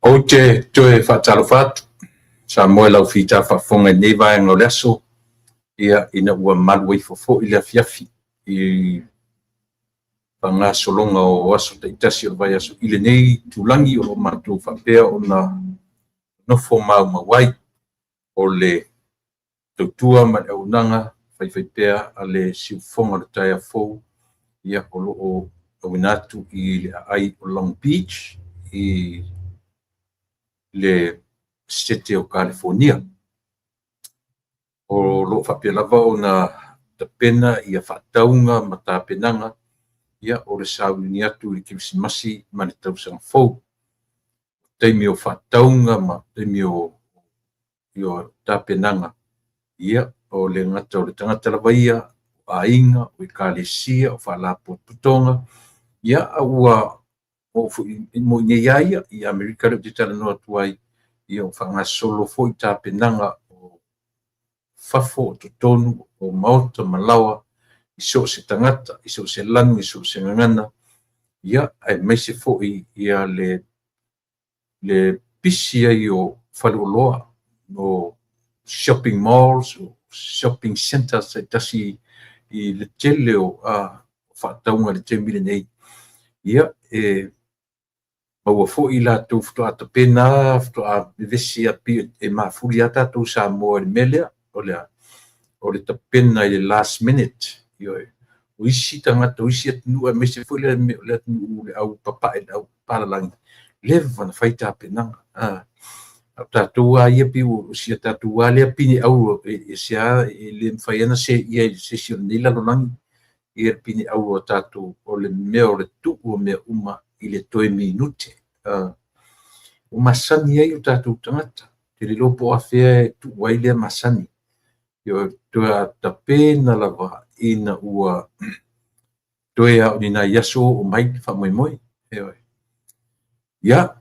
Ou te toe faatalofa atu, Samoa i lau fita faafofoga i lenei vaega o le aso, ia ina ua malu ifo foi le afiafi i faagasologa o aso taitasi o le vaiaso i lenei itulagi o lo o matou faapea ona nofo maumau ai o le tautua ma le auaunaga faifaipea a le siufofoga o le taeao fou, ia o lo o auina atu i le aai o Long Beach i le Setete o Kalifonia. O lo o faapea lava ona tapena ia faatauga ma tapenaga ia o le sauniuni atu i le Kerisimasi ma le Tausaga Fou. Taimi o faatauga ma taimi o tapenaga, ia o le gata o le tagata lava ia, o aiga, o ekalesia, o faalapotopotoga, ia ua oo foi mo i inei lava ia i Amerika lea ou te talanoa atu ai, ia ua faagasolo foi tapenaga o fafo, o totonu, o maota ma laoa i so o se tagata, i so o se lanu, i so o se gagana, ia aemaise foi ia le pisi ai o faleoloa, o shopping malls, o shopping centers taitasi i le tele o faatauga i le taimi lenei, ia e maua foi latou faatoa tapena lava, faatoa vevesi lava pei e mafuli lava tatou Samoa i le mea lea, o le a? O le tapena i le last minute. Ioe. O isi tagata, o isi atunuu aemaise foi le atunuu le au papae, le au palalagi, leva ona fai tapenaga. A o tatou lava ia pei o si a tatou lava lea pine auro e ese lava, e le mafai lava ona seia e se isi o lenei lalolagi ia le pine auro a tatou, o le mea o le tuu o mea uma i le toe minute. Ua masani ai o tatou tagata. Ou te le iloa po o afea e tuu ai lea masani. Ioe, toe tapena lava ina ua toe lava o ni nai aso oo mai le faamoemoe. Ioe. Ia,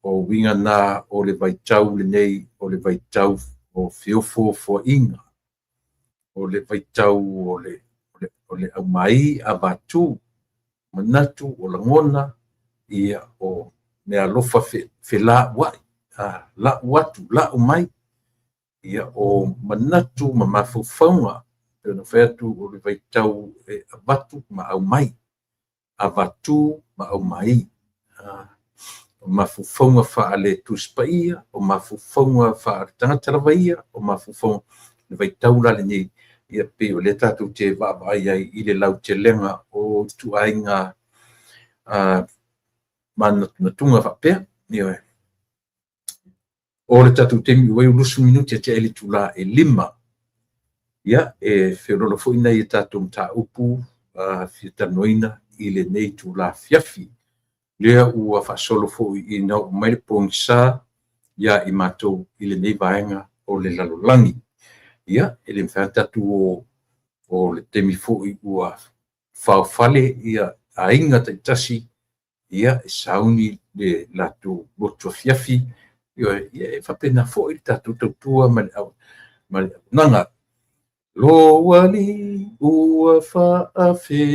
o uiga na o le vaitau lenei, o le vaitau o feofoofoaiga, o le vaitau o le aumai avatu, manatu, o lagona, ia, o meaalofa felauai, lau atu, lau mai, ia, o manatu ma mafaufauga, pei ona fai atu o le vaitau e avatu ma aumai, avatu ma aumai. O mafaufauga faale Tusi Paia, o mafaufauga faale-tagata lava ia, o mafaufauga, le vaitau la lenei, ia pei o lea tatou te vaavaai ai i le lautelega o ituaiga manatunatuga faapea. Ioe. O le tatou taimi ua 20 minute tea i le itula e 5. Ia, e feoloolo foi nai a tatou mataupu fia talanoaina i lenei itula afiafi. Lea ua faasolo foi ina oo mai le pogisa ia i matou i lenei vaega o le lalolagi. Ia, e le mafai lava ona tatou o, o le taimi foi ua faofale ia aiga taitasi, ia, e sauni le latou lotu afiafi, ioe, ia e faapena foi le tatou tautua ma le auaunaga. Lo Alii ua faafetai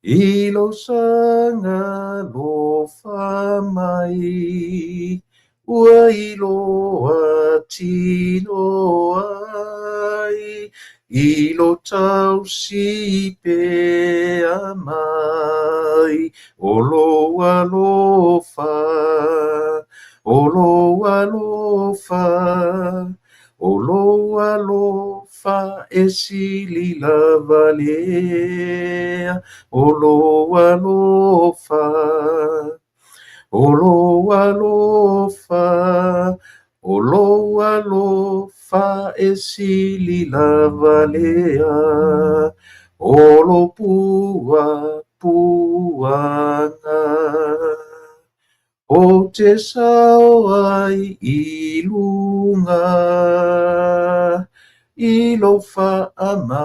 i lou saga alofa mai, ua iloa tino ai i lo tausi pea mai, o lou alofa, o lou alofa, o lou alofa e sili lava lea, o lou alofa, o lou alofa, o lou alofa e sili lava lea, o lou puapuaga. Ou te sao ai i luga, i lou faamagalo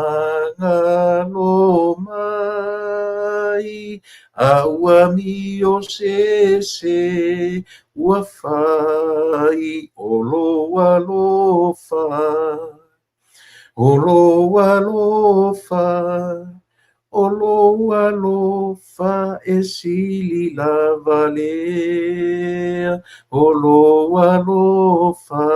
mai. ai, a ua amio se ese ua fai, o lou alofa, o lou alofa, o lou alofa e sili lava lea, o lou alofa,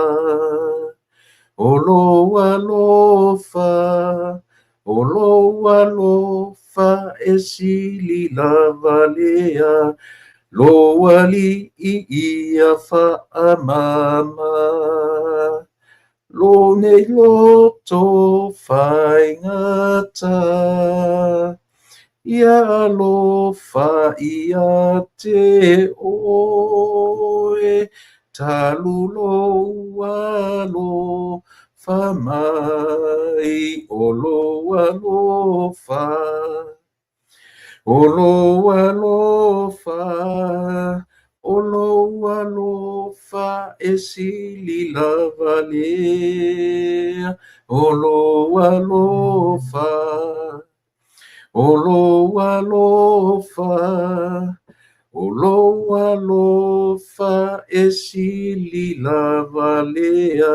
o lou alofa, o lou alofa e sili lava lea, lou alii ia faamama, lou nei loto faigata, ia alofa ia te oe, talu lou alofa mai, o lou alofa, o lou alofa, o lou alofa e sili lava lea, o lou alofa, o lou alofa, o lou alofa e sili lava lea.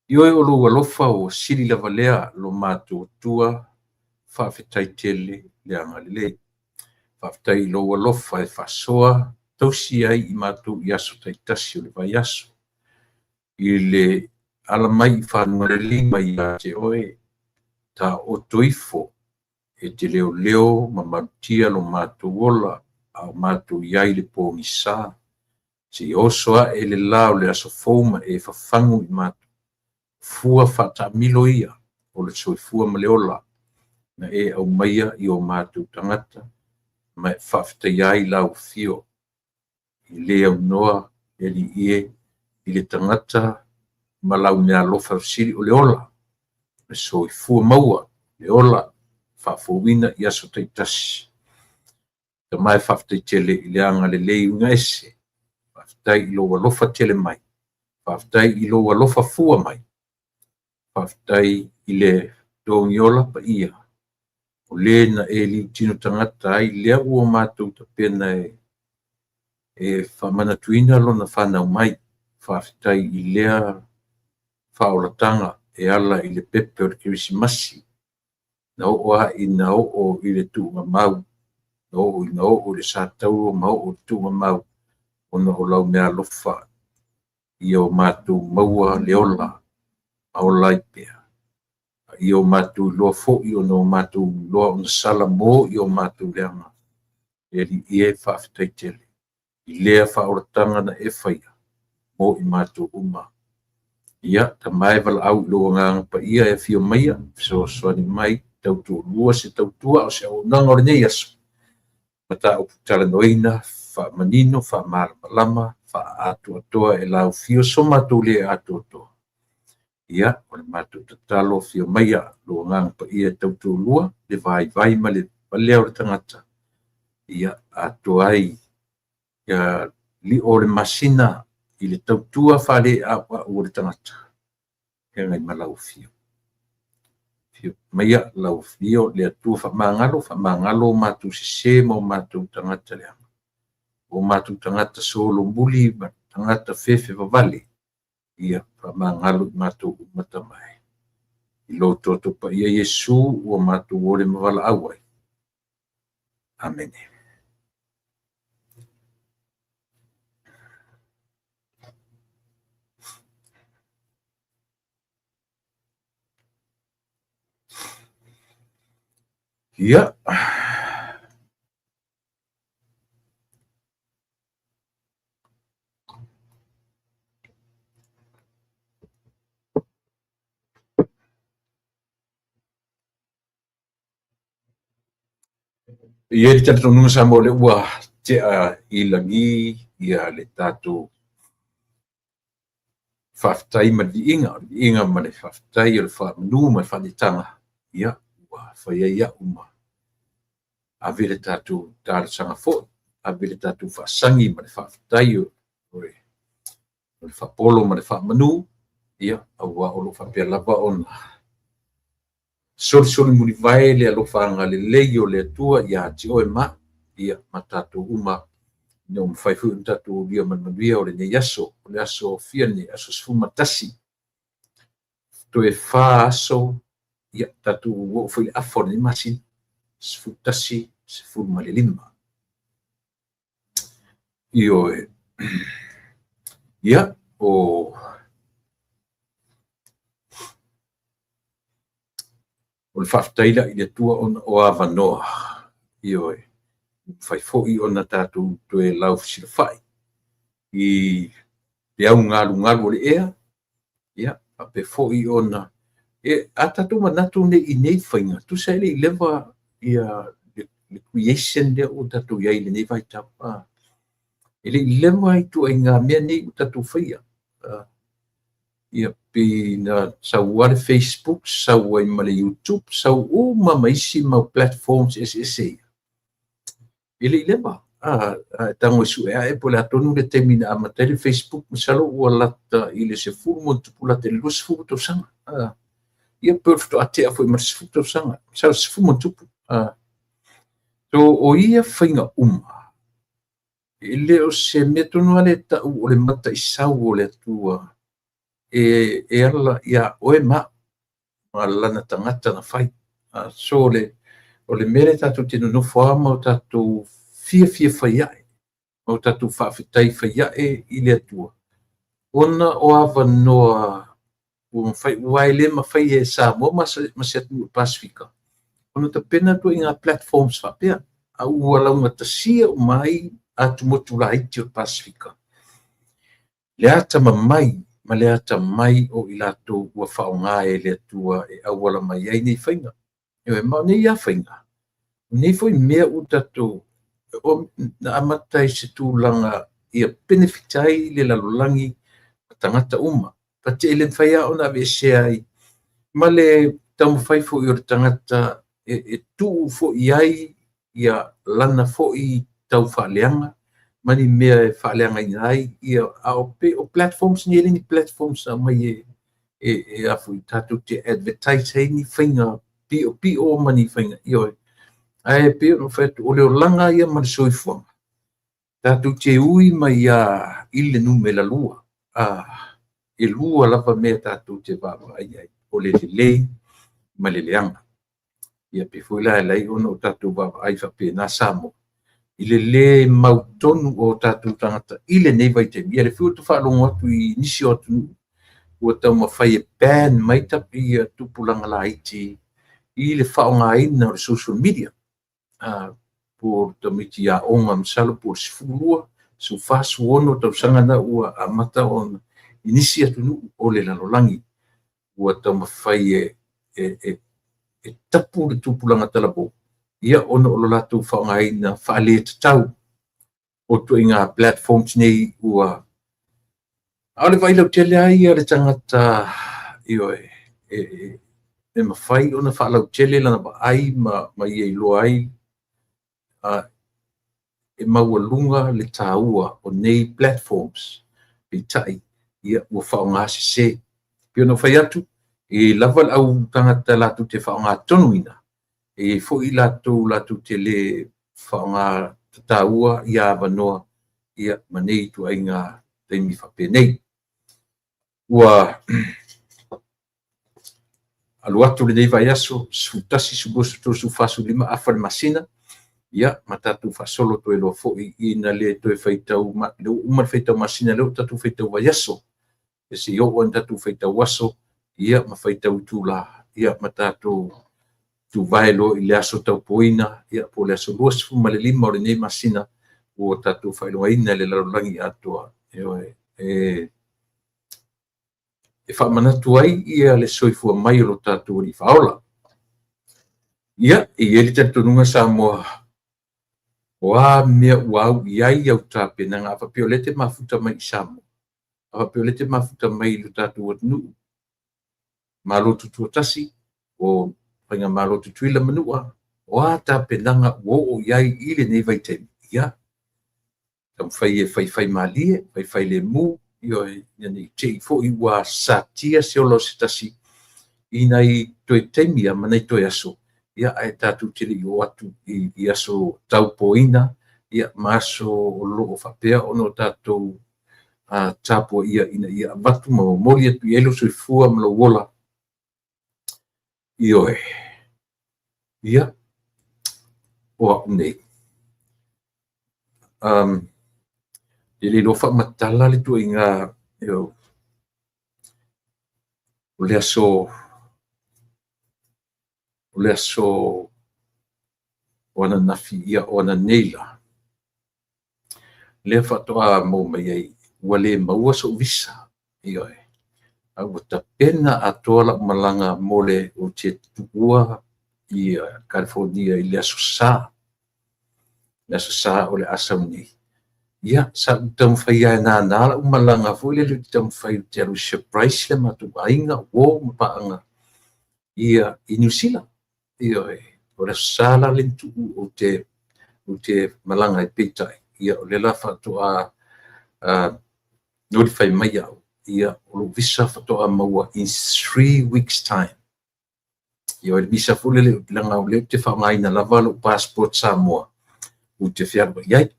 Ioe o lou alofa ua sili lava lea lo matou Atua, faafetai tele le agalelei. Faafetai i lou alofa e faasoa tausi ai i matou i aso taitasi o le vaiaso. I le ala mai i fanuga lelei mai ia te oe, taoto ifo e te leoleo ma malutia lo matou ola, a o matou i ai le pogisa. Seia oso ae le la o le aso fou ma e fafagu i matou. Fua faataamilo ia o le soifua ma le ola, na e aumaia i o matou tagata, ma e faafetaia ai lau afio. I le aunoa le Alii e i le tagata ma lau meaalofa sili o le ola, le soifua maua, le ola faafouina i aso taitasi. Tama e faafetai tele i le agalelei uiga ese, faafetai i lou alofa tele mai, faafetai i lou alofa fua mai, faafetai i le togiola paia, o le na e liutino tagata ai, lea ua matou tapena e faamanatuina lona fanau mai. Faafetai i lea faaolataga e ala i le pepe o le Kerisimasi, na oo lava ina oo i le tuugamau, na oo ina oo i le satauro ma oo i le tuugamau, ona o lau meaalofa ia o matou maua le ola, ma ola ai pea. Ia o matou iloa foi ona o matou iloa ona sala mo i o matou leaga. Le Alii e, faafetai tele i lea faaolataga na e faia mo i matou uma. Ia, Tama e, valaau i lou Agaga Paia e afio maia, fesoasoani mai, tautoalua se tautua o se auaunaga o lenei aso. Mataupu talanoaina, faamanino, faamalamalama, faaatoatoa e laufio so matou le atoatoa. Ia, o le matou tatalo, afio maia lou Agaga Paia e tautoalua le vaivai ma le valea o le tagata. Ia, atoa ai ia lio o le masina i le tautua faaleauau o le tagata, feagai ma lau afio. Afio maia lau afio le Atua faamagalo, faamagalo o matou sese ma o matou tagata leaga, o matou tagata solomuli ma tagata fefevavale. Ia faamagalo i matou uma Tama e. I lou toto paia Iesu ua matou ole ma valaau ai. Amene. Ia. E i ai le talitonuga Samoa o lea ua tea i lagi ia le tatou faafetai ma le viiga, o le viiga ma le faafetai o le faamanu ma le faaneetaga, ia ua fai ai au ma ave le tatou talosaga foi, ave le tatou faasagi ma le faafetai o le faapolo ma le faamanu, ia aua o lo o faapea lava ona Solisoli mulivae le alofa agalelei o le Atua ia te oe ma au, ia ma tatou uma, ina ua mafai foi ona tatou aulia ma le manuia o lenei aso, o le aso fia lenei, aso 11. Toe 4 aso, ia tatou oo foi i le afa o lenei masina, 11, 15. Ioe. Ia, o le faafetai la i le Atua ona o avanoa. Ioe. Mafai foi ona tatou toe laufesilafai i le augalugalu o le ea, ia, faapea foi ona e a tatou manatu nei i nei faiga, tusa e le i leva ia le creation lea ua tatou i ai i lenei vaitau. E le i leva ituaiga mea nei ua tatou faia. Ia pei na sau lava le Facebook, sau ai ma le YouTube, sau uma ma isi mau platforms eseese ia. E le i leva. A tago e sue ae po o le a tonu le taimi na amata ai le Facebook, masalo ua lata i le 10 ma ono tupu lata i le 20 tausaga. Ia pe o le faatoa tea foi ma le 10 tausaga, masalo 10 ma ono tupu. So o ia faiga uma, e le o se mea tonu lava lea e tau o le mataisau o le Atua e ala ia oe ma au, ma lana tagata na fai. So o le mea lea tatou te nonofo lava ma o tatou fiafia fai ae, ma o tatou faafetai fai ae i le Atua, ona o avanoa ua mafai, aua e le mafai e Samoa ma se atunuu o le Pasefika ona tapena ituaiga platforms faapea, a ua laugatasia uma ai atumotu laiti o le Pasefika le atamamai ma le atamai o i latou ua faaaoga e le Atua e auala mai ai nei faiga. Ma o nei lava faiga, o nei foi mea ua tatou na amata i se tulaga ia benefit ai le lalolagi ma tagata uma. But e le mafai lava ona aveesea ai ma le taumafai foi o le tagata e tuu foi ai ia lana foi taufaaleaga ma ni mea e faaleagaina ai ia, a o platforms nei, e le ni platforms na aumai e a foi tatou te advertise ai ni faiga piopio ma ni faiga, ioe. Ae pei ona fai atu, o le olaga ia ma le soifuaga, tatou te ui mai lava i le numera 2. E lua lava mea tatou te vaavaai ai, o le lelei ma le leaga. Ia pei foi la e ala ai ona o tatou vaavaai faapena Samoa i le lē mautonu o tatou tagata i lenei vaitaimi. Ia lea foi ua ou faalogo atu i nisi o atunuu ua taumafai e ban mai ia tupulaga laiti i le faaaogaina o le social media. Po o tamaiti aoga, masalo po o le 12, 14, 16 tausaga na ua amata ona i nisi atunuu o le lalolagi ua taumafai e tapu le tupulaga talavou, ia, ona o lo latou faaaogaina faaletatau o ituaiga platforms nei ua. A o le vaai lautele lava ia o le tagata, ioe, e mafai ona faalautele lana vaai ma ia iloa ai e maualuga le taua o nei platforms, peitai ia ua faaaoga sese. E pei ona ou fai atu, e lava le au tagata latou te faaaogatonuina, e i ai foi latou latou te le faaaoga taua ia avanoa ia ma nei ituaiga taimi faapenei. Ua alu atu lenei vaiaso, 11, 12, 13, 14, 15 afa le masina, ia, ma tatou faasolo toe loa foi ina le toe faitau, le ua uma le faitau masina, lea ua tatou faitau vaiaso, e se i oo ina tatou faitau aso, ia, ma faitau itula, ia, ma tatou tuvae loa i le aso taupuaina, ia, po o le aso 25 o lenei masina ua tatou faailogaina i le lalolagi atoa, ioe, e faamanatu ai ia le soifua mai o lo tatou Alii Faaola. Ia, e i ai le talitonuga Samoa, o a mea ua au i ai au tapenaga, a faapea o lea e te mafuta mai i Samoa, a faapea o lea e te mafuta mai i lo tatou atunuu, Malo Tutoatasi, o Faigamalo Tutuila Manua, o a tapenaga ua oo i ai i lenei vaitaimi, ia, taumafai e faifai malie, faifai lemu, ioe, ina ne i te i foi ua satia se ola o se tasi i nai toe taimi lava ma nai toe aso, ia ae tatou te le i oo atu i aso taupoina, ia ma aso o lo o faapea ona o tatou tapuaia ina ia avatu ma momoli atu i ai lou soifua ma lou ola. Ioe. Ia, o au nei. E le iloa faamatala le ituaiga o le aso o le aso o ananafi, ia o ananei la, lea faatoa maua mai ai ua le maua so'u visa. Ioe. A ua tapena atoa la'u malaga mo le ou te tuua ia California i le Aso Sa. Le Aso Sa o le a sau nei. Ia, sa ou taumafai lava e nānā la'u malaga foi lele ou te taumafai ou te alu e surprise le matou aiga, uo ma paaga ia i Niu Sila. Ioe. O le Aso Sa la le tuu ou te malaga ai, peitai, ia o lea la faatoa notify mai au, ia o lou visa faatoa maua in 3 weeks time. Ia o le visa foi lele, leaga o lea ou te faaaogaina lava lou passport Samoa ou te fealuai ai.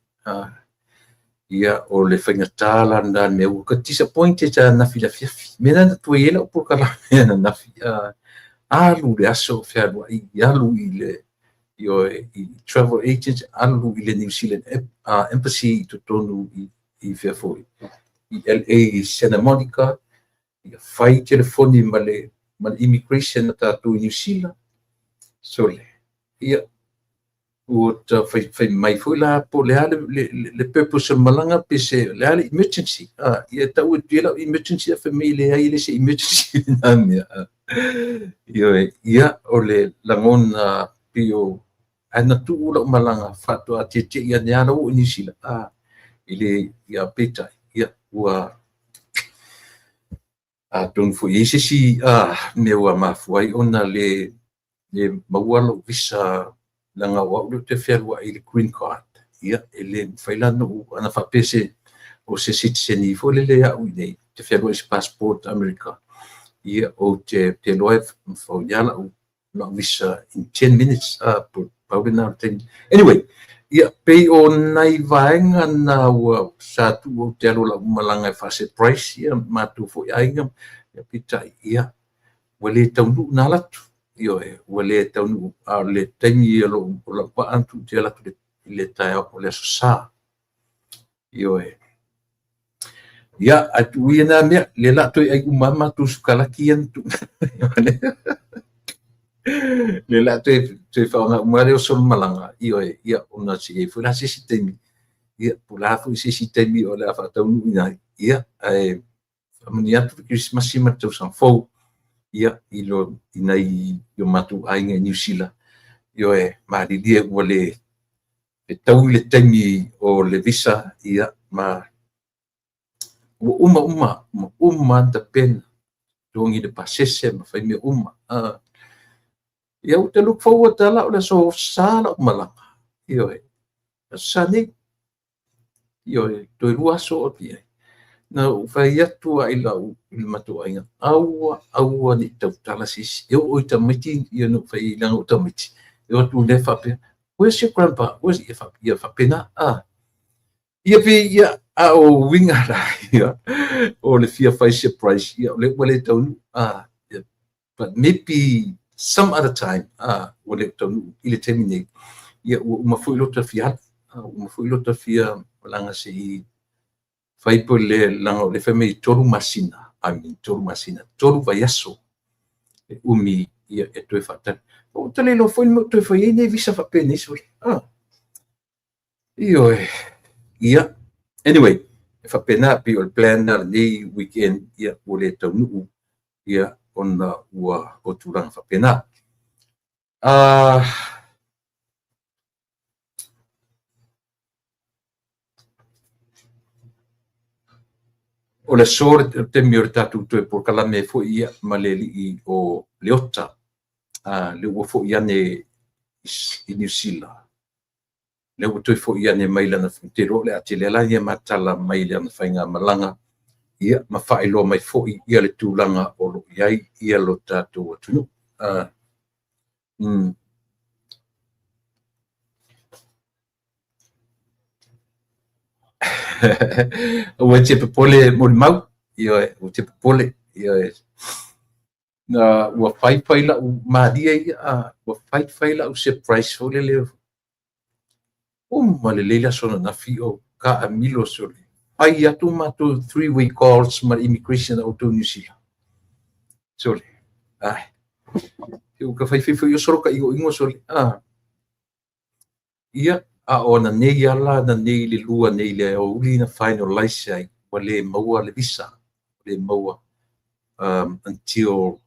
Ia o le faigata la lena mea ua disappointed ananafi i le afiafi. Mea na tuai ai lau polokalame ananafi. Alu le aso fealuai, alu i le ioe i travel agent, alu i le New Zealand Embassy i totonu i fea foi i LA i Santa Monica, ia fai telefoni ma le immigration a tatou i Niu Sila. Sole, ia ua ta fai mai foi la po o le a le purpose o le malaga pe se le a le emergency. Ia tau atu i lau emergency, a fai mai e leai, e le se emergency lena mea. Ioe, ia o le lagona pei o ae na tuu lau malaga faatoa tietie ane lava ua i Niu Sila. I le ia peitai, ia ua atonu foi i ai se isi mea ua mafua ai ona le maua lou visa, leaga o au lea ou te fealuai i le green card. Ia e le mafai la ona ou ana faapea se o se citizen foi lele au i nei te fealuai i se passport Amerika, ia ou te iloa e mafai lau visa in 10 minutes, pau lena o le taimi. Anyway, ia pei o nai vaega na ua sa tuu ou te alu lau malaga e faa-surprise ia matou foi aiga, ia peitai, ia ua le taunuu na alu atu. Ioe, ua le taunuu, a o le taimi o lau vaa atu ou te alu atu i le taeao o le Aso Sa. Ioe. Ia, ae tuu ia na mea, lea la toe ai uma matou sukalaki ia na tuu. Le la toe faaaoga uma lea o solomalaga. Ioe, ia ona se i ai foi la se isi taimi. Ia, po o le a foi se isi taimi o le a faataunuuina ai. Ia, ae faamanuia atu le Kerisimasi ma le tausaga fou, ia, i nai o matou aiga i Niu Sila. Ioe, malilie ua le fetaui le taimi o le visa, ia, ma ua uma uma, ua uma ona tapena, totogi le pasese ma fai mea uma. Ia ou te look forward la o le Aso Sa lau malaga. Ioe, Aso Sa nei. Ioe, toe 2 aso o i ai. Na ou fai atu ai lau i le matou aiga, aua, aua ne i tautala se isi. E oo i tamaiti, ia na ou fai ai leaga o tamaiti. E o atu lea faapea, "Where's your grandpa?" Where's ia, ia faapena. Ia pe ia a o uiga la ia o le fia fai surprise, ia o lea ua le taunuu. Ia, but maybe some other time, ua le taunuu i le taimi nei. Ia ua uma foi lota fia alu. Ua uma foi lota fia malaga se i fai po le laga o le fai mai 3 masina, I mean 3 masina, 3 vaiaso e umi ia e toe faatali. Ua ta le iloa foi le mea o toe fai ai nei visa faapenei sole. Ioe. Ia, anyway, e faapena pei o le plan na lenei weekend, ia ua le taunuu, ia ona ua o tulaga faapena. O le aso le taimi o le tatou toe polokalame foi ia ma le alii o Leota, le ua foi ane i Niu Sila. Lea ua toe foi ane mai lana te iloa o le a tele la ia matala mai lana faigamalaga, ia ma faailoa mai foi ia le tulaga o lo o i ai ia lo tatou atunuu. Aua e te popole molimau, ioe, ua te popole, ioe. Na ua faifai lau malie ia, ua faifai lau surprise foi lele. Uma lelei le aso ananafi o taamilo sole. Fai atu matou three-way calls ma le immigration a outou Niu Sila. Sole. Ai. Ua ka faifai foi o solo ka igoigo sole. Ia, a o ananei lava la, ananei i le 2 nei i le aoauli na finalize ai, ua le maua le visa, ua le maua until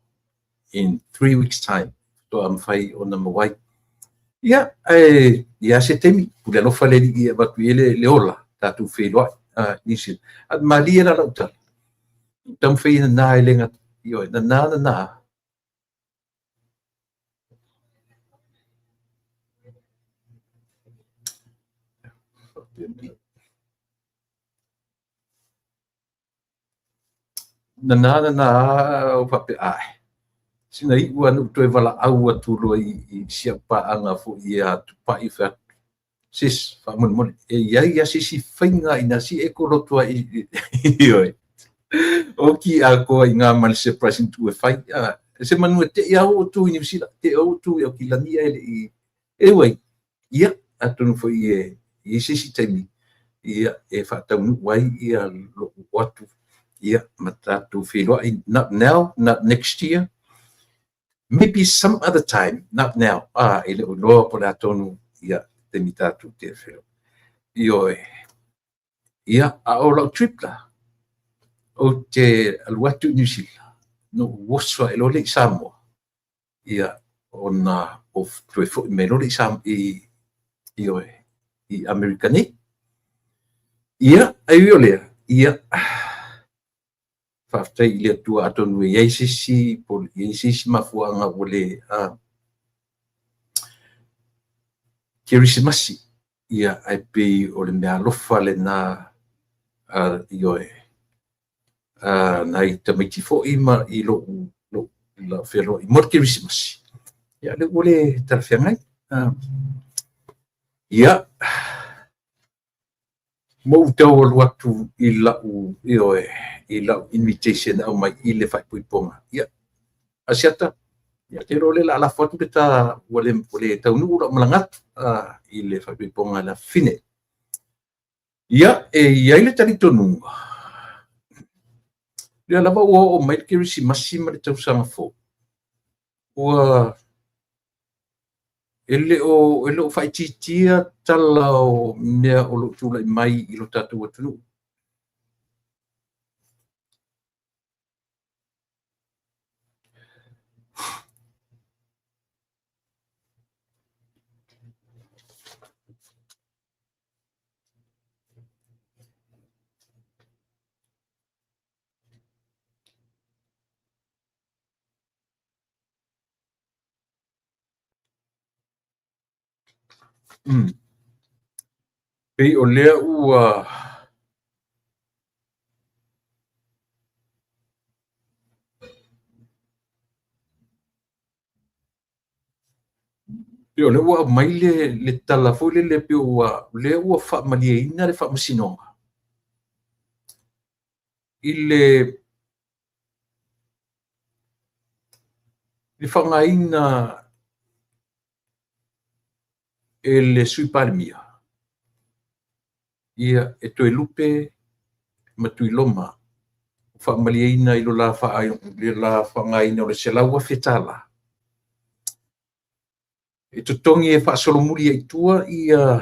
in 3 weeks time faatoa mafai ona maua ai. Ia, ae i ai se taimi, pule alofa le Alii e avatu i ai le ola, tatou feiloai nisi. Ae malie la lau tala, taumafai e nana e le gata, ioe, nana nana. Nana nana o faapea, ae, sina iu lava na ou toe valaau atu loa i si au paaga foi ia Tupai fai atu, sis, faamolemole, e i ai lava se isi faiga ina si e koloto ai, ioe, oki atoa i ngā ma le surprise na tuu e fai. Se manu e te i au o tu i Niu Sila, te au o tu i Aukilani e le i, anyway, ia, atonu foi e i ai se isi taimi, ia, e faataunuu ai ia lou atu, ia, ma tatou feiloai, not now, not next year, maybe some other time, not now. E le o iloa po o le a tonu, ia, taimi tatou te feiloai. Ioe. Ia, a o lau trip la, ou te alu atu i Niu Sila, na ou oso ae loa lea i Samoa, ia, ona ou toe foi mai loa lea i Samoa, ioe, i Amerika nei. Ia, ae ui o lea, ia, faafetai i le Atua atonu e i ai se isi, po o i ai se isi mafuaaga ua le Kerisimasi, ia, ae pei o le meaalofa lena, ioe, nai tamaiti foi ma i lou fealoai mo le Kerisimasi, ia, lea ua le talafeagai. Ia, ma ou tau alu atu i lau, ioe, i lau invitation e aumai i le faaipoipoga. Ia, Asiata, ia, te iloa o lea o le a lafo atu le ta, ua le taunuu lau malaga atu i le faaipoipoga a le afafine. Ia, e i ai le talitonuga, lea lava ua oo mai le Kerisimasi ma le tausaga fou, ua e le o faaitiitia tala o mea o lo o tulai mai i lo tatou atunuu. Pei o lea ua pei o lea ua aumai le tala foi lele pei ua lea ua faamalieina le Faamasinoga i le faaaogaina e le Sui Palemia, ia, e Toelupe ma Tuiloma, faamalieina i lo la faaaogaina o le $100,000 e totogi e faasolomuli ai i tua ia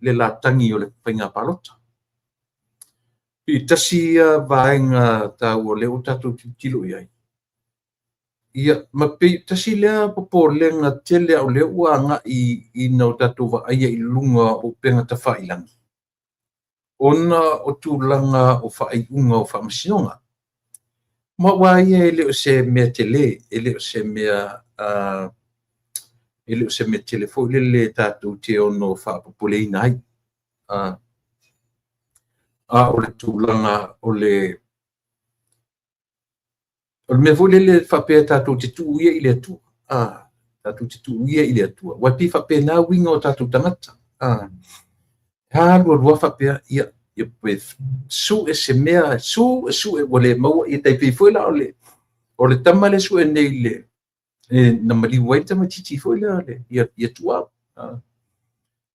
le latagi o le faiga palota. I tasi ia vaega taua lea ua tatou tilotilo i ai. Ia, ma pei tasi lea popolega tele a o lea ua agai ina o tatou vaaia i luga o upega tafailagi, ona o tulaga o faaiuga o faamasinoga. Ma aua ia e le o se mea tele, e le o se mea e le o se mea tele foi lele tatou te ono faapopoleina ai. A o le tulaga o le O le mea foi lele faapea tatou te tuu ia i le Atua. Tatou te tuu ia i le Atua. Ua pei faapena uiga o tatou tagata. Alu alu faapea, ia, ia pe sue se mea, sue sue ua le maua, ia tai pei foi la o le tama le sue nei le na maliu ai le tamaitiiti foi lea le ia Tuau.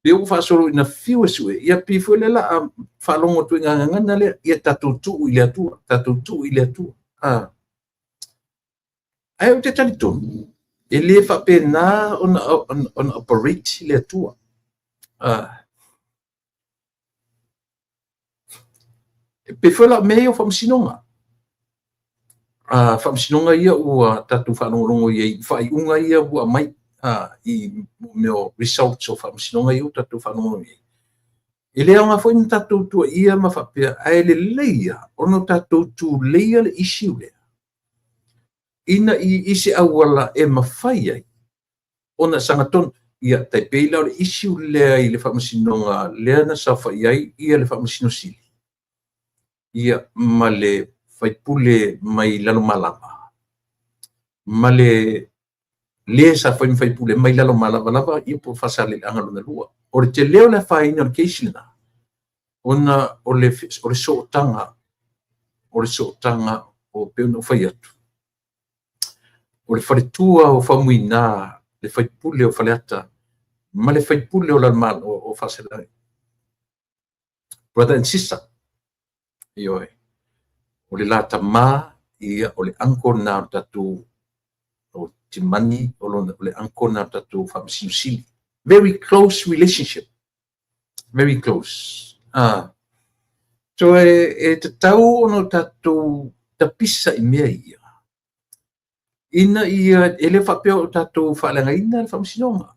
Pe ua faasolo ina fiu e sue, ia pei foi lea la a faalogo atu i gagana lea, ia tatou tuu i le Atua, tatou tuu i le Atua. Ae ou te talitonu, e le faapena ona operate le Atua. E pei foi la o mea ia o faamasinoga. Faamasinoga ia ua tatou faalogologo i ai i faaiuga ia ua aumai i mea o results o faamasinoga ia ua tatou faalogologo i ai. E le aoga foi na tatou tuuaia ma faapea, ae lelei ia ona tatou tuleia le issue lea ina i se auala e mafai ai ona sagatonu. Ia tai pei la o le issue lea i le faamasinoga lea na saofai ai ia le Faamasino Sili, ia ma le faipule mai Lalomalava, ma le le sa fai ma faipule mai Lalomalava lava, ia po o Faasaleleaga lona lua. O le tele o le afaina o le case lena, ona o le sootaga, o le sootaga o pei ona ou fai atu, o le faletua o Faumuina, le faipule o Faleata, ma le faipule o Lalomala, o Faasaleleaga, brother and sister. Ioe. O le la tama, ia, o le uncle na o tatou o Timani, o le uncle na o tatou Faamasino Sili. Very close relationship. Very close. So e tatau ona tatou tapisa i mea ia. Ina ia, e le faapea o tatou faaleagaina le faamasinoga.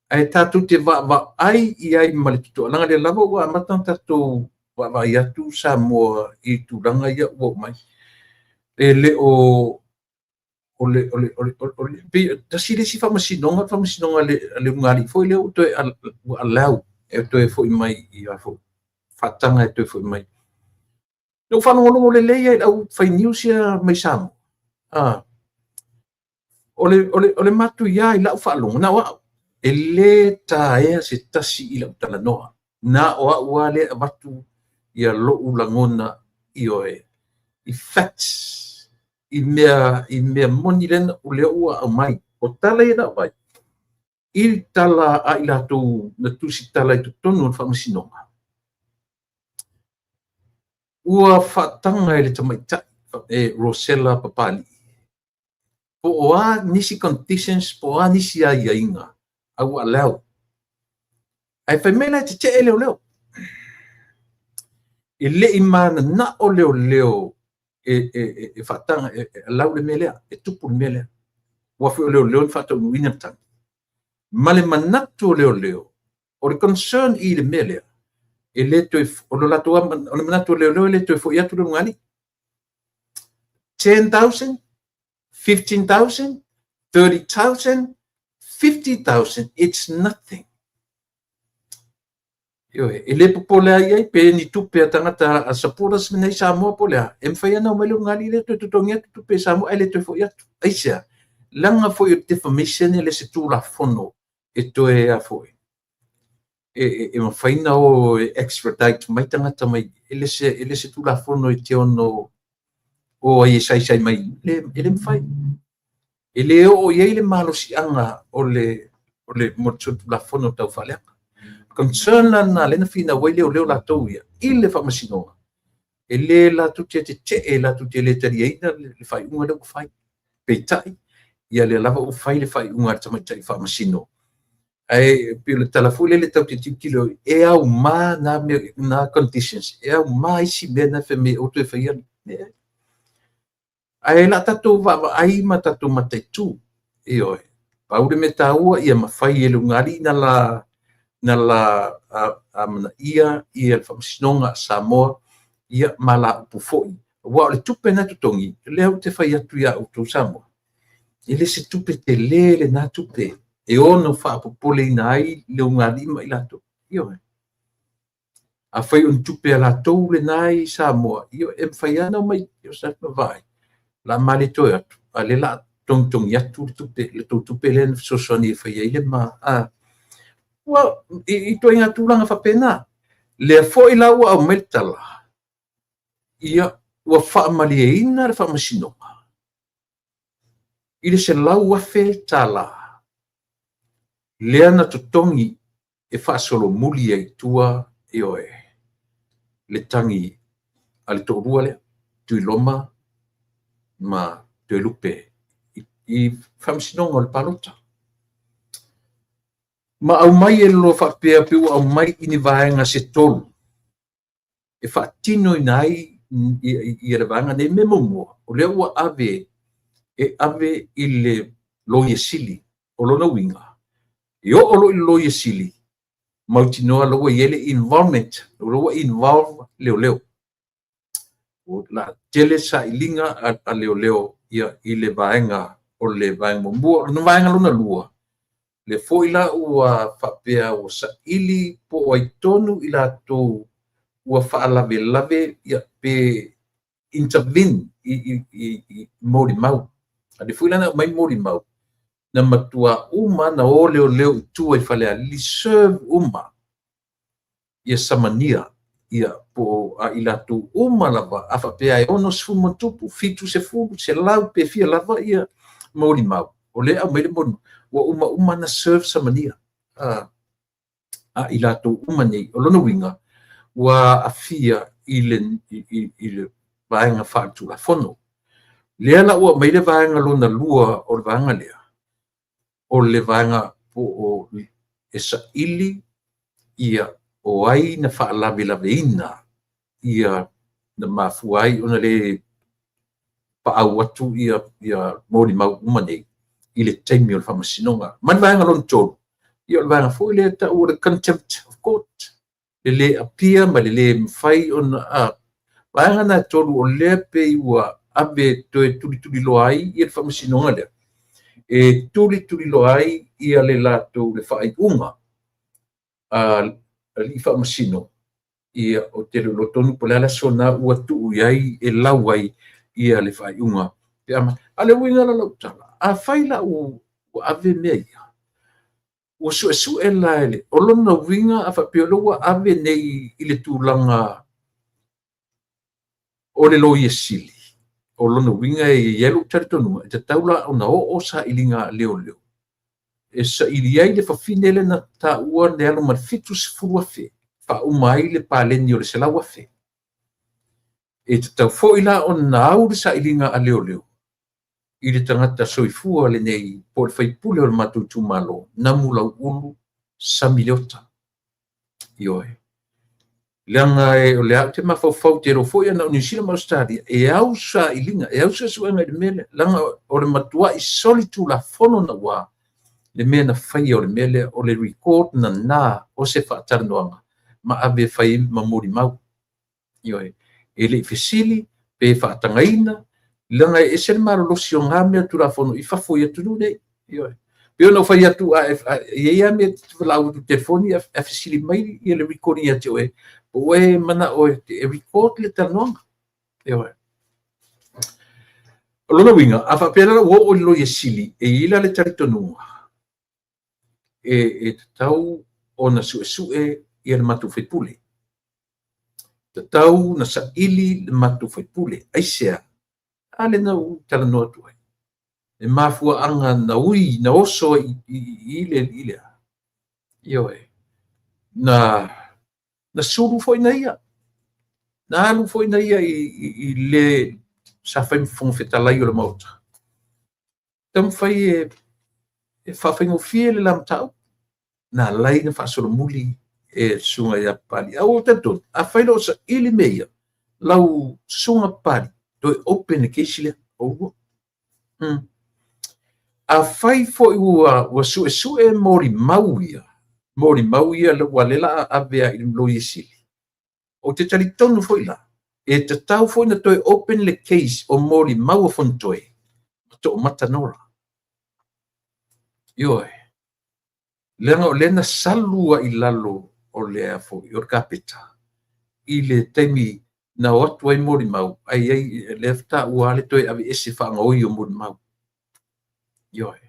Ae tatou te vaavaai i ai ma le totoa. Leaga lea lava ua amata ona tatou vaavaai atu Samoa i tulaga ia ua oo mai. E le o o le o le o le o le pe tasi le isi faamasinoga, le faamasinoga a le ulugalii foi lea ua toe ua allow e toe foi mai i foi faataga e toe foi mai. Na ou faalogologo lelei ai i le au fai news ia mai Samoa. O le matuia i lau faalogo, na o au. E le taea se tasi i lau talanoa. Na o au lava lea e avatu ia lou lagona, ioe, i facts, i mea moni lea ua aumai. O tala ia na aumai, i tala a i latou na tusitala i totonu o le faamasinoga. Ua faataga e le tamaitai e Rosella Papalii. Po o a nisi conditions, po o a nisi aiaiga, a ua allow. Ae fai mai la e tetee leoleo. E le i mananao leoleo e faataga, e allow le mea lea, e tupu le mea lea. Ua foi o leoleo na faataunuuina le tagi. Ma le manatu o leoleo, o le concern i le mea lea, e le toe, o le latou, o le manatu o leoleo e le toe foi atu le ulugalii. 10,000, 15,000, 30,000, 50,000, it's nothing. Ioe, e le popole ai ai pe ni tupe a tagata a supporters nei Samoa po lea, e mafai ona omai le ulugalii lea toe totogi atu tupe i Samoa ae le toe foi atu. Aisea? Leaga foi o le defamation e le se tulafono e toe a foi. E mafai ona o e extradite mai tagata mai, e le se tulafono e te ono o ai e saisai mai, e le mafai. E le oo i ai le malosiaga o le mo le tulafono tau faaleaga. Concern la na lena finau ai leoleo latou ia i le faamasinoga. E le latou te tetee, latou te le taliaina le faaiuga lea ua fai. Peitai, ia lea lava ua fai le faaiuga a le tamaitai faamasino. Ae pei o le tala foi lele tatou te tilotilo e auma na mea, na conditions, e auma isi mea na fai mai o toe faia. Ae la tatou vaavaai ma tatou mataitu. Ioe. Pau le mea taua ia mafai e le ulugalii na la amanaia ia le faamasinoga a Samoa, ia ma la upu foi. Aua o le tupe na totogi, lea ou te fai atu ia outou Samoa, e le se tupe tele lena tupe e ono faapopoleina ai le ulugalii ma i latou. Ioe. Afai o ni tupe a latou lena i Samoa, ioe, e mafai lava ona omai o sa vaai. le a ma le toe atu, a o lea o le a togitogi atu le tupe, le tou tupe lea na fesoasoani e fai ai le ma, a. Ua, i ituaiga tulaga faapena. Lea foi la ua aumai le tala, ia, ua faamalieina le Faamasinoga i le $100,000 lea na totogi e faasolomuli ai i tua, ioe, le tagi a le toalua lea, Tuiloma ma Toelupe i Faamasinoga o le Palota. Ma aumai e loa faapea pe ua aumai i ni vaega se tolu e faatinoina ai ia le vaega nei. Mea muamua, o lea ua ave e ave i le Loia Sili. O lona uiga, e oo loa i le Loia Sili, mautinoa la ua i ai le involvement, o la ua involve leoleo. O le a tele sailiga a leoleo ia i le vaega o le vaega muamua. O le vaega lona lua, lea foi la ua faapea ua saili po o ai tonu i latou ua faalavelave ia pe intervene i molimau. A lea foi la na aumai molimau, na matua uma na o leoleo i tua i Falealili, serve uma ia samania ia po o a i latou uma lava, a faapea e 60+, 70, 100 pe fia lava ia molimau, o lea e aumai le molimau, ua uma uma na serve samania a i latou uma nei. O lona uiga, ua aafia i le vaega faaletulafono. Lea la ua aumai le vaega lona lua o le vaega lea, o le vaega po o e saili ia o ai na faalavelaveina ia na mafua ai ona le paau atu ia molimau uma nei i le taimi o le faamasinoga. Ma le vaega lona tolu, ia o le vaega foi lea e tau o le contempt of court, le le appear ma le le mafai ona vaega na e tolu o lea pei ua ave toe tulituliloa ai ia le faamasinoga lea, e tulituliloa ai ia le latou le faaiuga a alii faamasino, ia ou te le iloa tonu po o le a le aso lena ua tuu i ai e lau ai ia le faaiuga. A o le uiga la o lau tala, afai la ua ave mea ia, ua suesue la e le, o lona uiga a faapea o lea ua ave nei i le tulaga o le Loia Sili, o lona uiga e i ai lou talitonuga, e tatau la ona oo sailiga a leoleo e saili ai le fafine lea na taua le alu ma le 70,000 faauma ai le paleni o le 100,000. E tatau foi la ona au le sailiga a leoleo i le tagata soifua lenei po o le faipule o le matou itumalo, Namulauulu Sami Leota. Ioe. Leaga o lea ou te mafaufau te iloa foi ana o Niu Sila ma Ausetalia, e au sailiga, e au suesuega i le mea lea, leaga o le matuai solitulafono naua le mea na faia o le mea lea, o le record nana o se faatalanoaga ma ave e fai ma molimau. Ioe. E le i fesili pe faatagaina, leaga e ese le malolosi o na mea tulafono i fafo i atunuu nei. Ioe. Pei ona ou fai atu, a e i ai lava mea e te valaau atu i le telefoni ae fesili mai le recording ia te oe, po ua e manao e record le talanoaga. Ioe. O lona uiga, a faapea la ua oo i le Loia Sili, e i ai la le talitonuga e tatau ona suesue ia le matou faipule. Tatau na saili le matou faipule. Aisea? A lea na ou talanoa atu ai. Le mafuaaga na ui, na oso ai i le a? Ioe. Na sulu foi na ia. Na alu foi na ia i le sa fai ma Fofoga Fetalai o le Maota. Taumafai e faafaigofie le la mataupu. Na ala ai ona faasolomuli e le susuga ia Papalii. Ae ua ou talitonu, afai loa o saili mea ia, lau susuga Papalii, toe open le case lea, oua. Afai foi ua suesue molimau ia, molimau ia ua lea o le a ave i le Loia Sili, ou te talitonu foi la, e tatau foi ona toe open le case o molimau a Fonotoe ma Toomata Nola. Ioe. Leaga o lea na salu ai i lalo o le a foi, o le kapeta i le taimi na o atu ai molimau, ae i ai lea faatoa le toe aveese faagaoi o molimau. Ioe.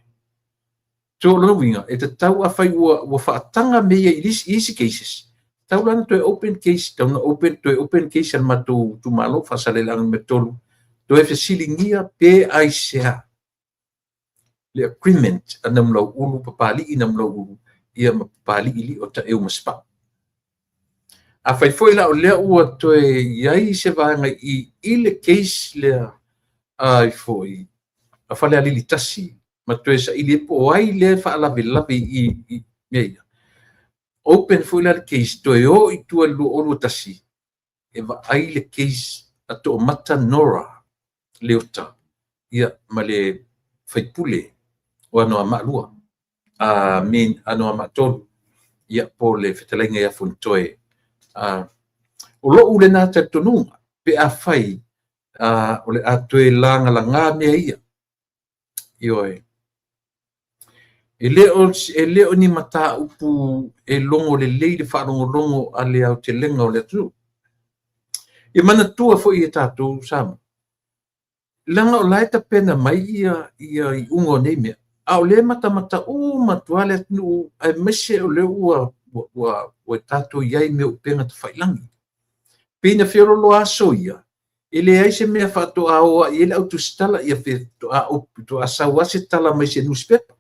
So o lona uiga, e tatau afai ua faataga mea ia i isi cases, tatau la ona toe open case, tatau ona open, toe open case a le matou itumalo Faasaleleaga Nu.3, toe fesiligia pe aisea le agreement a Namulauulu, Papalii Namulauulu, ia ma Papalii Lio Taeu ma Sipa'u. Afai foi la o lea ua toe i ai se vaega i le case lea ai foi a Falealili 1 ma toe saili ai po o ai lea e faalavelave i mea ia, open foi la le case toe o i tua i le 2021 e vaai le case a Toomata Nora Leota ia ma le faipule o Anoamaa 2, I mean Anoamaa 3, ia po o le fetalaiga ia Fonotoe. O lou lena talitonuga pe afai o le a toe lagalaga mea ia. Ioe. E le o ni mataupu e logo lelei le faalogologo a le aotelega o le atunuu. Ia manatua foi e tatou Samoa, leaga o la e tapena mai ia iuga o nei mea, a o lea e matamata uma atu lava le atunuu, aemaise o lea ua tatou i ai i mea o upega tafailagi. Pei na feoloolo lava aso ia, e leai se mea faatoa o ai i ai le au tusitala, ia faatoa sau lava se tala mai se nusipepa,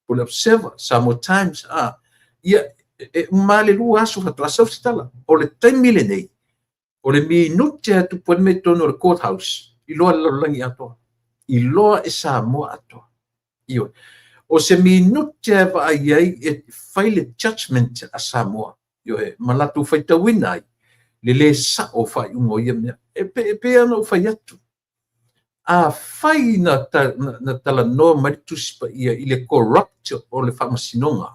po o le Observer, Samoa Times, ia e uma lava le 2 aso faatoa sau se tala. O le taimi lenei, o le minute lava e tupu ai le mea i totonu o le court house, iloa e le lalolagi atoa, iloa e Samoa atoa. Ioe. O se minute lava e vaai ai e fai le judgement a Samoa, ioe, ma latou faitauina ai le lē sa'o o faaiuga o ia mea. E pei ona ou fai atu, afai na talanoa mai le Tusi Paia i le corrupt o le faamasinoga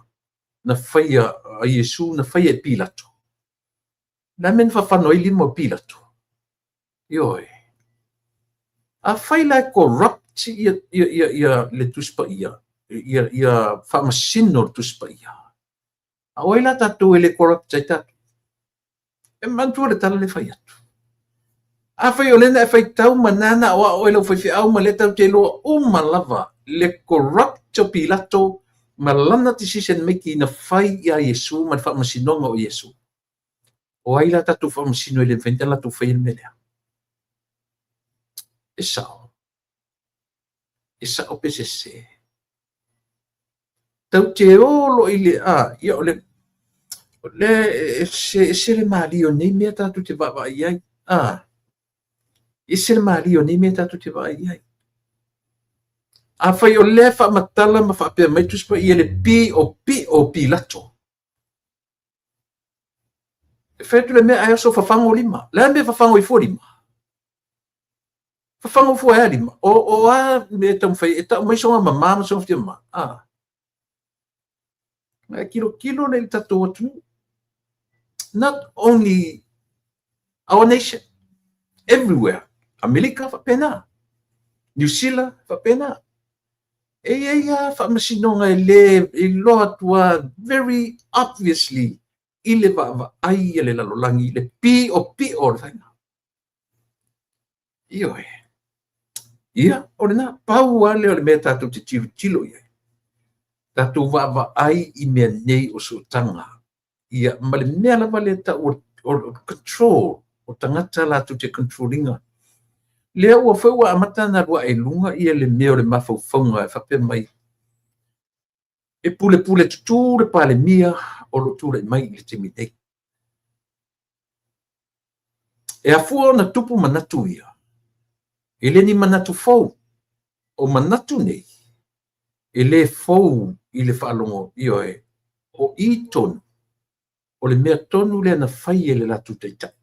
na faia a Iesu na faia e Pilato, o le a le mea na fafano ai lima o Pilato? Ioe. Afai la e corrupt ia le Tusi Paia, ia faamasino le Tusi Paia, a o ai la tatou e le corrupt ai tatou? E manatua le tala lea e fai atu. Afai o lea na e faitau ma nana aoao e lau faifeau ma lea tatou te iloa uma lava le corrupt o Pilato ma lana decision making na fai ia Iesu ma le faamasinoga o Iesu. O ai la tatou faamasino e le mafai ona latou faia le mea lea? E sao. E sao pe sese. Tau te o loa i le a, ia o le e ese le malie o nei mea tatou te vaavaai ai. A, ese le malie o nei mea tatou te vaai ai. Afai o lea faamatala ma faapea mai Tusi Paia le piopio o Pilato, e fai atu le mea ae oso fafago lima. Le a le mea fafago ai fua lima? Fafago fua e a lima? O a mea e taumafai e tau mai soga mama ma soga fia mama. A. E tilotilo lea i le tatou atunuu. Not only our nation, everywhere. Amerika faapena, New Zealand faapena. E i ai lava faamasinoga e le iloa atu lava very obviously i le vaavaai a le lalolagi le piopio o le faiga. Ioe. Ia, o lena, pau lava lea o le mea tatou te tilotilo i ai. Tatou vaavaai i mea nei o sootaga. Ia, ma le mea lava lea tau o control, o tagata latou te control ina. Lea ua foi ua amata ona alu ae i luga ia le mea o le mafaufauga e faapea mai, e pulepule tutū le Palemia o lo o tulai mai i le taimi nei. E afua ona tupu manatu ia, e le ni manatu fou, o manatu nei, e le fou i le faalogo, ioe, o i tonu, o le mea tonu lea na fai e le latou taitai.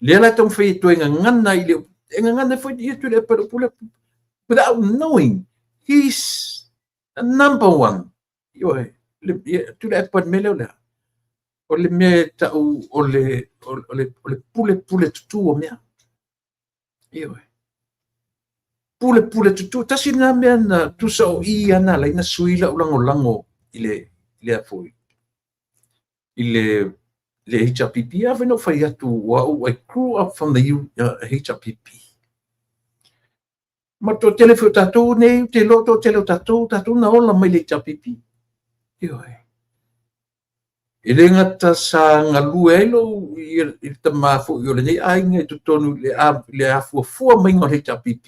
Lea la e taumafai e toe gagana i le, e gagana foi ia Tuilaepa i le upu lea, without knowing he's the number one. Ioe, Tuilaepa i le mea lea o le a? O le mea e tau o le pulepule tutū o mea. Ioe. Pulepule tutū. Tasi lena mea na tusa o i ana ala ai na sui lau lagolago i le a foi, i le le HRPP. Afai na ou fai atu o au, I grew up from the HRPP. Ma toatele foi o tatou nei, ou te iloa o toatele o tatou, tatou na ola mai le HRPP. Ioe. E le gata sa galue ai lou i le tama foi o lenei aiga i totonu i le afuafua maiga o le HRPP,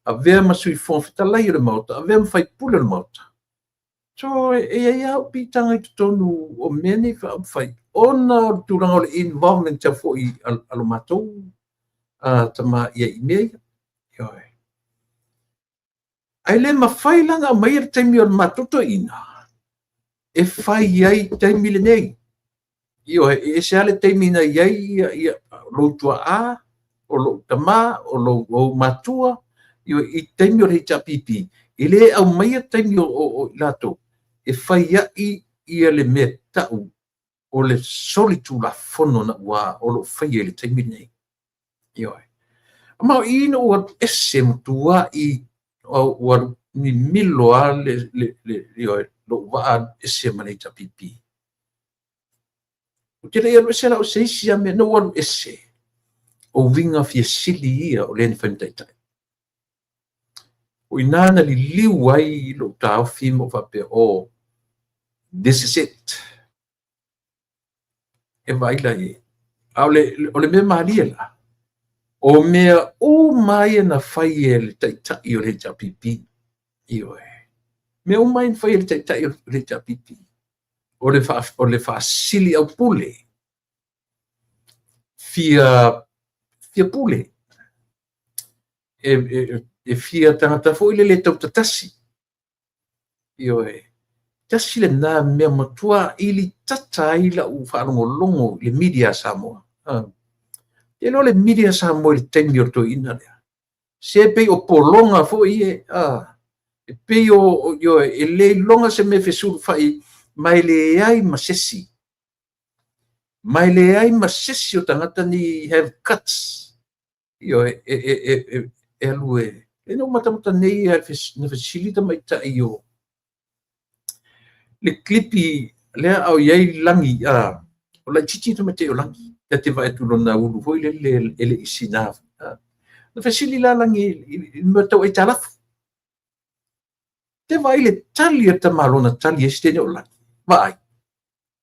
avea ma Sui Fofoga Fetalai o le Maota, avea ma faipule o le Maota. So, e i ai lava ou piitaga i totonu o mea nei faaupufai, ona o le tulaga o le involvement foi a lo matou tama ia i mea ia. Ioe. Ae le mafai la ona aumaia le taimi o le matou toeaina e fai ai taimi lenei. Ioe, e ese lava le taimi na i ai ia lou tuaa, o lou tama, o lou matua, ioe, i taimi o le HRPP, e le aumaia taimi o i latou e fai ai ia le mea tau o le solitulafono na ua o lo o faia i le taimi lenei. Ioe. Ma o i na ou alu ese matuai ua mimilo lava le lou vaa alu ese ma le HRPP. Ou te le i alu ese la o se isi lava mea, na ou alu ese, o uiga fia sili ia o le na fai ma taitai. O i ina na liliu ai lou taofi ma ou faapea, oh, this is it. E vaai la i ai. A o le mea malie la, o mea uma ia na fai e le taitai o le HRPP. Ioe. Mea uma ia na fai e le taitai o le HRPP. O le faasili au pule. Fia pule. E fia tagata foi le le tautatasi. Ioe. Tasi lena mea matua ili tata ai lau faalogologo i le media Samoa. Te iloa le media Samoa i le taimi o le toeaina lea. Se pei o pologa foi e, e pei o, ioe, e le iloga se mea fesulufai, ma e leai ma sesi. Ma e leai ma sesi o tagata ni have guts. Ioe, e alu e. E na matamata nei na fesili tamaitai o le klipi lea au i ai Lagi, o laitiiti tamaitai o Lagi, ta te vaai atu lona ulu foi lele e le i sina. Na fesili la Lagi i mea tau aitalafu. Te vaai le tali a tamalona tali e si o Lagi. Vaai,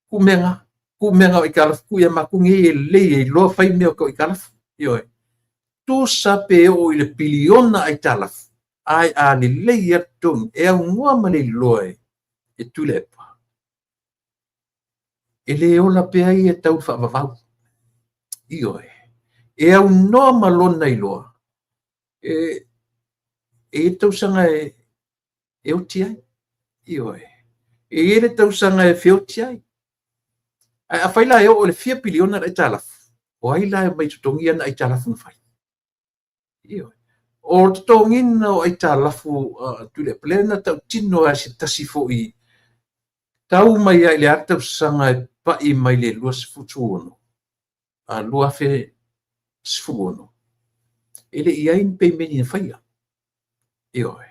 ku mea o aitalafu, ku ia maku e lelei e iloa fai mea o tau aitalafu. Ioe. Tusa pe o i le piliona aitalafu, ai a lelei atu e aunoa ma le iloa e Tuilaepa. E le ola pea ia tau faavavau. Ioe. E aunoa ma lona iloa. E e tausaga e oti ai. Ioe. E i le tausaga e feoti ai. Ae afai la e oo le fia piliona le aitalafu, o ai la e mai totogi ana aitalafu na fai. Ioe. O totogina o aitalafu Tuilaepa, lea na tautino ai se tasi foi tau mai ai le a tausaga e pai mai le 26, 2016. E le i ai ni peimeni na faia. Ioe.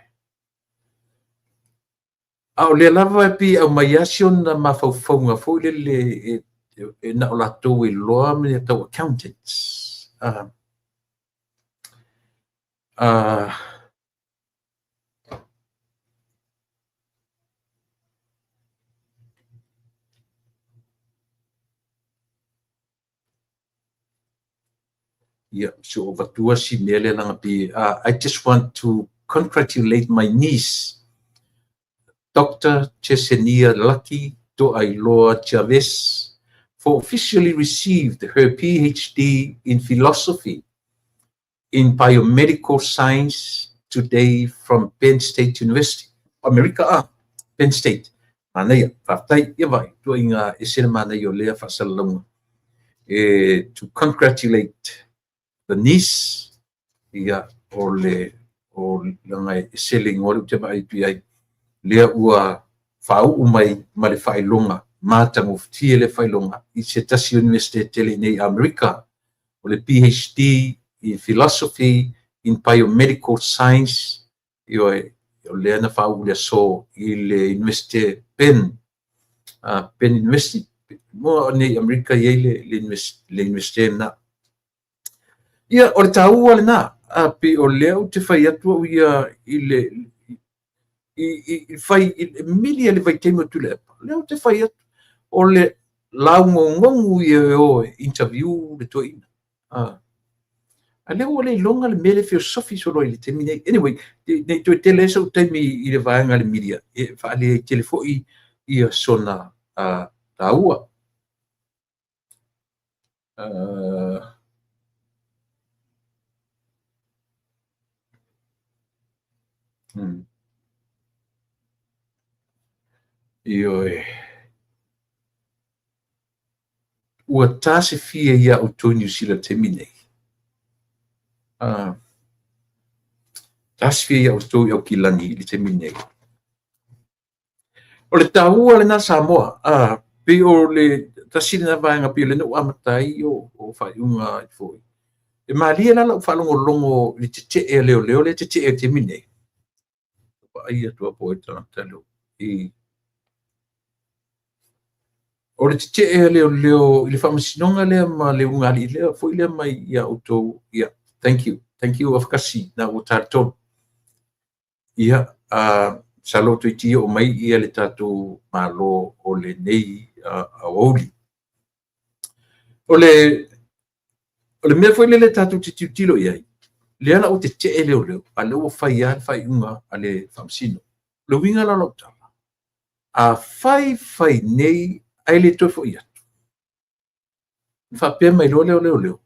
A o lea lava e pei au mai asi ona mafaufauga foi lele e na o latou e iloa ma ni tau accountants. Ia, so o vatua si mea lea langa pi. I just want to congratulate my niece, Dr. Chesenia Lucky Toailoa Chavez, for officially received her PhD in philosophy in biomedical science today from Penn State University. America, Penn State. Manaia, whaatai, ia vai, tua inga e sena manaia o lea whaasalalauga. To congratulate the niece, ia, o le, o langa e sele ingoa le te vai tu ai, lea ua whauu mai ma le whailonga, mātangofetia le whailonga, i se tasi university tele nei Amerika, o le PhD in philosophy in biomedical science, ioe, o lea na whauu le so i le University Penn, Penn University, Mo nei Amerika i ai le Iunivesite lena. Ia, o le taua lena, a pei o lea ou te fai atu au ia i le i fai i mili e le vaitaimi o Tuilaepa, lea ou te fai atu, o le laugogogu ia e o e interview le toeaina. A lea ua le iloga le mea le feosofi solo i le taimi nei. Anyway, nei toe tele ai sou taimi i le vaega le media, e faaleai tele foi ia sona taua. Ioe. Ua tasefia ia outou i Niu Sila i le taimi nei. Tasefia ia outou i Aukilani i le taimi nei. O le taua lena Samoa, pei o le tasi lena vaega pei o lena ua amata ai o faaiuga foi. E malie la lau faalogologo i le tetee a leoleo lea e tetee i le taimi nei. Vaai atu lava po o ai le tagata lea i o le tetee a leoleo i le faamasinoga lea ma le ulugalii lea foi lea mai ia outou. Ia, thank you. Thank you afakasi na ua talitonu. Ia, masalo toeitiiti oo mai ia le tatou Malo o lenei aoauli. O le mea foi lele tatou te tilotilo i ai, lea la ua tetee leoleo, a lea ua fai lava le faaiuga a le faamasino. O le uiga la o lau tala, a fai fai nei ae le toe foi atu, ona faapea mai loa lea o leoleo,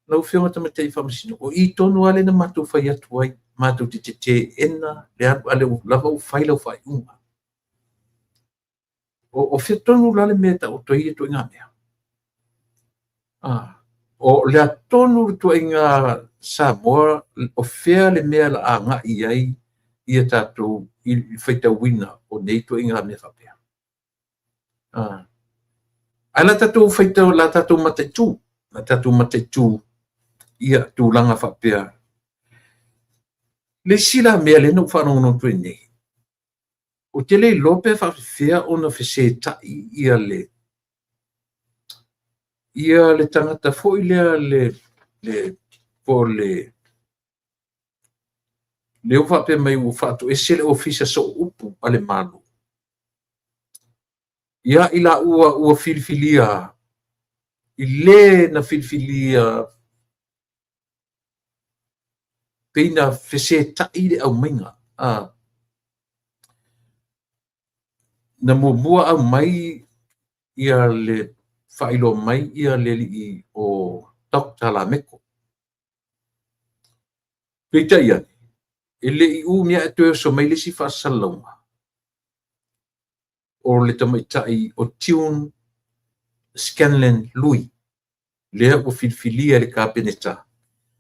lau Afioga Tamaitai Faamasino, o i tonu lava lea na matou fai atu ai, matou te teteena le alu, a lea lava ua fai lau faaiuga. O fea tonu la le mea e taoto ai ia ituaiga mea? O le a tonu le ituaiga Samoa, o fea le mea la agai i ai ia tatou i le faitauina o nei ituaiga mea faapea. Ae la tatou faitau, la tatou mataitu, la tatou mataitu ia tulaga faapea. Le isi la mea lea na ou faalogologo atu ai nei, ou te le iloa pe faapefea ona fesetai ia le tagata foi lea le po le lea ua faapea mai ua faatoese le Ofisa Sooupu a le Malo. Ia i la ua filifilia i le na filifilia pei na fesetai le aumaiga. Na muamua aumai ia le faailoa mai ia le alii o Dr. Lameko. Peitai ane, e le i umi ae toe oso mai le isi faasalalauga o le tamaitai o Tune Scanlan Lui, lea ua filifilia e le Kapeneta.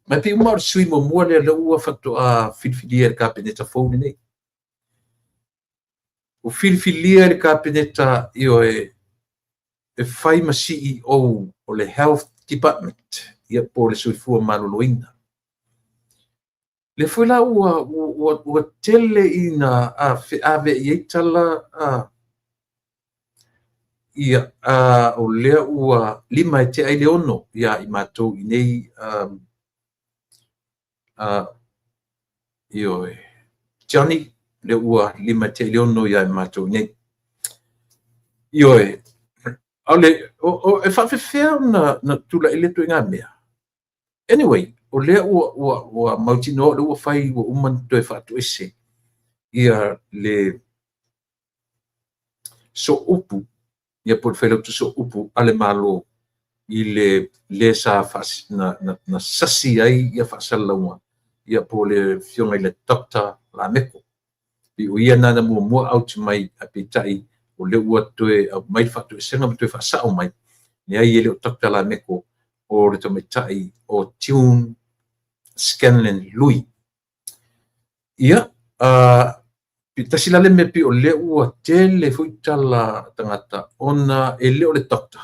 Ma e pei uma o le sui muamua lea lea ua faatoa filifilia e le Kapeneta fou lenei. Ua filifilia e le Kapeneta ioe e fai ma CEO o le Health Department, ia po o le Soifua Maloloina. Lea foi la ua tele ina feaveai ai tala ia o lea ua 5 e tea ai le 6 ia i matou i nei ioe Johnny, lea ua 5 e tea i le 6 ia i matou i nei. Ioe, e faafefea ona tulai le ituaiga mea. Anyway, o lea ua mautinoa o lea ua fai ua uma ona toe faatoese ia le sooupu, ia po o le failautu sooupu a le Malo i le le sa na sasi ai ia faasalalauga, ia po o le afioga i le Dr. Lameko. Pei o ia na muamua out mai, a peitai o lea ua toe aumai le faatoesega ma toe faasao mai, leai e le o Dr. Lameko, o le tamaitai o Tune Scanlan Lui. Ia, tasi la le mea pei o lea ua tele foi tala tagata ona e le o le doctor.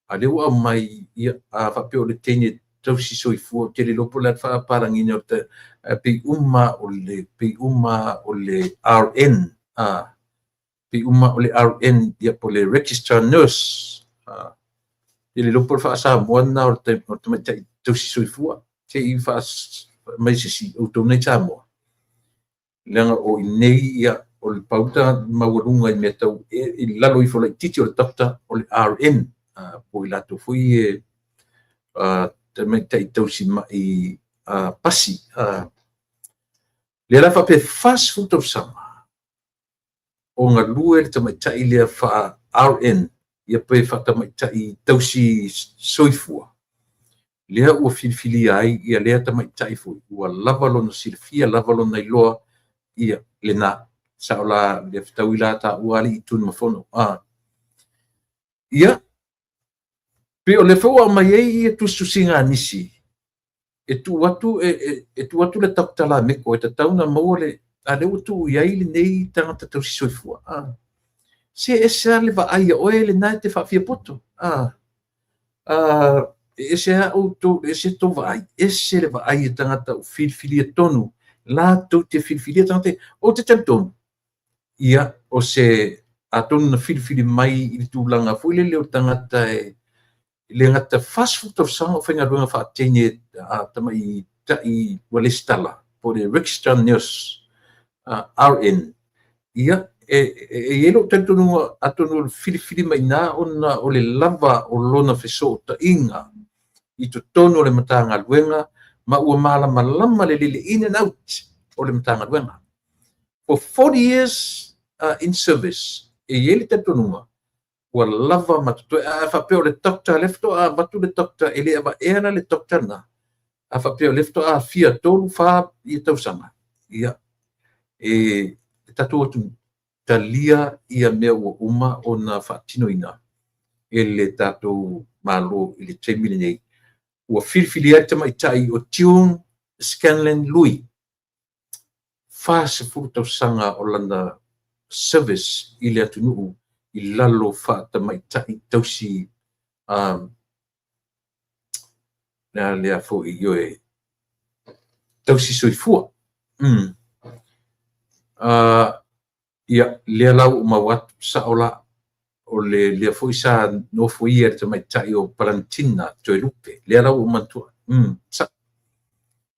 A lea ua aumai, ia, faapea o le teine tausi soifua, ou te le iloa po o le a le faapalagina o le pei uma o le, pei uma o le RN. Pei uma o le RN, ia po o le Registered Nurse. E le iloa po o le faa-Samoa lena o le tamaitai tausi soifua. Se i mai se isi outou nei Samoa. Leaga o i inei ia, o le pauta maualuga i mea tau i lalo ifo laitiiti o le doctor o le RN, po o i latou foi e tamaitai tausi mai pasi. Lea la faapea 40 tausaga o galue le tamaitai lea faa RN, ia pe faatamaitai tausi soifua, lea ua filifilia ai ia lea tamaitai foi ua lava lona silafia, lava lona iloa, ia lena. Sao la le fetaui la taua alii Tunumafono. Ia, pei o lea foi ua aumai ai ia tusitusiga a nisi, e tuu atu, e tuu atu le Dr. Lameko e tatau ona maua le, a lea ua tuu i ai lenei tagata tausi soifua. Se ese lava le vaai a oe lena e te faafiapoto. E ese lava outou, e ese tou vaai, ese le vaai a tagata ua filifilia tonu, latou te filifilia tagata ia. Ou te talitonu, ia, o se, atonu na filifili mai i le tulaga foi lele o tagata e le gata 40 tausaga o faigaluega faateine tamaitai ua lesitala, po o le Registered Nurse, RN, ia, e i ai lou talitonuga atonu o le filifili mai i ina ona o le lava o lona fesootaiga i totonu o le Matagaluega ma ua malamalama lelei le in and out o le Matagaluega. For 40 years in service, e i ai le talitonuga ua lava ma totoe. A faapea o le doctor lea faatoa avatu le doctor, e le avaea la le doctor lena. A faapea o lea faatoa afia 3, 4 ia tausaga, ia, e tatou atunuu, talia ia mea ua uma ona faatinoina e le tatou Malo i le taimi lenei. Ua filifilia ai le tamaitai o June Scanlan Lui, 40 tausaga o lana service i le atunuu i lalo faatamaitai tausi lea foi ioe tausi soifua. Ia, lea la ua mau atu, sao la, o le lea foi sa nofoia le tamaitai o Palantina Toelupe, lea la ua manatua. Sa.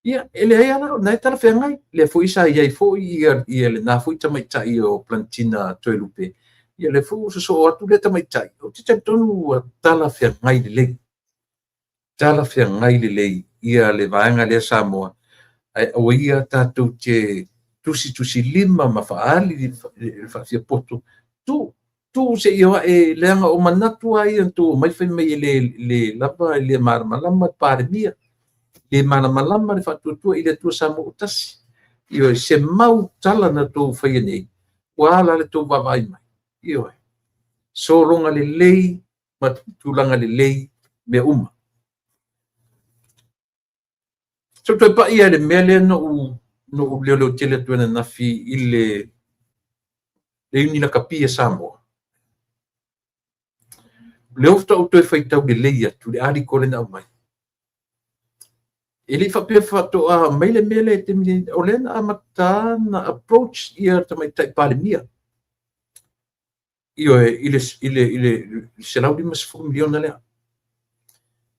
Ia, e leai lava, na e talafeagai. Lea foi sa i ai foi ia lena foi tamaitai o Palantina Toelupe, ia lea foi ua sosoo atu lea tamaitai. Ou te talitonu ua talafeagai lelei. Talafeagai lelei ia le vaega lea Samoa, ae aua ia tatou te tusitusilima ma faaali le faafiapoto. Tuu se i o ae, leaga o manatu lava ia na tou omai fai mai e le lava, e le malamalama le Palemia, le malamalama le Faatuatua i le Atua Samoa ua tasi. Ioe, se mau tala na tou faia nei, ua ala le tou vaavaai mai. Ioe, sologa lelei ma tulaga lelei mea uma. So toe pai ia le mea lea na ou leoleo tele atu ananafi i le Iuni Lakapi a Samoa. Lea faatoa ou toe faitau lelei atu le article lea na aumai. E le i faapea faatoa mai le mea lea i le taimi nei, o lea na amata na approach ia le tamaitai Palemia. Ioe, i le $150 miliona lea.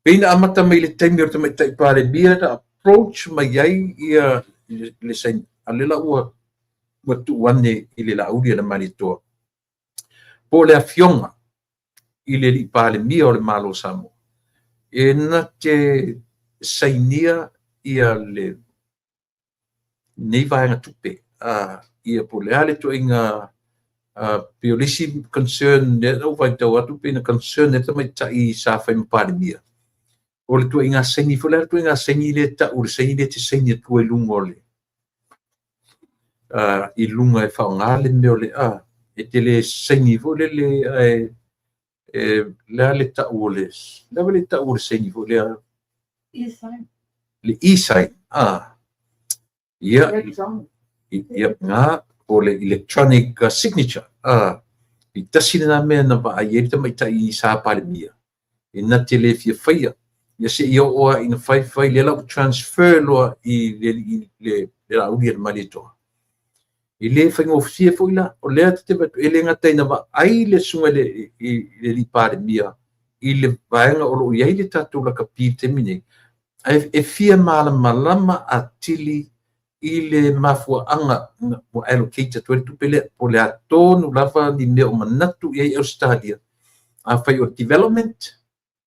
Pei na amata mai le taimi o le tamaitai Palemia na approach mai ai ia le saini, a lea la ua tuu ane i le Laauli a le Malietoa, po o le afioga i le alii Palemia o le Malo o Samoa, e na te sainia ia lenei vaega tupe, ia po o le a le ituaiga, pei o le isi concern lea na ou faitau atu, pei na concern ai le tamaitai sa fai ma Palemia, o le ituaiga saini foi lea, le ituaiga saini lea e tau, le saini lea e te saini atua i luga o le i luga e faaaoga le mea o le e te le saini foi lele, ae le a le tau o le, le a le tau o le saini foi lea? E-sign. Le e-sign. Ia, ia, nga, o le electronic signature. I tasi lena mea na vaai ai le tamaitai sa Palemia, e na te le fia faia. Ia se i oo lava ina fai fai, lea la ua transfer loa i le Laauli a le Malietoa. E le faigofie foi la, o lea ta te vaai atu, e le gata ina vaai le susuga i le alii Palemia i le vaega o lo o i ai le tatou lakapi i le taimi nei, ae e fia malamalama atili i le mafuaaga ua allocate atu ai le tupe lea, po o le a tonu lava ni mea o manatu i ai Ausetalia. Afai o le development,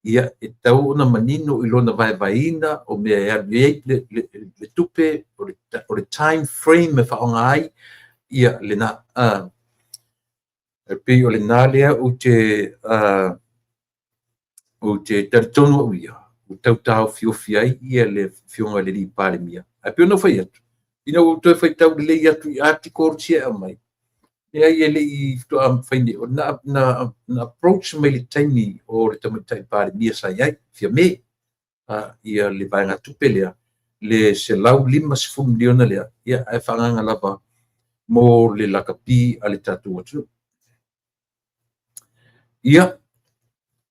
ia e tatau ona manino i lona vaevaeina o mea e alu i ai le tupe, o le time frame e faaaoga ai, ia lena. E pei o lena lea ou te talitonu au ia, ua tau taofiofi ai ia le Afioga i le Palemia. Ae pei ona ou fai atu, ina ua ou toe faitau lelei atu i articles ia e aumai, leai e le i faatoa mafai nei, na approach mai i le taimi o le Tamaitai Palemia sa i ai, Fiame, ia le vaegatupe lea, le $150 miliona lea, ia, ae faaagaaga lava mo le lakapi a le tatou atunuu. Ia,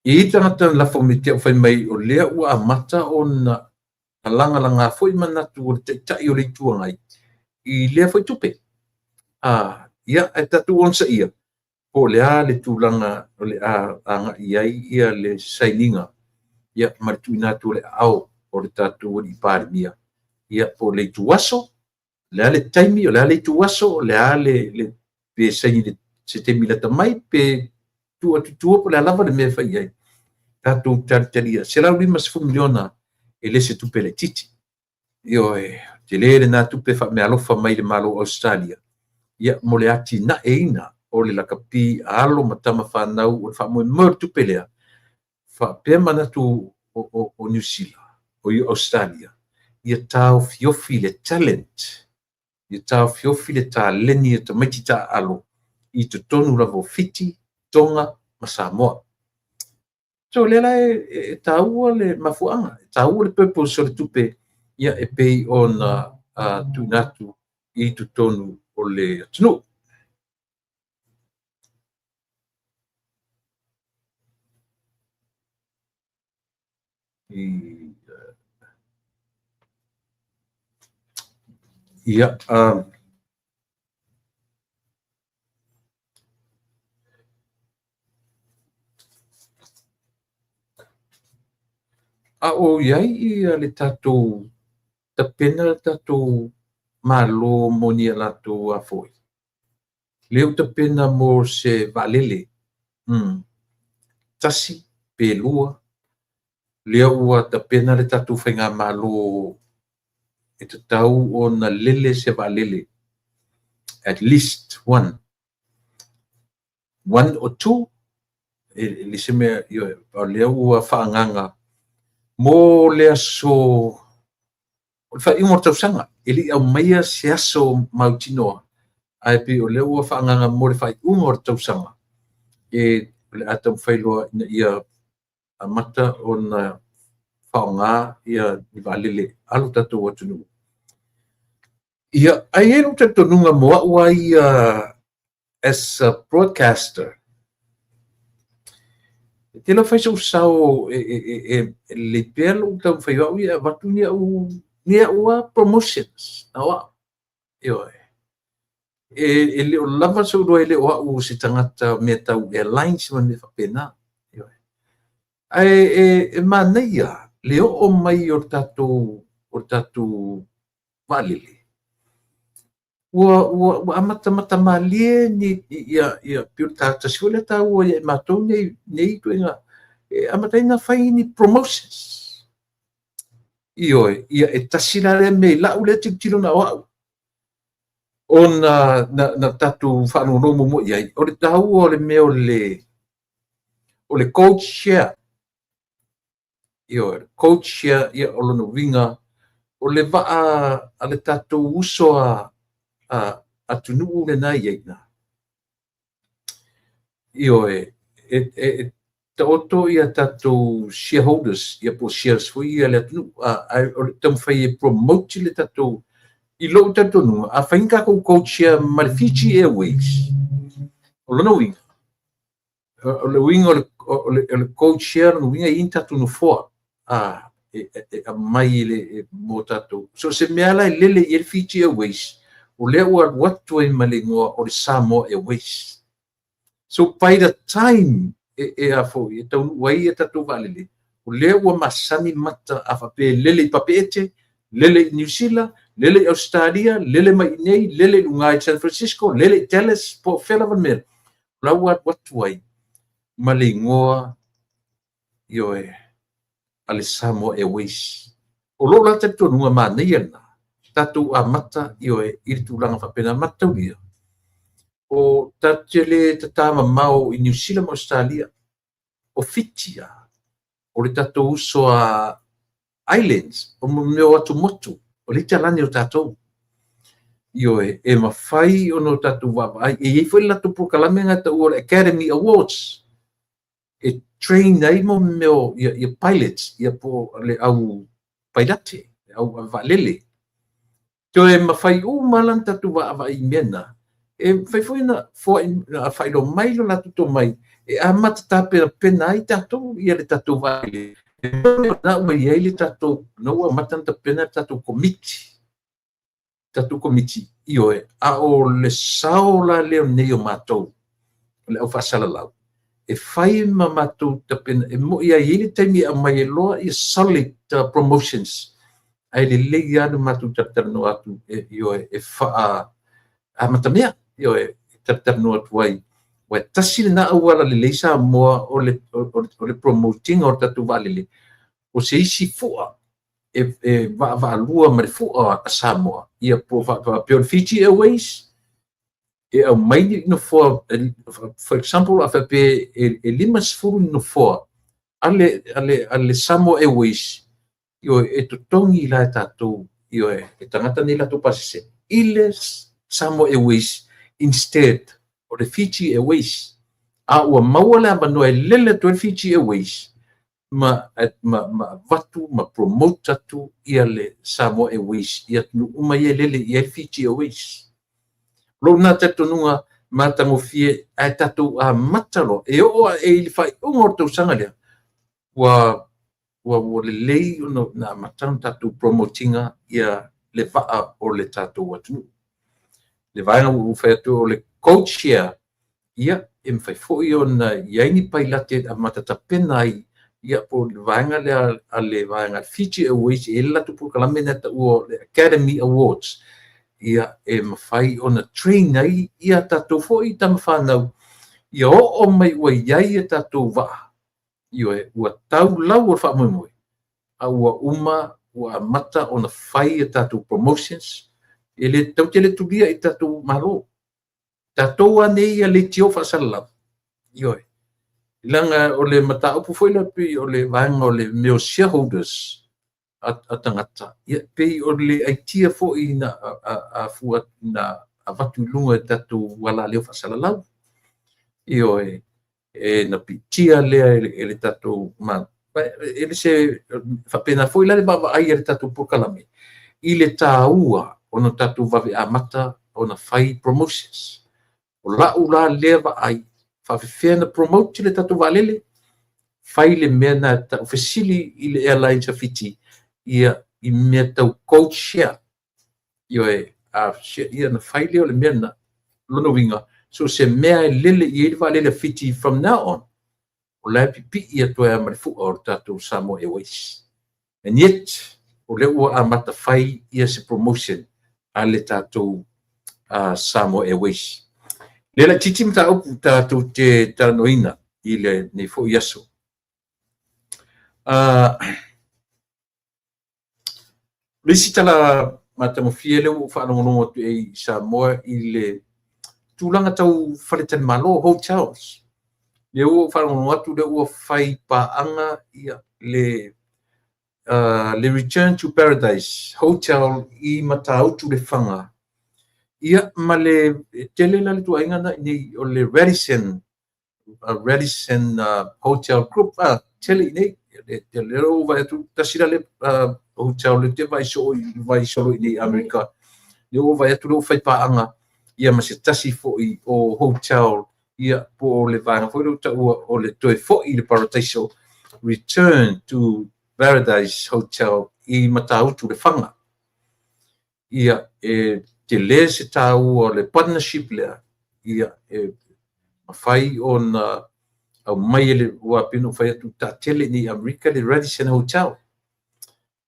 e i ai tagata na lafo mai ia te au fai mai o lea ua amata ona lagalaga foi manatu o le Taitai o le Itu Agai i lea foi tupe. Ia, ae tatou onosaia po o le a le tulaga o le a agai i ai ia le sainiga, ia, ma le tuuina atu o le aao o le tatou alii Palemia, ia, po o le ituaso, o le a le taimi, o le a le ituaso, o le a le pe saini i se taimi lata mai, pe tuu atu i tua, po o le a lava le mea e fai i ai, tatou talitalia. $150 miliona e le o se tupe laitiiti. Ioe, tele lena tupe faameaalofa mai le Malo o Ausetalia, ia, mo le atinaeina o le lakapi a alo ma tama fanau. O le faamoemoe o le tupe lea, faapea manatu o Niu Sila, o Ausetalia, ia taofiofi le talent, ia taofiofi le taleni o tamaiti taaalo i totonu lava o Fiti, Toga ma Samoa. So o lea la e taua le mafuaaga, e taua le purpose o le tupe, ia, e pei ona tuuina atu i totonu o le atunuu. Ia, a o i ai ia le tatou tapena le tatou Malo mo ni a latou foi, lea ua tapena mo se vaalele, tasi pe lua, lea ua tapena le tatou faigamalo e tatau ona lele se vaalele, at least one, one or two, e le se mea, o lea ua faaagaaga mo le aso o le faaiuga o le tausaga. E le i aumaia se aso mautinoa, ae pei o lea ua faaagaaga mo le faaiuga o le tausaga, e o le a taumafai loa ina ia amata ona faaaoga ia ni vaalele a lo tatou atunuu. Ia, ae i ai lou talitonuga mo au lava ia as a broadcaster, e te iloa e fai sou sao e lelei pea lou taumafai o au ia e avatu ni au lava promotions na o au. Ioe. E le o lava sou iloa, e le o au o se tagata o mea tau airlines ma mea faapena. Ioe. Ae e manaia le oo mai o le tatou vaalele, ua amatamata malie ni ia pei o le tasi foi lea taua ia i matou nei ituaiga, e amata ai ona fai ni promotions. Ioe, ia e tasi la lea mea i lau lea tilotilo na o au, ona na tatou faalogologo muamua i ai, o le taua o le mea o le code share. Ioe, code share, ia, o lona uiga, o le vaa a le tatou uso a atunuu lena e i ai i ina. Ioe, e taoto ia tatou shareholders, ia po o shares foi ia a le atunuu, ae o le taumafai e promote le tatou, i lou talitonuga, a fai ni tatou code share ma le Fiji Airways, o lona uiga, o le uiga o le code share, o lona uiga e i ai ni tatou nofoa e aumai mo tatou. So se mea la e lele i ai le Fiji Airways, O lea ua alu atu ai ma le igoa o le Samoa Airways. So by the time e a foi e taunuu ai ia tatou vaalele, o lea ua masani mata a faapea e lele i Papeete, lele i Niu Sila, lele i Ausetalia, lele mai i inei, lele i luga i San Francisco, lele i Dallas, po o fea lava le mea, o la ua alu atu ai ma le igoa, ioe, a le Samoa Airways. O lou la talitonuga manaia lena, tatou amata, ioe, i le tulaga faapena. Mataulia, o tatou te le tata mamao i Niu Sila ma Ausetalia, o Fiti, o le tatou uso a islands, o mea o atumotu, o le iti alani o tatou. Ioe, e mafai ona o tatou vaavaai. E i ai foi le latou polokalame na taua o le Academy Awards, e train ai mo mea o ia pilots, ia po o le au pailate, le au vaalele. Toe mafai uma la ona tatou vaavaai i mea na, e mafai foi ona faailoa mai lo latou tomai, e amata tapenapena ai tatou ia le tatou vaalele. Na ua i ai le tatou, na ua amata ona tapena le tatou komiti. Tatou komiti, ioe, a o le sao la lea nei o matou, o le au faasalalau, e fai ma matou tapena, e moi ai i le taimi e aumai ai loa ia solid promotions, ae lelei lava le matou talatalanoa atu, ioe, e faa amatamea, ioe, e talatalanoa atu ai. Ua tasi lena auala lelei Samoa o le promoting o le tatou vaalele, o se isi fua e vaavaalua ma le fua a Samoa, ia po faapea o le Fiji Airways, e aumai ni nofoa, for example, a faapea e 50 ni nofoa a le Samoa Airways, ioe, e totogi la e tatou, ioe, e tagata nei latou pasese, i le Samoa Airways instead o le Fiji Airways. A ua maua le avanoa e lele atu ai le Fiji Airways ma avatu ma promote atu ia le Samoa Airways i atunuu uma ia e lele i ai le Fiji Airways. Lou na talitonuga matagofie, ae tatou amata loa, e oo ae i le faaiuga o le tausaga lea, ua lelei ona amata ona tatou promotinga ia le vaa o le tatou atunuu. Le vaega ua fai atu o le coach share, ia, e mafai foi ona i ai ni pailate e amata tapena ai, ia, po o le vaega lea a le vaega Fiji Airways, e i ai le latou polokalame na taua o le Academy Awards, ia, e mafai ona train ai ia tatou foi tamafanau, ia oo mai ua i ai ia tatou vaa, ioe, ua tau lau o le faamoemoe, a ua uma ua amata ona fai ia tatou promotions, e le tatou te le tulia i tatou malo. Tatou a nei ia leitio faasalalau. Ioe. Leaga o le mataupu foi lea pei o le vaega o le mea o shareholders a tagata, ia pei o le aitia foi na afua na avatu i luga e tatou alaleo faasalalau. Ioe, e na piitia lea e le tatou e le se faapena foi la le vaavaai a le tatou polokalame i le taua ona tatou vave amata ona fai promotions. O lau la lea vaai, faafefea na promote le tatou vaalele, fai le mea na fesili i le airlines a Fiti, ia i mea tau code share. Ioe, a ia na fai lea o le mea na lona uiga, so se mea e lele i ai le vaalele a Fiti from now on, o la e pipii atu ai ma le fua o le tatou Samoa Airways. And yet, o lea ua amata fai ia se promotion a le tatou Samoa Airways. Le la titi mataupu tatou te talanoaina i lenei foi aso. Le isi tala matagofie lea ua faalogologo atu i Samoa i le tulaga tau faletalimalo, hotels. Lea ua faalogologo atu lea ua fai paaga ia le Return to Paradise Hotel i Matautu Lefaga. Ia ma le tele la le tuaiga na nei o le Radisson Hotel Group, tele i nei. Le leo vai atu tasi la le hotel le te vai so vai solo i nei Amerika. Le o vai atu le fai paaga ia ma se tasi foi o hotel ia po le vaega foi le taua o le toe foi le Paradise, Return to Paradise Hotel i Matautu Lefaga. Ia e tele se taua o le partnership lea, ia e mafai ona aumai e le, aua pei ona ou fai atu, taatele i inei i Amerika le Radisson Hotel.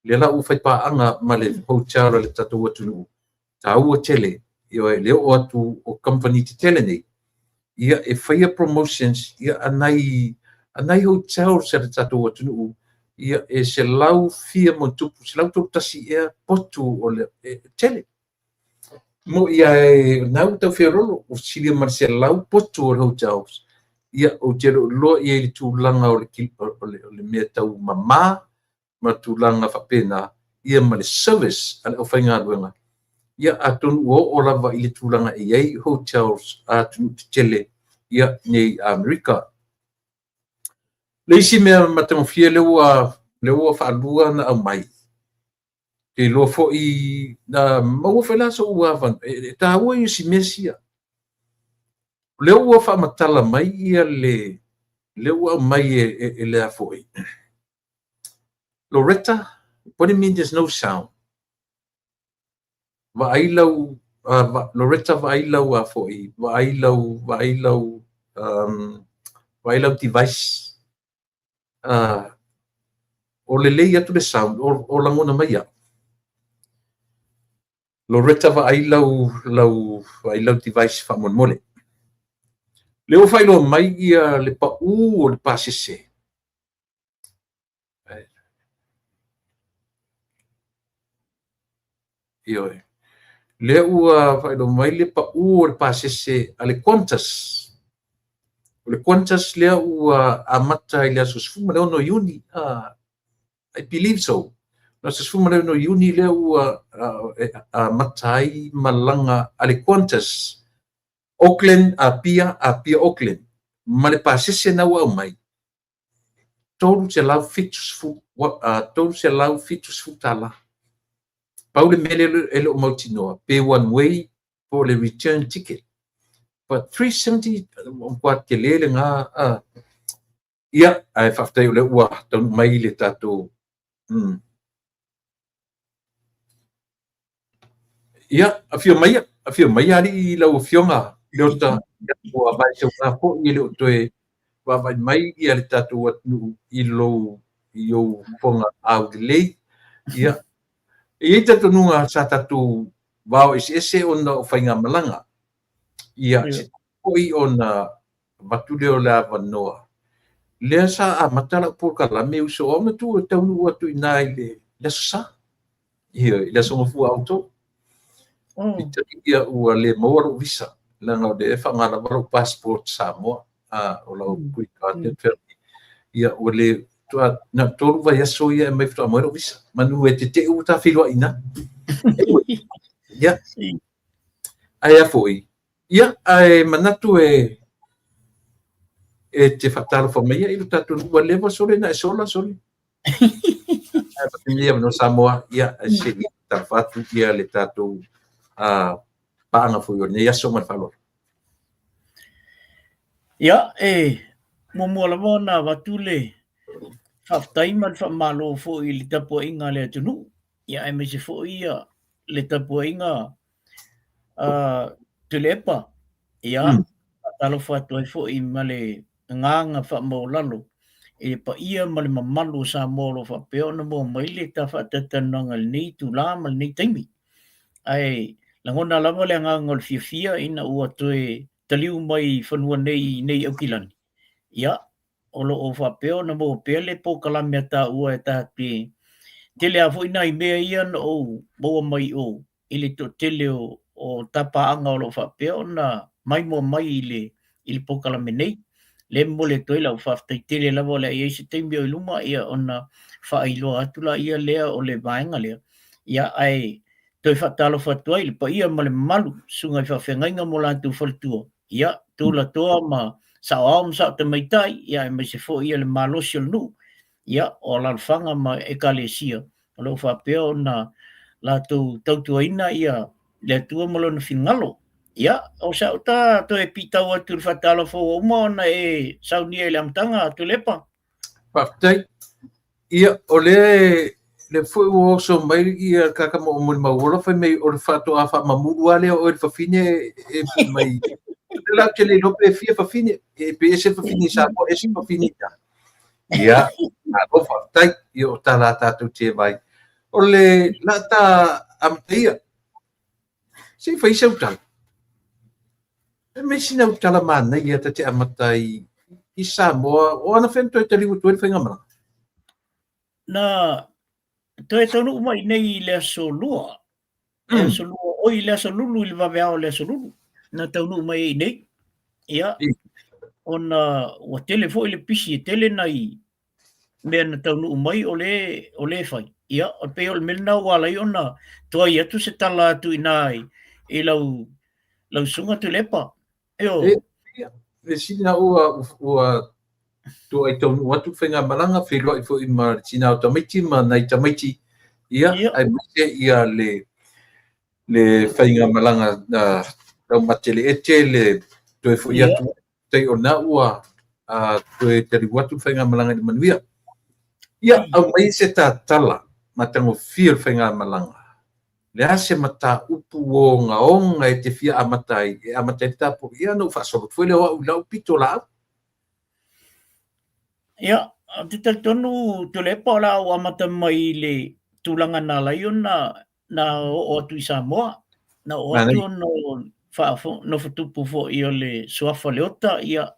Lea la ua fai paaga ma le hotel a le tatou atunuu, taua tele, ioe, le oo atu o kamupani tetele nei, ia e faia promotions ia a nai a nai hotels a le tatou atunuu, ia e 100 fia ma tupu, 131 ea potu o le e, tele. Mo'i ae na ua tau feololo, ua silia ma le 100 potu o le hotels. Ia ou te le o iloa i ai le tulaga o le mea tau mama ma tulaga faapena, ia ma le service a le aufaigaluega. Ia atonu ua oo lava i le tulaga e i ai hotels a atunuu tetele ia nei Amerika. Le isi mea matagofie lea ua faalua ona aumai, te iloa foi na maua foi la so'u avanoa, e taua ia o si mea sia. O lea ua faamatala mai ia lea ua aumai e le a foi. Loretta, what do you mean there's no sound? Vaai lau Loretta, vaai lau a foi, vaai lau device. O lelei atu le sound o lagona mai au. Loretta, vaai lau device faamolemole. Lea ua faailoa mai ia le pau o le pasese. Ioe. Lea ua faailoa mai le pau o le pasese a le Qantas. O le Qantas lea ua amata i le aso 16 Iuni. I believe so. Le aso 16 Iuni lea ua amata ai malaga a le Qantas. Auckland, Apia, Apia, Auckland. Ma le pasese na ua aumai, 370, $370. Pau le mea lea e le o mautinoa, pe one way po o le return ticket. But 370, matua tele lena. Ia, ae faafetai o lea ua taunuu mai le tatou. Ia, afio mai, afio mai alii lau afioga Leota, ua vaeseuga foi e le o toe vaavaai mai ia le tatou atunuu i lou i ou fofoga aulelei. Ia, e i ai talitonuga sa tatou vao eseese ona o faigamalaga. Ia, se foi ona avatu lea o le avanoa. Lea sa amata lau polokalame uso o au na tu e taunuu atu i ina i le Aso Sa. Ia, i le Aso Gafua auto. Peitai ia ua le maua lou visa, leaga o lea e faaaoga lava lou passport Samoa, o lau green card. Ia ua le tua, na 3 vaiaso ia e mai faatoa maua lou visa. Manu e tetee ua ta feiloai ina. Ia. Ae a foi, ia, ae manatu e te faatalofa mai i lo tatou nuu, ua leva sole na e sola sole. Ae ia no Samoa, ia, se i talofa atu ia le tatou paaga foi o lenei aso ma le faaaloalo. Ia, e muamua lava ona avatu le faafetai ma le faamalo foi i le tapuaiga a le atunuu. Ia, aemaise foi ia le tapuaiga a Tuilaepa. Ia, faatalofa atu ai foi ma le agaga faamaualalo i le paia ma le mamalu o Samoa o lo o faapea ona maua mai le ta faatatalanoaga i lenei itula ma lenei taimi. Ae lagona lava le agaga o le fiafia ina ua toe taliu mai i fanua nei i nei Aukilani. Ia, o lo o faapea ona maua pea le polokalame a taua e ta te tele lava foi nai mea ia na ou maua mai o i le toatele o tapaaga o lo o faapea ona maimoa mai i le polokalame nei. Le momoli atu ai lau faafetai tele lava o le a i ai se taimi o i luma ia ona faailoa atu la ia lea o le vaega lea. Ia, ae toe faatalofa atu ai i le paia ma le mamalu, susuga i faafeagaiga mo latou faletua. Ia, tulatoa ma saoao ma sao tamaitai, ia aemaise foi ia le malosi o le nuu, ia, o alaalafaga ma ekalesia o lo o faapea ona latou tautuaina ia le Atua ma lona finagalo. Ia, o sau ta toe pitau atu i le faatalofa ua uma ona e saunia i le amataga, Tuilaepa. Faafetai. Ia, o lea Le foi ua oso mai ia kaka mo mo mauola fai mai o le faatoa faamamulu lava lea o oe le fafine e pule mai. O la te le iloa pe fia fafine, e pe ese fafine i Samoa, ese fafine i ina. Ia, malo faafetai, ia o tala a tatou te vai. O le la ta amataia, se i fai sau tala. E mai sina tala manaia ta te amata ai i Samoa, o anafea na toe taliu atu ai le faigamalaga? Na toe taunuu mai nei i le aso Lua, le aso Lua, oi le aso Lulu i le vaveao o le aso Lulu, na taunuu mai ai nei. Ia, ona ua tele foi le pisi, e tele nai mea na taunuu mai o le, o le fai. Ia, o pei o le mea lena ua ala ai ona tuai atu se tala atu i ina i lau, lau susuga Tuilaepa. Io. E, le sili na ua, ua tuai taunuu atu le faigamalaga, feiloai foi ma le tina o tamaiti ma nai tamaiti, ia, aemaise ia le, le faigamalaga na laumateleete le toe foi atu tai o lena ua toe taliu atu le faigamalaga i le manuia. Ia, aumai se tatala matagofie o le faigamalaga. Le a se mataupu ogaoga e te fia amata ai, e amata ai le tapuai, ia ona ou faasolo atu foi lea o au i lau pitolaau. Ia, ou te talitonu Tuilaepa o le a ou amata mai i le tulaga na ala ai ona na oo atu i Samoa. Na oo atu ona o nofotupu foi o le Suafa Leota, ia,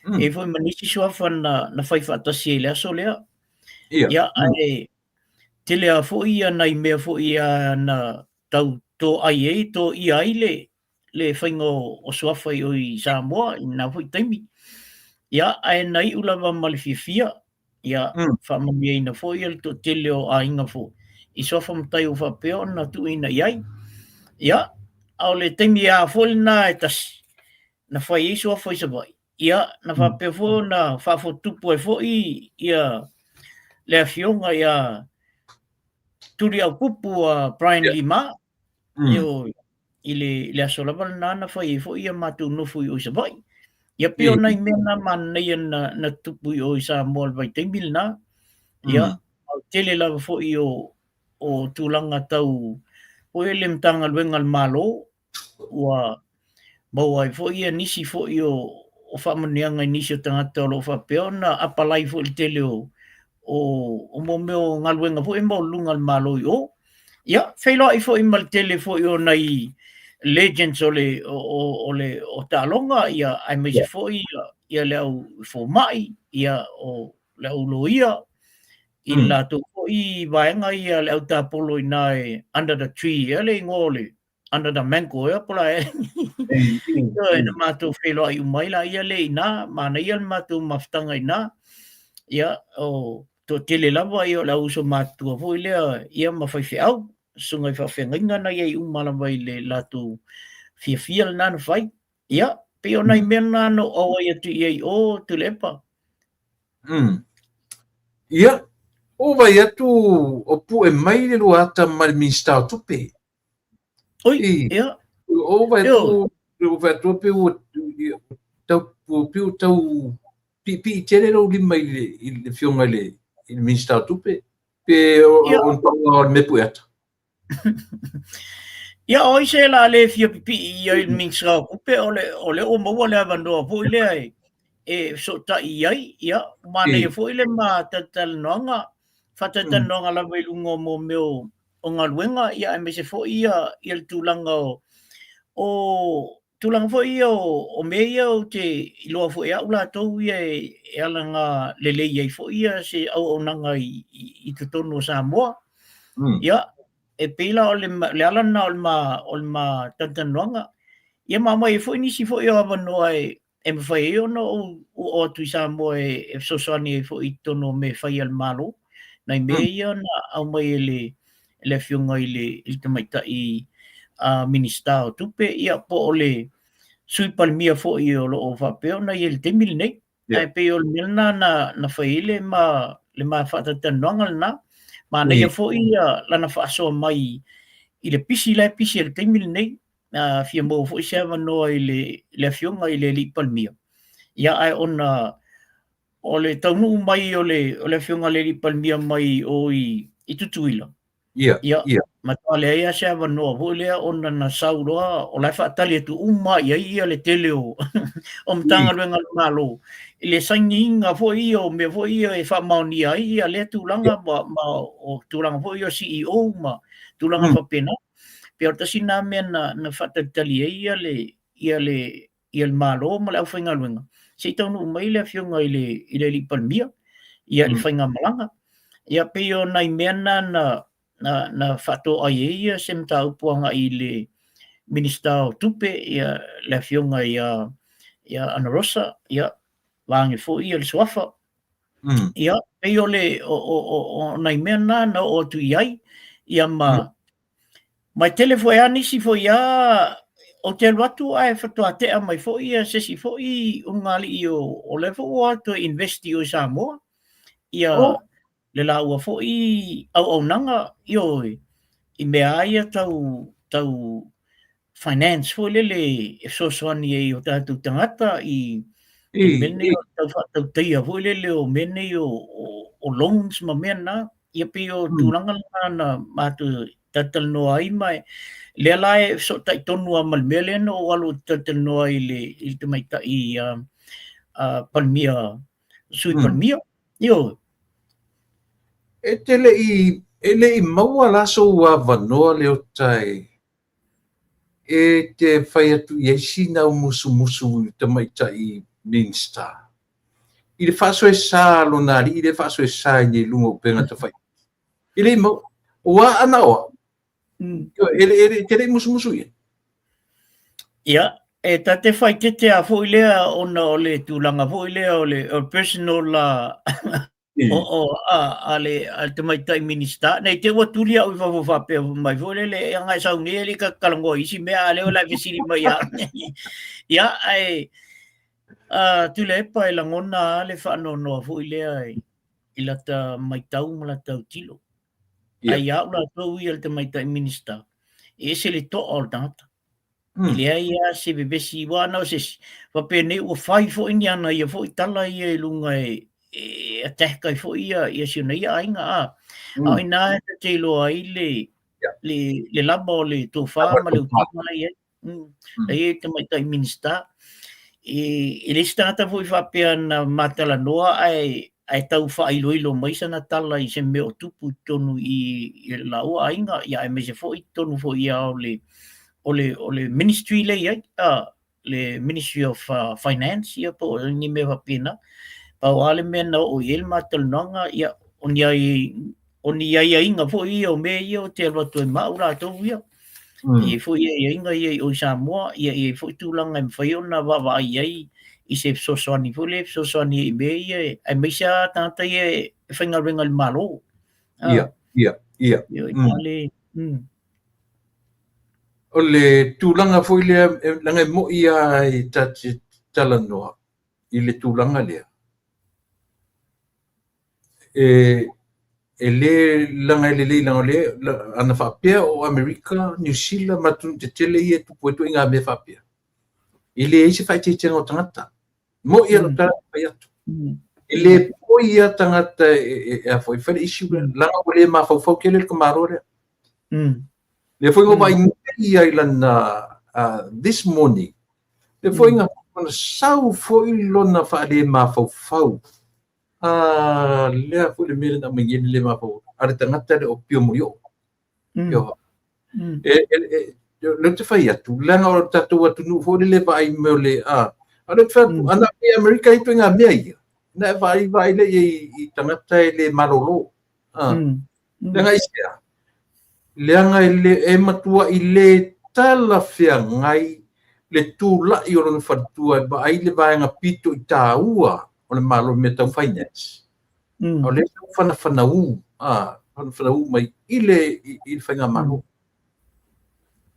e i ai foi ma nisi suafa na fai faatasi ai i le aso lea. Ia, ae tele lava foi ia nai mea foi na tau toai ai, toia ai le faiga o suafa i o i Samoa i lena foi taimi. Ia, ae na iu lava ma le fiafia, ia, faamanuiaina foi le toatele o aiga foi i suafa matai ua faapea ona tuuina i ai. Ia, a o le taimi lava foi lena e tasi na fai ai suafa i Savaii, ia, na faapea foi ona faafotutupu ai foi ia le afioga ia Tuliaupupu a Brian Lima, i le aso lava lena na fai ai foi ia matou nofo i o i Savaii. Ia pei o nai mea na manaia na tutupu i o i Samoa i le vaitaimi lena. Ia, o le tele lava foi o tulaga tau foi le Matagaluega a le Malo ua maua ai foi ia nisi foi o faamanuiaga i nisi o tagata o lo o faapea ona apalai foi i le tele o mo mea o galuega foi e maualuluga a le Malo i o. Ia, feiloai foi ma le tele foi o nai legends o le o le o taaloga, ia, aemaise foi ia le au fomai, ia o le au loia, i le latou foi vaega ia le au tapolo i ina e under the tree, ia le igoa o le under the mango ea po o le a ea. Ioe, na matou feiloai uma ai laia lea i ina, manaia le matou mafutaga i ina. Ia, o toatele lava ia o le au uso matutua foi lea ia ma faifeau, susuga i faafeagaiga na i ai uma lava i le latou fiafia lena na fai. Ia, pei o nai mea na na ou auai atu i ai i o Tuilaepa. Ia, ua vaai atu o pue mai le lua ata ma le Minisita o Tupe. Oi, ia. O vai atu, o vai atu pe ua tau pe ua tau piipii tele lou lima i le i le afioga i le Minisita o Tupe pe o o le mea pue ata. Ia, o ai se la le fia pipii i ai le Minisita o Tupe, o le ua maua le avanoa foi lea e fesootai i ai. Ia, manaia foi le ma talatalanoaga, faatalatalanoaga lava i luga o mo mea o galuega, ia aemaise foi ia le tulaga o tulaga foi ia o mea ia ou te iloa foi e au latou ia e alaga lelei ai foi ia se auaunaga i totonu o Samoa. Ia, e pei la o le ala lena o le ma talatalanoaga. Ia ma aumai ai foi nisi foi o avanoa e mafai ai ona ou oo atu i Samoa e fesoasoani ai foi i totonu o mea e fai a le Malo, nai mea ia na aumai e le afioga i le tamaitai Minisita o Tupe, ia po o le Sui Palemia foi o lo o faapea ona i ai i le taimi lenei. Ae pei o le mea lena na fai ai le ma faatalatalanoaga lena. Manaia foi lana faasoa mai i le pisi la e pisi i le taimi lenei. Fia maua foi se avanoa i le afioga i le alii Palemia. Ia, ae ona o le taunuu mai o le afioga i le alii Palemia mai o i i Tutuila. Ia, matua leai lava se avanoa foi lea ona na sau loa o la e faatali atu uma i ai ia le tele o o Matagaluega a le Malo i le sainiina foi ia o mea foi ia e faamaonia ai ia lea tulaga ma o tulaga foi ia o CEO ma tulaga faapena. Pei o le tasi lena mea na faatalitali ai ia le ia le ia le Malo ma le aufaigaluega se i taunuu mai le afioga i le i le alii Palemia ia i le faigamalaga. Ia pei o nai mea na na faatoai ai ia se mataupu agai i le Minisita o Tupe ia le afioga ia ia Anarosa, ia vaeane foi ia le suafa. Ia pei o le o nai mea na na oo atu i ai ia ma Ma e tele foi lava nisi foi a ou te alu atu ae faatoa tea mai foi ia se isi foi ulugalii o, o lea foi ua o atu e invest i o i Samoa ia le laua foi auaunaga, ioe, i mea lava ia tau tau finance foi lele e fesoasoani ai i o tatou tagata i i le mea lenei o le tau faatautaia foi lele o mea nei o loans ma mea na. Ia pei o tulaga lena na matou talatalanoa ai ma lea la e fesootai tonu lava ma le mea lea na ou alu ou te talatalanoa ai i le tamaitai Palemia, Sui Palemia. Ioe. E te le i, e le i maua la sou avanoa Leota e te fai atu i ai sina au musumusu i le tamaitai Minista i le faasoesa a lona alii lea e faasoesa ai nei i luga o upega tafailagi. E le i maua. Ua ana o au. E te le i musumusu i ai. Ia, e ta te faaeteete lava foi lea ona o le tulaga foi lea o le personal o, o, a, a le, a le tamaitai Minista, nei te ua tuli au i fafo faapea mai foi lele, e ana e sau nei e le i talanoa i isi mea, a o lea o le a e fesili mai ia au. Ia, ae, a, Tuilaepa e lagona lava le faanoanoa foi lea i lata matau ma lata autilo. Ae ia au latou ia le tamaitai Minista, e ese le toa o le tagata. E leai lava se vevesi, aua ana o se isi, faapea nei ua fai foi ni ana ia foi tala ia i luga e attack ai foi ia si ona ia aiga, a. A o i ina e ta te iloa ai le, le, le lava o le tofa ma le utaga la e i ai. La e i ai le tamaitai Minista. E leai se tagata foi faapea na ma talanoa ae ae tau faailoilo mai sana tala i se mea o tupu i totonu i laua aiga, ia aemaise foi i totonu foi ia o le o le o le ministry lea e i ai, le Ministry of Finance ia po o ni mea faapena. Pau lava le mea na oo i ai le ma talanoaga, ia o ni ai o ni aiaiga foi ia o mea ia ou te alu atu ai ma au latou ia. E i ai foi aiaiga ia i o i Samoa, ia e i ai foi tulaga e mafai ona vaavaai ai i se fesoasoani foi lea e fesoasoani ai i mea ia, aemaise lava tagata ia e faigaluega i le Malo. Ia, ia, ia. Le, O le tulaga foi lea, leaga e moni lava e ta te talanoa i le tulaga lea, e le leaga e lelei leaga o lea ana faapea o Amerika, Niu Sila ma atunuu tetele ia e tupu ai ituaiga mea faapea, e leai se faaeteetega o tagata. Moni lava lau tala e fai atu. E le poi lava tagata e a foi, fai le issue lea, leaga ua le mafaufau tele le tamaloa lea. Lea foi ua vaai nei ia i lana this morning, lea foi na sau foi lona faalemafaufau. A lea foi le mea lea na aumai nei le le mafaufau a le tagata lea o Pio Molioo. Lea ou te fai atu, leaga o le tatou atunuu foi lele e vaai mai o le, a, a lea ou te fai atu, ana i Amerika e i ai ituaiga mea ia, na e vaai vaai lea i ai i tagata e le malolo. A, leaga aisea? Leaga e le, e matuai le talafeagai le tulai o lona faletua e vaai le vaega pito i taua o le Malo i mea tau finance. A o lea e tau fanafanaū, a, fanafanaū mai i le, i le faigamalo.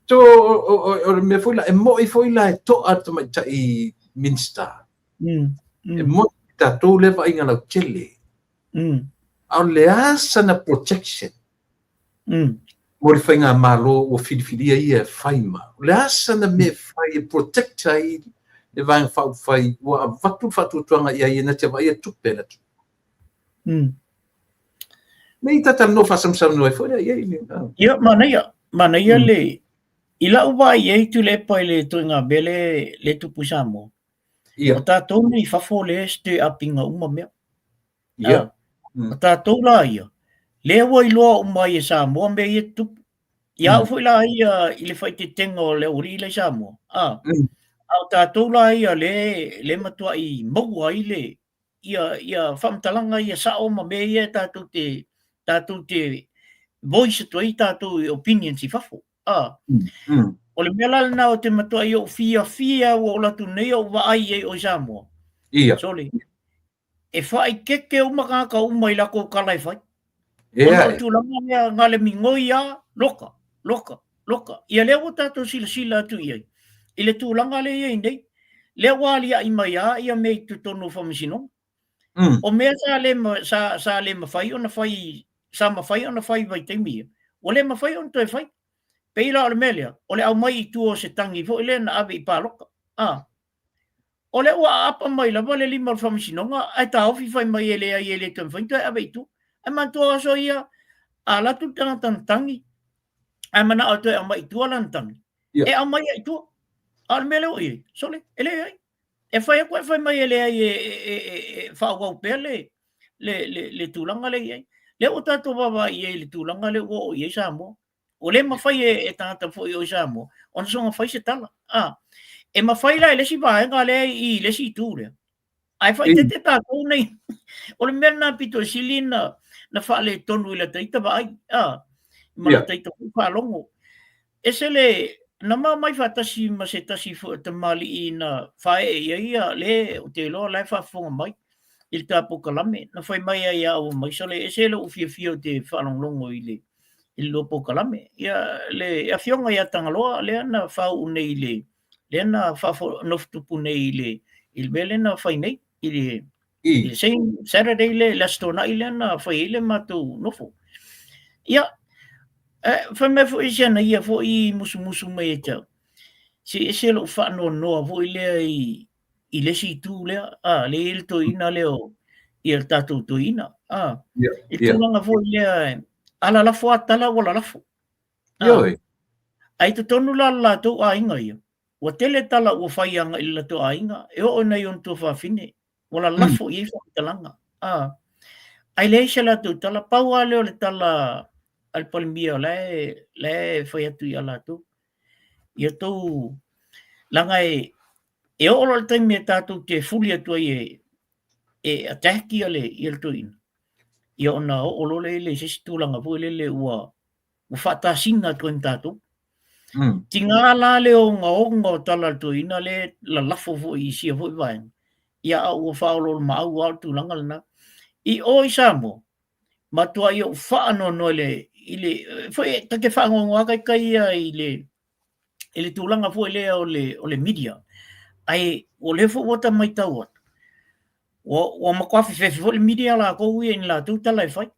So, o le mea foi la, e moni foi la e toa le tamaitai Minista. E moni tatou lea vaaiga lautele. A o le a sana protection mo le faigamalo ua filifilia ia e fai ma? O le a sana mea e fai e protect ai le Vaega Faaupufai ua avatu le faatuatuaga i ai ia na te vaaia tupe a le atunuu? Nei tatalanoa faasamusamunoa ai foi lea i ai. Ia, manaia, manaia le, i lau vaai i ai Tuilaepa i le ituaiga mea lea e tupu i Samoa. O tatou nei i fafo lea e stir up ina uma mea. O tatou la ia, lea ua iloa uma ai e Samoa mea ia e tutupu. Ia au foi la ia i le faaeteetega o le aualii la i Samoa, a o tatou la ia lea e matuai maua ai le ia faamatalaga ia sao ma mea ia tatou te voice atu ai tatou opinions i fafo. O le mea la lena ou te matuai ou fiafia ua ou alu atu nei ou vaai i ai o i Samoa. Sole, e faaeteete uma tagata uma i latou tala e fai. Ona o le tulaga lea na o le migoi lava, loka, loka, loka. Ia lea ua tatou silasila atu i ai i le tulaga lea e i ai nei, lea ua aliae mai lava ia mea i totonu o faamasinoga. O mea sa le mafai ona fai, sa mafai ona fai i vaitaimi ia, ua le mafai ona toe fai. Pei la o le mea lea, o le aumai i tua o se tagi foi lea na ave i palota. O lea ua aapa mai lava le lima o le faamasinoga ae taofi fai mai e leai e le toe mafai ona toe ave i tua. Ae manatua aso ia, a alu atu le tagata na tagi ae manao e toe aumai i tua lana tagi, e aumai lava i tua. A o le mea lea ua i ai, sole, e leai. E fai atu ae fai mai e leai e faaauau pea le tulaga lea e i ai. Lea ua tatou vaavaai i ai i le tulaga lea ua oo i ai Samoa. Ua le mafai e tagata foi o i Samoa ona soona fai se tala. E mafai la e le isi vaega lea i le isi itu lea, ae faaeteete tatou nei. O le mea lena pito i sili na faaletonu i lata ita vaai, ma lata ita foi faalogo. Ese le, na ma omai faatasi ma se tasi foi o tamalii na faaee i ai ia le ou te iloa o la e faafofoga mai i le ta polokalame. Na fai mai ai ia au mai, sole, ese lou fiafia ou te faalogologo i le i le lua polokalame. Ia, le afioga ia Tagaloa lea na faauu nei i le, lea na nofotupu nei i le mea lea na fai nei, i le same Saturday le, le Aso Toonai lea na fai ai le matou nofo. Ia, fai mai foi si ana ia foi musumusu mai ia te au, se ese lou faanoanoa foi lea i le isi itu lea, lea e i ai le toeaina lea o ia le tatou toeaina, i le tulaga foi lea, a lalafo lava tala ua lalafo. Ioe. Ae i totonu la o le latou aiga ia, ua tele tala ua fai agai i le latou aiga, e oo i nai ona tuafafine, ua lalafo i ai faamatalaga. Ae leai se latou tala, pau lava lea o le tala a le Palemia o la e fai atu ia latou. Ia tou, leaga e oo loa i le taimi e tatou te fuli atu ai e attack ia le toeaina, ia ona oo loa lea i se isi tulaga foi lele ua faatasina atu ai ma tatou. Tiga la le ogaoga o tala a le toeaina lea e lalafo foi i sia foi vaega, ia a ua faaoloolomaau lava o le tulaga lena. I o i Samoa, matuai ou faanoanoa i le foi ta te faanoanoa lava ita ia i le tulaga foi lea o le media, ae o lea foi ua ta matau atu, ua matua fefefe foi le media latou ia i ni latou tala e fai.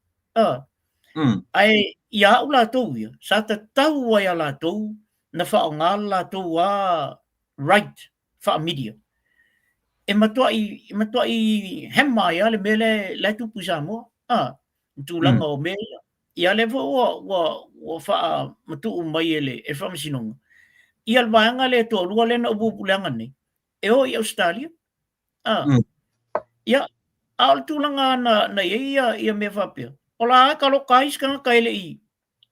Ae ia au latou ia, sa tatau ai ia latou na faaaoga le latou lava right faa-media. E matuai hema ai lava le mea lea e tupu i Samoa, i tulaga o mea ia. Ia lea foi ua faamatuu mai e le Faamasinoga ia le vaega lea e toalua lea na upuupuleaga nei, e o i Ausetalia. Ia, a o le tulaga na i ai ia mea faapea, o la e taloka ai isi tagata e le i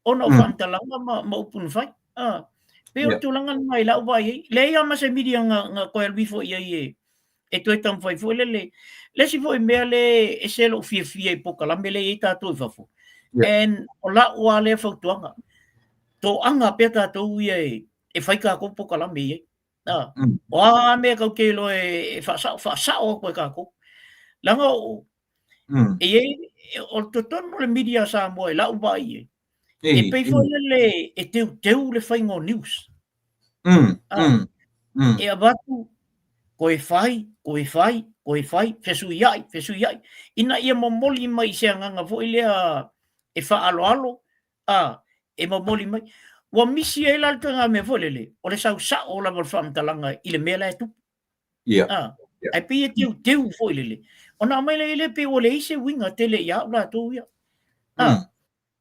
ona o faamatalaga ma upu na fai. Pei o le tulaga lena i lau vaai ai. Leai lava ma se media na toe alu ifo i ai e toe taumafai foi lele. Le isi foi mea lea e ese lou fiafia i polokalame lea e i ai tatou i fafo. And o lau lava lea fautuaga, toaga pea tatou ia e fai tatou polokalame i ai. O a mea tatou te iloa e faasao, faasao atu e tatou. Leaga o, e i ai, o totonu o le media a Samoa i lau vaai i ai, e pei foi lele e teuteu le faiga o news. E avatu, toe fai, toe fai, toe fai, fesuiai, fesuiai, ina ia momoli mai i se agaga foi lea e faaaloalo, e momoli mai. Ua misi ai la le ituaiga mea foi lele, o le sau sao lava o le faamatalaga i le mea la e tupu. Ae pei e teuteu foi lele. Ona aumai lea i le pei ua leai se uiga tele ia au latou ia. A,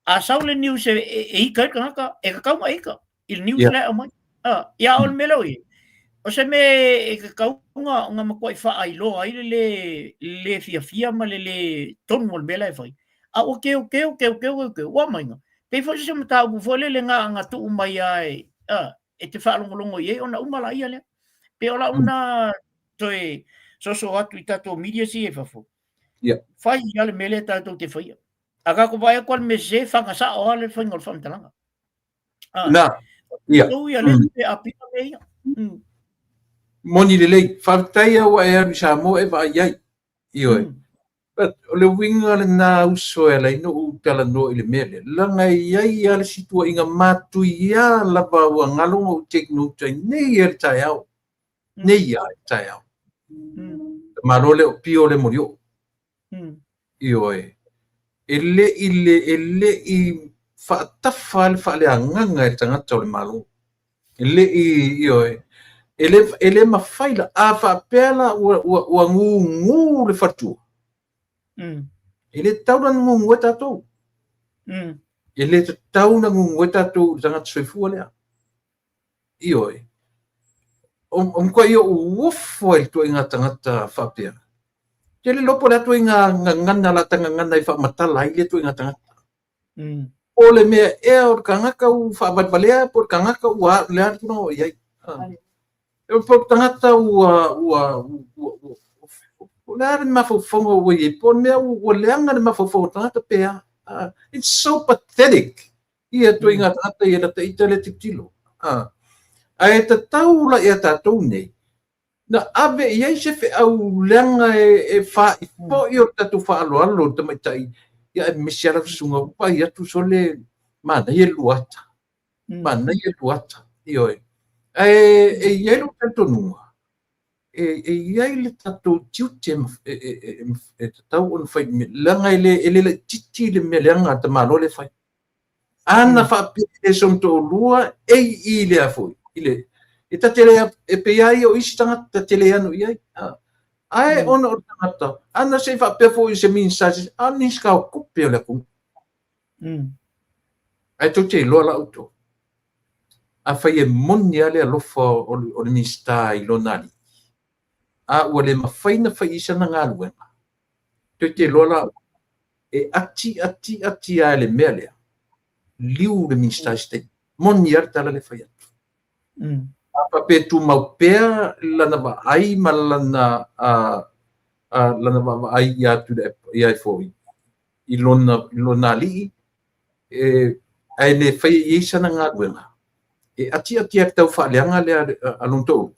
a sau le news e ika ai le tagata, e tatau ona e ika i le news la e aumai. A, ia o le mea lea o i ai, o se mea e tatau ona matuai faailoa ai le le fiafia ma le le tonu o le mea la e fai. A ua teuteu, teuteu, teuteu, ua aumaiga. Pei foi o se mataupu foi lele na tuu mai lava e, a, e te faalogologo i ai ona uma laia lea. Pei o lau lena toe soso atu i tatou media ia i fafo. Fai lava le mea lea tatou te faia. A tatou vaai atu lava i le mea sese, faga sao lava le faiga o le faamatalaga. Na, ia. Tou ia lea pe apina mea ia. Moni lelei, faafetai lava ua e alu i Samoa e vaai ai. Ioe. But o le uiga lena uso e ala ai ona ou talanoa i le mea lea, leaga e i ai lava le isi tuuaiga matuia lava ua galo ona ou take note ai nei lava i le taeao. Nei lava i le taeao. Malo le o pio le molioo. Ioe. E le i le, e le i faatafa le faaleagaga e le tagata o le Malo. E le i, ioe, e le, e le mafai la, a faapea la ua, ua, ua gugu le faletua. E le tatau la ona gugu ai tatou. E le tatau ona gugu ai tatou i le tagata soifua lea. Ioe. O, o matuai ou ofo ai i le ituaiga tagata faapea. Ou te le iloa po o le a ituaiga gagana la ta gagana e faamatala ai lea ituaiga tagata. Po o le mea ea o le tagata ua faavalevalea po o le tagata ua o le a le tulaga o i ai. Po o le tagata ua ua ua ua o le a le mafaufauga ua i ai, po o le mea ua leaga le mafaufau o le tagata pe a. It's so pathetic. Ia ituaiga tagata ia lata ita le tilotilo. Ae tatau la ia tatou nei na ave i ai se feau leaga e faai foi o le tatou faaaloalo i le tamaitai ia aemaise lava lau susuga ua vaai atu sole manaia le lua ata. Manaia le lua ata. Ioe. Ae e i ai lou talitonuga e i ai le tatou tiute e tatau ona fai leaga e le laitiiti le mea leaga a le tamaloa lea e fai. Ana faapea e le sona toalua e i i lea foi i le e ta te le e pei lava ia o isi tagata ta te le ano i ai. Ae ona o le tagata ana se i faapea foi i se Minisita a o le Minisita o Tupe o le atunuu. Ae tou te iloa la outou, afai e moni lava le alofa o le Minisita i lona alii, a ua le mafai ona fai i ai sana galuega, tou te iloa la e ati ati ati lava i le mea lea, liu le Minisita i se taimi. Moni lava le tala lea e fai atu. A faapea e tumau pea lana vaai ma lana, lana vaavaai ia Tuilaepa, ia foi, i lona, i lona alii, e, ae le faia i ai sana galuega, e ati ati lava i le tau faaleaga lea a lona toalua.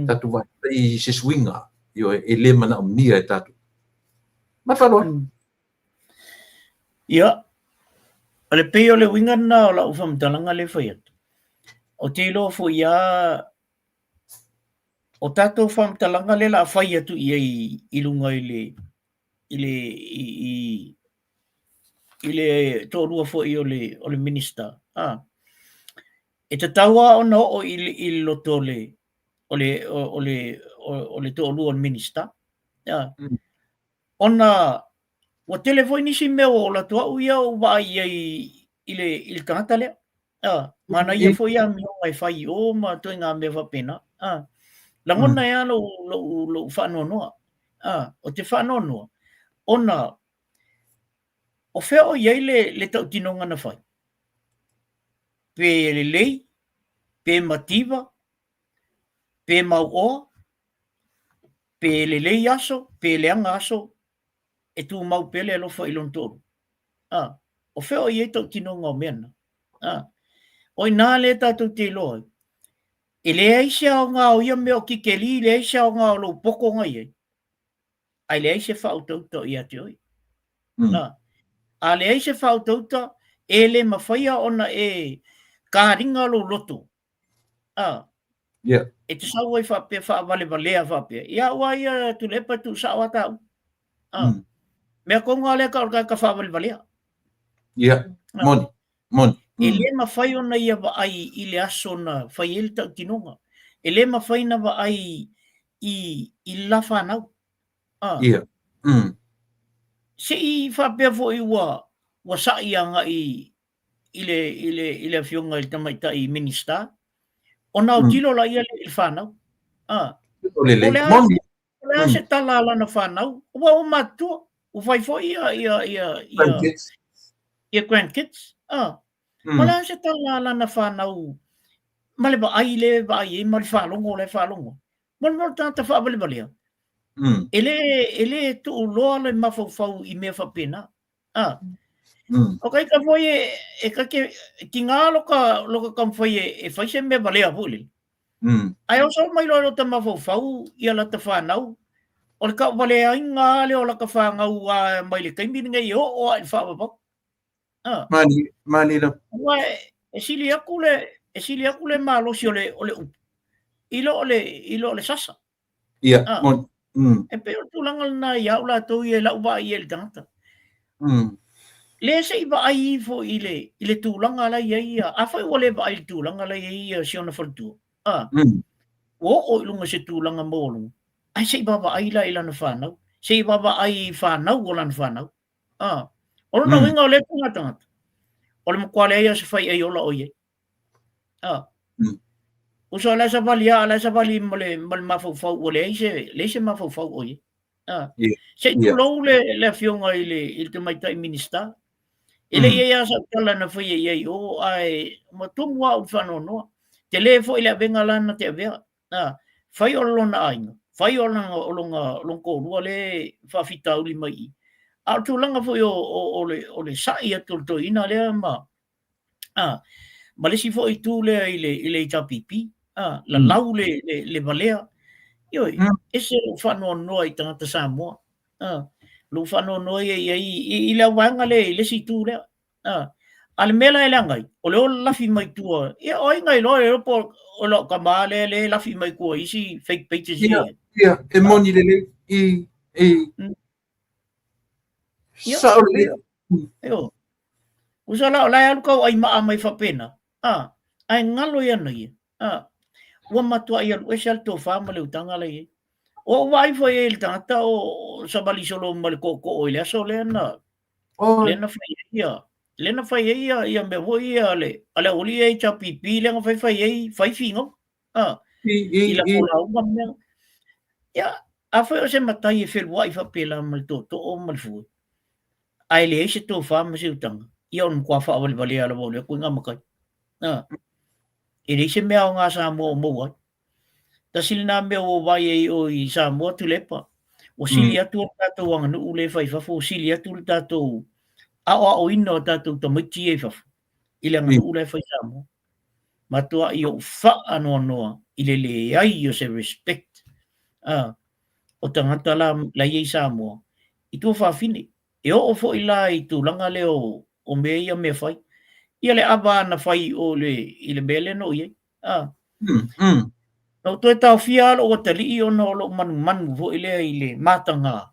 Tatou vaai i se suiga, ioe, e le manaomia e tatou. Ma le faaaloalo. Ia, o le pei o le uiga lena o lau faamatalaga lea e fai atu. Ou te iloa foi lava o tatou faamatalaga lea o le a fai atu i ai i luga i le i le i, i, i le toalua foi o le o le Minisita, a, e tatau lava ona oo i le, i le loto o le o le o le o le toalua o le Minisita. A, ona ua tele foi nisi mea ua oo atu au ia ou vaai i ai i le i le tagata lea. A, manaia foi amioga e fai i o ma ituaiga mea faapena. A, lagona ai lava lou, lou, lou faanoanoa. A, ou te faanoanoa ona o fea o i ai le, le tautinoga na fai? Pe lelei, pe mativa, pe mauoa, pe lelei aso, pe leaga aso, e tumau pea le alofa i lona toalua. A, o fea o i ai tautinoga o mea na? A, o i inā lea tatou te iloa ai, e leai se aoga o ia mea o kikeli, leai se aoga o lou poto na i ai, ae leai se faautauta o ia te oe. A, a leai se faautauta, e le mafaia ona e kariga lou loto A. Yeah. E te sau ai faapea faavalevalea faapea. Ia au lava ia Tuilaepa e tuusao lava ta upu. A. Mea tonu lava lea tau o le tagata faavalevalea. Yeah. Moni. Moni. E le mafai ona ia vaai i le aso na fai ai le tautinoga. E le mafai ona vaai i, i le la fanau. Ia. Se i faapea foi ua sa'i agai i le afioga i le tamaitai Minisita, ona autilo laia lea i le fanau. Ah. O le O le a moni. O le a se tala a lana fanau, ua matutua, ua fai foi ia Grandkids. Ia grandkids. Ah. O le a se tala a lana fanau ma le vaai le vaai ai ma le faalogo le faalogo. Mo le tagata faavalevalea. E le tuuloa le mafaufau i mea faapena. Ah. O ka ita foi e ka ke tiga lo ka taumafai e fai se mea valea foi lele. Ae oso mai loa i lota mafaufau ia lata fanau, o le tauvaleaiga lea o lata fanau a mai le taimi lenei e oo lava i le faavavau. Ah. Mani, mani la. Aua e sili atu le malosi o le upu i lo o le sasa. Ia, moni. E pei o le tulaga lena ia au latou ia i lau vaai i le tagata. Le se i vaai ifo i le tulaga la i ai ia. Afai ua le vaai i le tulaga la i ai ia si ona faletua. Ah. Ua oo i luga se tulaga maualuga. Ae se i vaavaai la i lana fanau. Se i vaavaai i fanau o lana fanau. Ah. O lona uiga o lea tulaga tagata. O le matua leai o se fai ai ola o i ai. Ah. Uso la savali a la savali ma le mafaufau ua leai se mafaufau o i ai. Ah. Se i tulou le afioga i le tamaitai Minisita. E le i ai lava sau tala na faia i ai o, ae ma tumu au i le faanoanoa. Tele foi le avega la na te avea. Ah, fai o lona aiga, fai o lona toalua le faafitauli mai i. A o le tulaga foi o le sa'i atu o le toeaina lea ma le isi foi itu lea i le HRPP, lalau le valea. Ioe, ese lou faanoanoa i tagata Samoa. Lou faanoanoa ia i ai i le auvaega lea i le isi itu lea. A le mea la e leaga ai, o le o lafi mai tua, ia o ai na iloa e po o lau tama lea le lafi mai tua i isi fake pages ia. Ia, e moni lelei. I. Ia, Sao lelei. Io. Usa la o la e alu kau ai maa mai faapena. Ah, ae galo ia na ia. Ah, ua matuai alu ese le tofa ma le utaga la i ai. O ou vaai foi ai i le tagata o savali solo ma le tootoo i le aso lea na lea na fai ai ia lea na fai ai ia mea foi ia a le aualii ia HRPP lea na fai fai ai fai figau. Ah, i la lauga mea. Ia, afai o se matai e feluai faapela ma le tootoo ma le fue, ae leai se tofa ma se utaga, ia o le matua faavalevalea lava o lea koiga matai. Ah, e leai se mea o ngā Samoa o maua ai. Tasi lena mea ua vaai ai o i Samoa Tuilaepa. Ua sili atu o le tatou aganuu le fai fafo, ua sili atu le tatou aoaoina o tatou tamaiti ia i fafo i le aganuu la e fai Samoa. Matuai ou faanoanoa i le leai o se respect o tagata la i ai Samoa i tua fafine. E oo foi la i tulaga lea o mea ia mea fai. Ia le ava na fai o le, i le mea lea na o i ai. Ah. Na ou toe taofia lou atalii ona o lou manumanu foi lea i le mataga.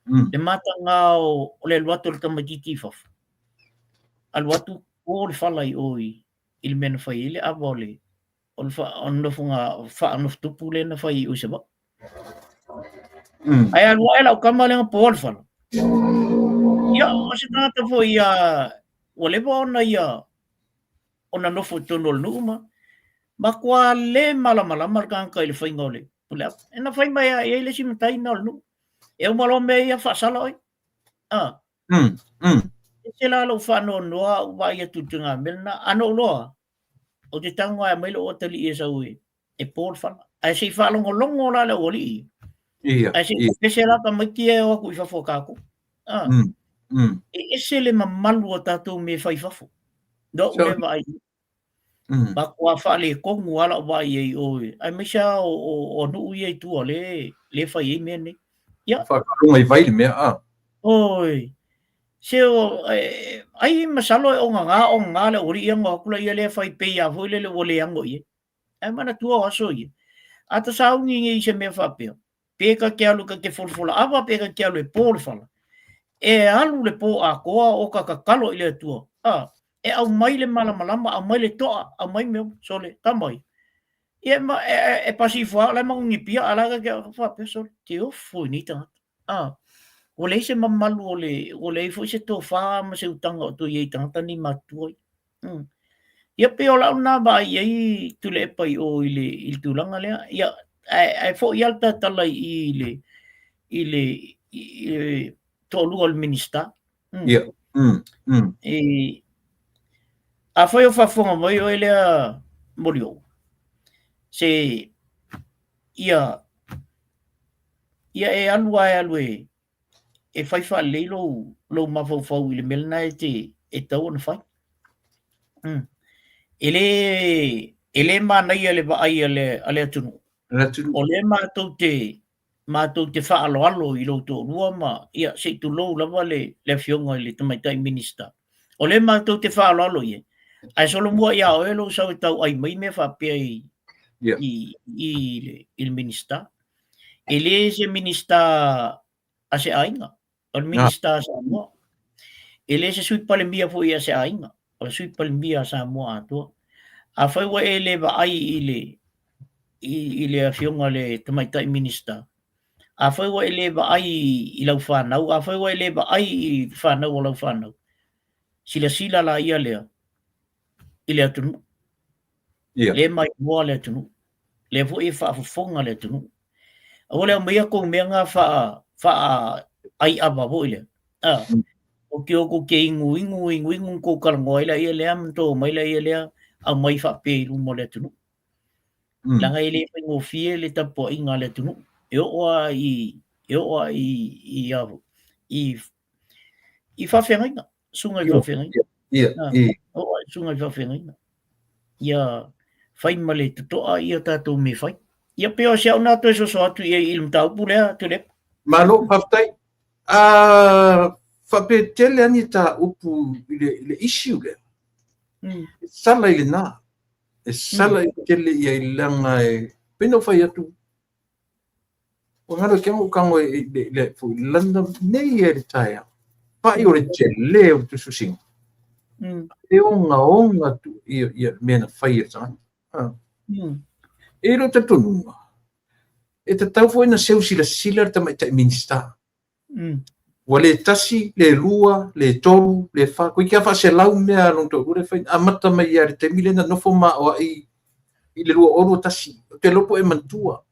Le mataga o le alu atu o le tamaitiiti i fafo. Alu atu po le fala i o i le mea na fai ai le ava o le nofoga faanofotupu lea na fai i o i Savaii. Ae alu ae lau tama lea na po le fala. Ia, o se tagata foi ia, ua leva ona ia, ona nofo i totonu o le nuu ma matua le malamalama le tagata i le faiga o le pule ava. E na fai mai lava i ai le isi matai na o le nuu. E uma loa mea ia faasala oe. Ah. Ese la lou faanoanoa au vaai atu i le tulaga mea lena. A na ou loa, ou te tago lava e aumai lou atalii e sau e po le fala. Ae se i faalogologo la le aualii. Ae se i pese la tamaiti e o atu i fafo a tatou. Ah. E ese le mamalu o tatou mea e fai i fafo. No ou le vaai. Matua faaletonu lava lau vaai ai o, aemaise lava o nuu ia i tua le fai ai mea nei. Ia. Whakaronga i vai le mea, ah. Oi. Se o, ai masalo e o ngā le ori ia ngā kula ia le fai pei a foi le ua le ango ia. Ai manatua o aso ia. A ta sauni ngi se mea faapea. Pe ka ke alu ka ke folafola ava, pe ka ke alu e po le fala. E alu le po atoa o ka kakalo i le Atua. Ah, e au mai le malamalama, au mai le toa, au mai mea, sole, tamai. Ia ma, e pasi fua, la mangungi pia, ala ka ke faapea, sole, te ofo i nei tagata. Ah. Ua leai se mamalu o le, ua leai foi se tofa ma se utaga o toe i ai i tagata nei matutua ia. Ia pei o lau lena vaai i ai Tuilaepa i o i le, i le tulaga lea. Ia, ae foi lava le tatala i i le, i le, i le toalua o le Minisita. Ia. E, afai o faafofoga mai oe lea Molioo, se ia ia e alu lava e alu e e fai faalelei lou, lou mafaufau i le mea lena e te e tatau ona fai. E le manaia le vaai a le atunuu. O lea matou te faaaloalo i lou toalua ma ia se i tulou lava le afioga i le tamaitai Minisita. O lea matou te faaaloalo i ai, ae solomua ia oe lou sau e tauai mai mea faapea i i le Minisita. E le se Minisita a se aiga, o le Minisita a Samoa. E le se Sui Palemia foi a se aiga, o le Sui Palemia a Samoa atoa. Afai ua e le vaai i le afioga le tamaitai Minisita, afai ua e le vaai i lau fanau, afai ua e le vaai i fanau o lau fanau, silasila la ia lea i le atunuu. Le maimoa le atunuu. Lea foi e faafofoga le atunuu. Aua le aumaia kou mea ngā faa aiava foi lea. O te o kou te inu inu inu inu kou talanoa ai laia lea ma to mai laia lea aumai faapea i luma o le atunuu. Leaga e le faigofie le tapuaiga a le atunuu. E oo lava i e oo lava i faafeagaiga, susuga i faafeagaiga. Oo lava i susuga i faafeagaiga. Ia fai ma le totoa ia tatou mea fai. Ia pei o si au na toe soso atu i ai i le mataupu lea, Tuilaepa. Malo, faafetai. Faapea tele lava ni mataupu i le issue lea. E sala i lena. E sala i tele i ai leaga e pei ona ou fai atu, ua galo i te au tago i le foi lana nei e le taeao. Pai o le tele o le tusitusiga. E ogaoga tu ia, ia mea na fai e le tagata. E lou talitonuga, e tatau foi na seu silasila le tamaitai Minisita. Ua le tasi, le lua, le tolu, le fa, toeitiiti lava faaselau mea a lona toalua lea e fai. Amata mai ia i le taimi lea na nofo ma aoai i le 2021. Ou te iloa po o e manatua.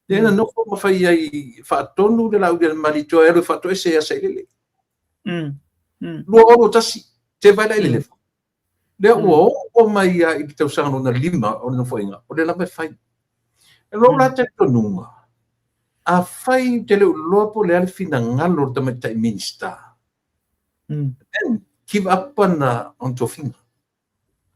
Lea na nofo ma fai ai faatonu le Laaulialemalietoa e alu e faatoese ia Sailele. 2021, te vaai la i le lefa. Lea ua oo mai ia i le tausaga lona 5 o le nofoaiga, o lea lava e fai. E lou la talitonuga, afai te le o iloa po o le a le finagalo o le tamaitai Minisita, then give up ana on tofiga.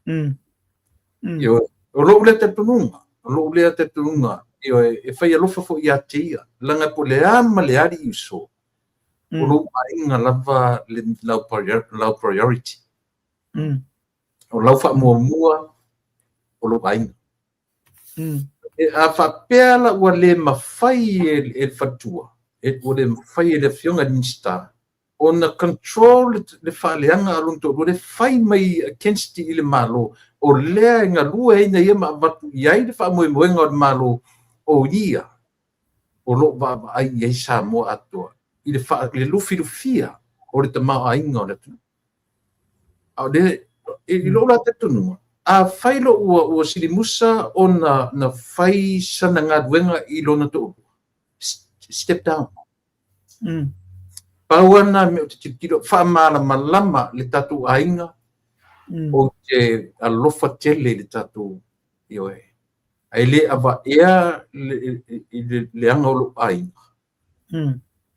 Ioe, o lou lea talitonuga, o lou lea talitonuga, ioe, e fai alofa foi ia te ia, leaga po o le a ma le alii uso, o lou aiga lava le lau priority. O lau faamuamua o lou aiga. E a faapea la ua le mafai e le faletua, e ua le mafai e le afioga i le Minisita ona control le faaleaga a lona toalua le fai mai against i le Malo, o lea e galue ai na ia ma avatu i ai le faamoemoega o le Malo, o ia o lo o vaavaai i ai Samoa atoa i le lufilufia o le tamaoaiga o le atunuu. A o le i lou la talitonuga, afai lo ua silimusa ona na fai sana galuega i lona toalua, step down. Pau lava na mea ou te tilotilo, faamalamalama le tatou aiga, ou te alofa tele i le tatou, ioe. Ae le avaea le leaga o lou aiga.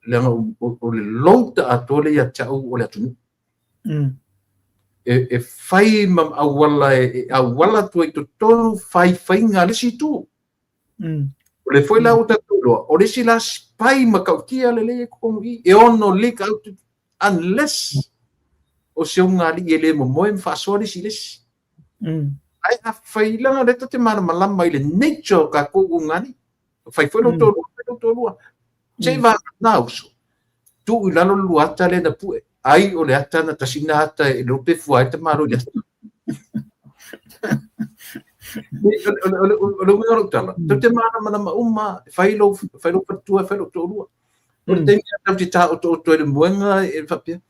Leaga o le load atoa lea ia te au o le atunuu. E fai ma auala e auala atu ai totonu faifaiga a le isi itu. O le foi la ua tatou iloa, o le isi la spy matautia lelei e totonu i, e ono leak out unless o se ulugalii e le momoe ma faasoa le isi i le isi. Ae afai leaga o lea tatou te malamalama i le nature o tatou ulugalii. Fai foi lou toalua, fai lou toalua. Se i vagana uso, tuu i lalo le lua ata lea na pue. Ai o le ata na tasi na ata e iloa pe fua ai le tamāloa i le ata. O le uiga o lau tala, tatou te malamalama uma, fai lou faletua, fai lou toalua. O le taimi a tatou te taotooto ai i le moega e faapea,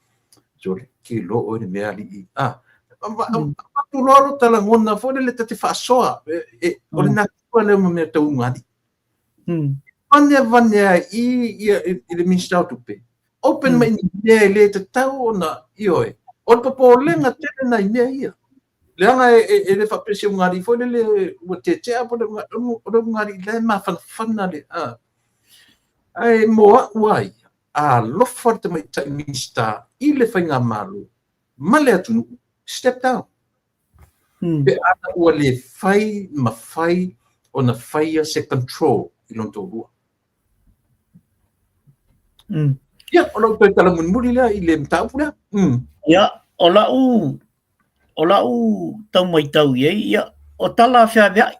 sole, ke iloa oe le mea alii. Ah, avatu loa lo ta lagona foi lele ta te faasoa, o le natura lea ma mea tau ugaalii. Vane vane ai i ia i le Minisita o Tupe, open mai ni mea e le tatau ona, ioe, o le popolega tele nai mea ia. Leaga e le faapea se ugaalii foi lele ua tetea po o le ugaalii la e mafanafana le, ae mo au lava ia, alofa le tamaitai Minisita i le faigamalo ma le atunuu, step down. Pe ana ua le fai ma fai ona faia se control i lona toalua. Ia, o lau toe tala mulimuli lea i le mataupu lea. Ia, o lau tau maitau i ai, ia, o tala feaveai.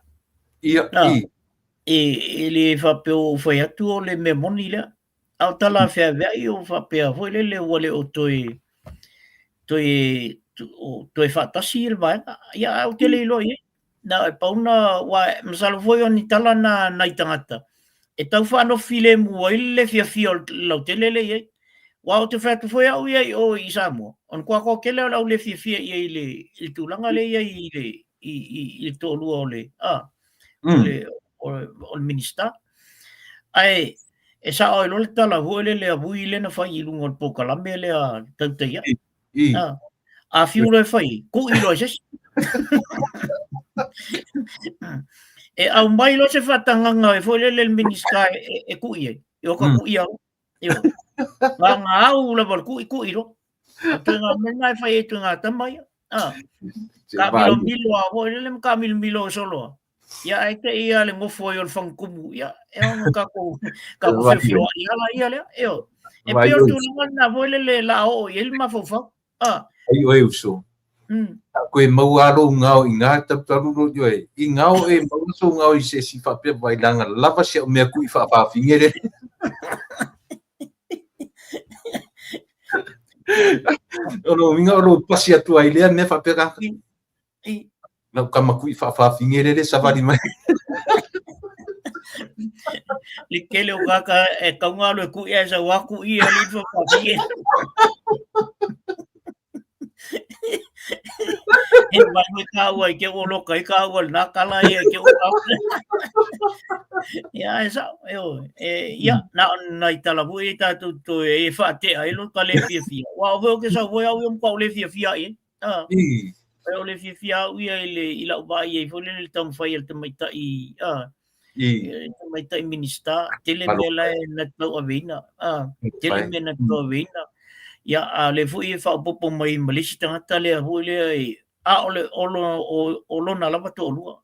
E le faapea ua ou fai atu o le mea moni lea. A o tala feaveai o faapea foi lele ua le o toe faatasi le vaega. Ia, ae ou te le iloa i ai. Na o le pau na, aua masalo foi o ni tala na nai tagata e tau faanofo filemu ai le fiafia o le lautele lea e i ai. Aua ou te fai atu foi au ia i o i Samoa, o le toatoa tele o le au le fiafia i ai i le tulaga lea e i ai i le toalua o le Minisita. Ae e sao ai loa le tala foi lele a Vui lea na fai i luga o le polokalame lea Tautai Ae. A fiu loa e fai, ku'i loa i se isi. E aumai loa se faatagaga foi lele le Minisita e ku'i ai, e o ka ku'i au. Ngā ngā au lava o le ku'i, ku'i loa. O ituaiga mea na e fai ai ituaiga tama ia. Ka milomilo a foi lele ma ka milomilo solo a. Ia ae te i a le gofo ai o le fagutumu. Ia e ona tatou feofeoai ala ia lea. Ioe. E pei o le tulaga lena foi lele la oo i ai le mafaufau. Ai oe uso. A koe maua lou gao i ngā talutalu lo ioe. I gao e maua sou gao i se isi faapea vailanga lava si au mea ku'i faafafine le. O lou uiga o lou pasi atu ai lea mea faapea ka. Lau tama ku'i faafafine lele savali mai. Le tele o kaka e taunga alu e ku'i ae sau a ku'i e alii faafafine. He wai me kāua i te o loka i kāua le nā kala ia i te o kāua. Ia, e sao, e o, e, ia, nā o nai tala fua i tātou toe e whaatea e lo ka le fiafia. Wa o ke sau foi au ia mkau le fiafia i. E o le fiafia au ia i le i lau vaai ai foi lele le taumafai a le tamaitai le tamaitai Minista, tele mea la e na te tauaveina, tele mea na te tauaveina. Ia, a o lea foi e faaopoopo mai ma le isi tagata lea foi lea e, a o le o lona lava toalua,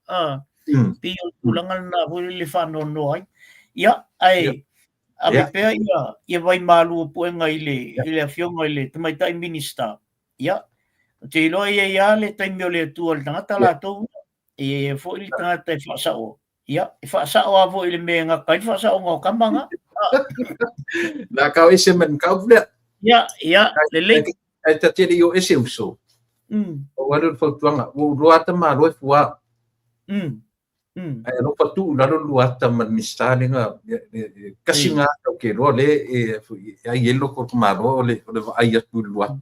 pei o le tulaga lena foi lele e faanoanoa ai. Ia, ae ave pea ia vaimalu o puega i le afioga i le tamaitai Minista. Ia, ou te iloa e i ai lava le taimi o le Atua i le tagata latou, e i ai foi le tagata e faasao. Ia, e faasao lava foi i le mea e gata ai le faasaoga o tama na. Na kau ese ma le mataupu lea. Ia, ia, lelei. Ae ta te le i o ese uso. O alu le fautuaga, ua ou iloa ata malo e fua. Ae alofa tuu i lalo lua ata ma le Minisita lea na, kasi lena ata ou te iloa lea e ai ai le loto o le tamaloa o le vaai atu i le lua ata.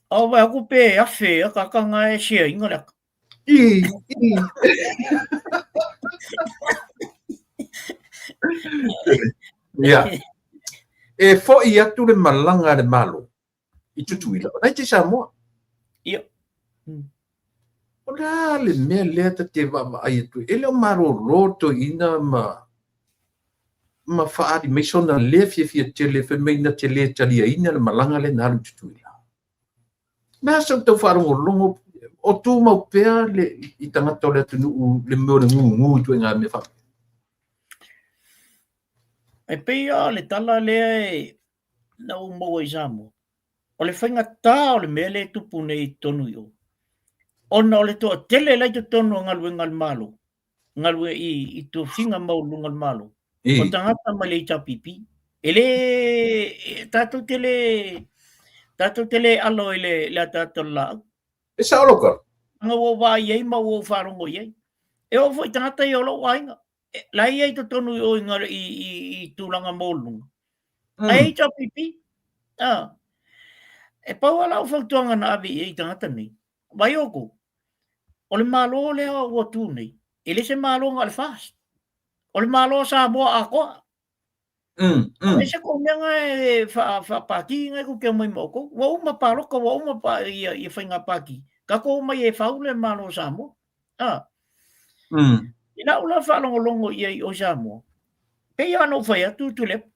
A o vaai atu pe afe akaaka na e share ina le ata. I, i. Ia. E foi atu le malaga a le Malo i Tutuila, o la e i Samoa. Ia. O le a le mea lea ta te vaavaai atu ai? E le o malolo toeaina ma faaali mai sona lea fiafia tele fai mai na te le taliaina le malaga lea na alu i Tutuila. Le a sa ou tau faalogologo o tumau pea le i tagata o le atunuu le mea o le gugu i ituaiga mea faapea. E pei lava o le tala lea e na ou maua i Samoa, o le faigata o le mea lea e tupu nei i totonu i o, ona o le toatele la i totonu o galuega a le Malo, galue i tofiga maualuluga o le Malo, o tagata mai le HRPP. E le, tatou te le, tatou te le alo i le ataata o le laau. E sao lou tala. Ua ou vaai i ai ma ua ou faalogo i ai. E oo foi i tagata ia o lou aiga, la e i ai i totonu i o i tulaga maualuluga. Ae HRPP. E pau lava lau fautuaga na ave i ai i tagata nei, vaai outou, o le Malo lea ua tu nei, e le se Malo na o le FAST. O le Malo o Samoa atoa. E ese kou mea na e faapati na e tou te omai ma outou. Ua uma palota, ua uma ia faiga pati, tatou omai e fau le Malo o Samoa. I lau la faalogologo i ai i o i Samoa, pei lava ona ou fai atu Tuilaepa,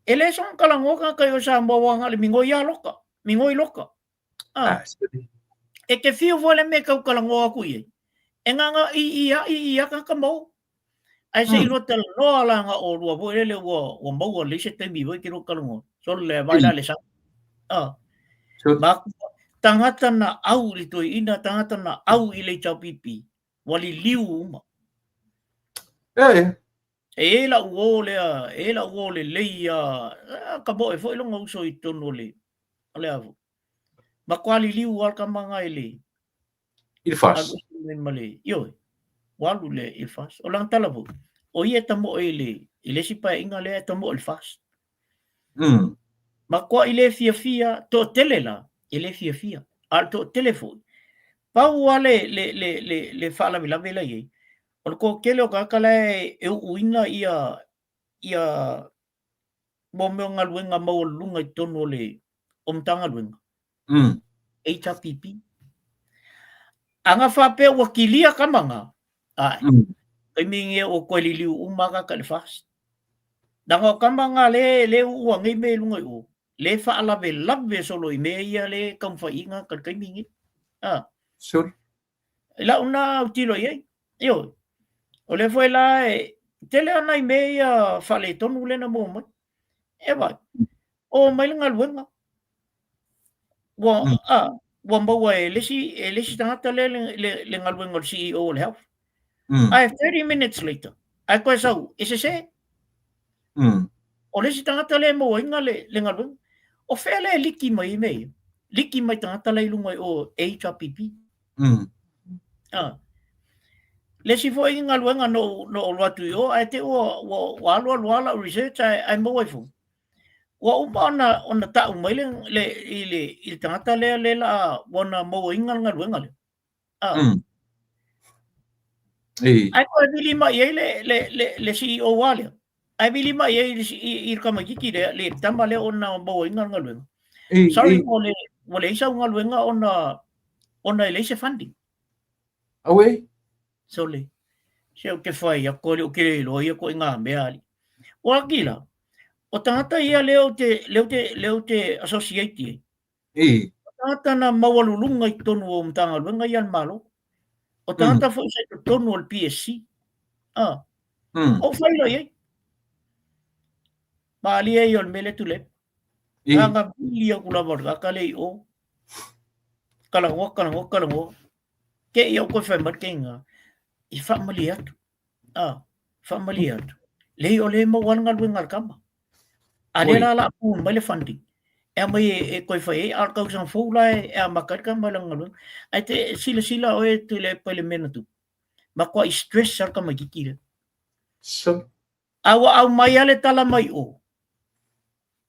e le soona talanoa tagata i o i Samoa aua na o le migoi lava loka, migoi loka. E te fiu foi le mea e tau talanoa atu i ai, e na ona i i lava i i lava tagata ma o. Ae se i lua talanoa la na o lua foi lele ua maua lelei se taimi foi e te lua talanoa. Sole le vaai la le sau. Ma tagata na au i le toeaina, tagata na au i le HRPP, ua liliu uma. E i ai lau uo lea, e i ai lau uo lelei a ka moe foi lona uso i totonu o le, o le a foi. Matua liliu lava le tama na i le, I le FAST. Alu ese mai ma le, ioe, ua alu le, i le FAST. O lana tala foi, o ia e tamoe i le, i le isi paeaiga lea e tamoe i le FAST. Matuai le fiafia, toatele la, e le fiafia. A o le toatele foi, pau lava le, le, le, le, le faalavelave la e i ai, o le toatele o tagata la e uuina ia, ia mo mea o galuega maualuluga i totonu o le o Matagaluega, HRPP. A na faapea ua kilia tama na, ae, taimi lenei ua toe liliu uma lava tagata i le FAST. Leaga o tama na le, le uua nei mea i luga i o, le faalavelave solo i mea ia le taumafai i ai tagata i le taimi lenei. Sure. I lau na autilo i ai, ioe, o lea foi la e tele lava nai mea ia faaletonu lea na maua mai. E vaai, oo mai le galuega, ua, ua maua e le isi, e le isi tagata lea le, le, le galuega o le CEO o le Health. Ae 30 minutes later, ae toe sau, e sese. O le isi tagata lea e mauaina le, le galuega. O fea lea e liki mai ai mea ia? Liki mai tagata la i luga i o HRPP. Le isi foi galuega na ou, na ou alu atu i o, ae te i ua, ua, ua alu alu lava lau research ae, ae maua ai foi. Ua uma ona, ona tau mai le, le, i le, i le tagata lea le la ua na mauaina le galuega lea. Ae toe vili mai i ai le, le, le, le CEO lava lea. Ae vili mai i ai i, i le tamaitiiti lea, le tama lea ona mauaina le galuega. Sorry, ua le, ua leai sau galuega ona, ona e leai se funding. Auē? Sole, se ou te fai atu alii ou te le iloa ia ituaiga mea alii. Ua laki la, o tagata ia lea ou te, lea ou te, lea ou te associate i ai. O tagata na maualuluga i totonu o Matagaluega ia a le Malo. O tagata foi sa i totonu o le PSC. Ou fai loa i ai. Malie ia o le mea lea Tuilaepa. Na vili atu lava o le tagata lea i o. Talanoa, talanoa, talanoa. Te i au koe fai mai le keinga, i faamalie atu. Faamalie atu. Leai o lea e maua lava le galuega a le tama. A lea la o le a approve mai le funding, e aumai e toe fai ai, a o le tausaga fou la e amata ai le tama i lana galuega. Ae te silasila oe Tuilaepa i le mea na tupu, matuai stress lava le tamaitiiti lea. A ua aumai lava le tala mai o,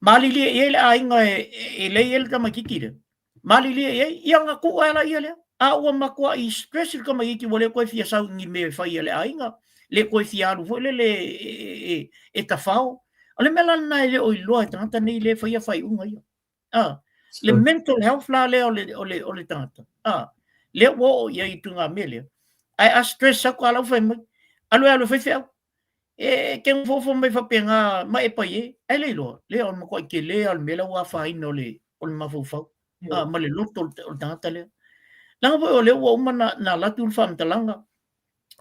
malilie i ai le aiga e lei ai le tamaitiiti lea, malilie i ai, ia ona tuu lava laia lea. A ua matuai stress le tamaitiiti ua le toe fia sau i ni mea e fai a le aiga, le toe fia alu foi lele e tafao. O le mea la lena e le o iloa e tagata nei lea e faia faaiuga ia. Le mental health la lea o le, o le, o le tagata, lea ua oo i ai i ituaiga mea lea. Ae a stress atu a la ua fai mai, alu e alu e fai feau. E te nofonofo mai faapena ma e pai e, ae le iloa, lea o le matuai tele lava o le mea lea ua afaina o le, o le mafaufau ma le loto o le tagata lea. Leaga foi o lea ua uma na alu atu le faamatalaga,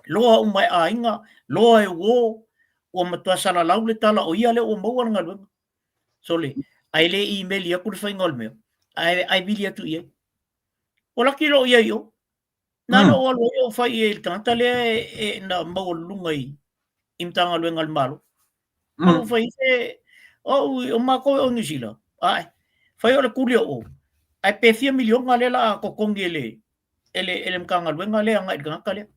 loa uma e aiga, loa e uo, ua matua salalau le tala o ia lea ua maua le galuega. Sole, ae le imeli atu le faiga o le mea, ae vili atu i ai. Ua laki lou i ai i o. Na ona ou alu ai ou fai i ai i le tagata lea e na maualuluga i Matagaluega a le Malo. Alu fai i se, o, o matou e o i Niu Sila, ae, fai o le kuli o o, ae pe fia miliona lea o le a totogi e le, e le, e le Matagaluega lea agai i le tagata lea.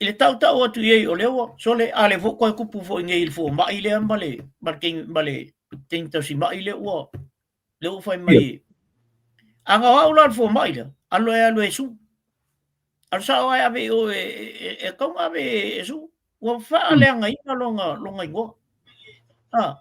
I le tautau atu i ai o lea ua sole, a lea foi ua toe tupu foi nei i le fomai lea ma le ma le teine ma le teine tausimai lea ua lea ua fai mai. A na o au la le fomai lea, alu e alu e sue. Alu sao lava e ave i o e tatau ona ave e sue. Ua faaleagaina lona lona igoa. A.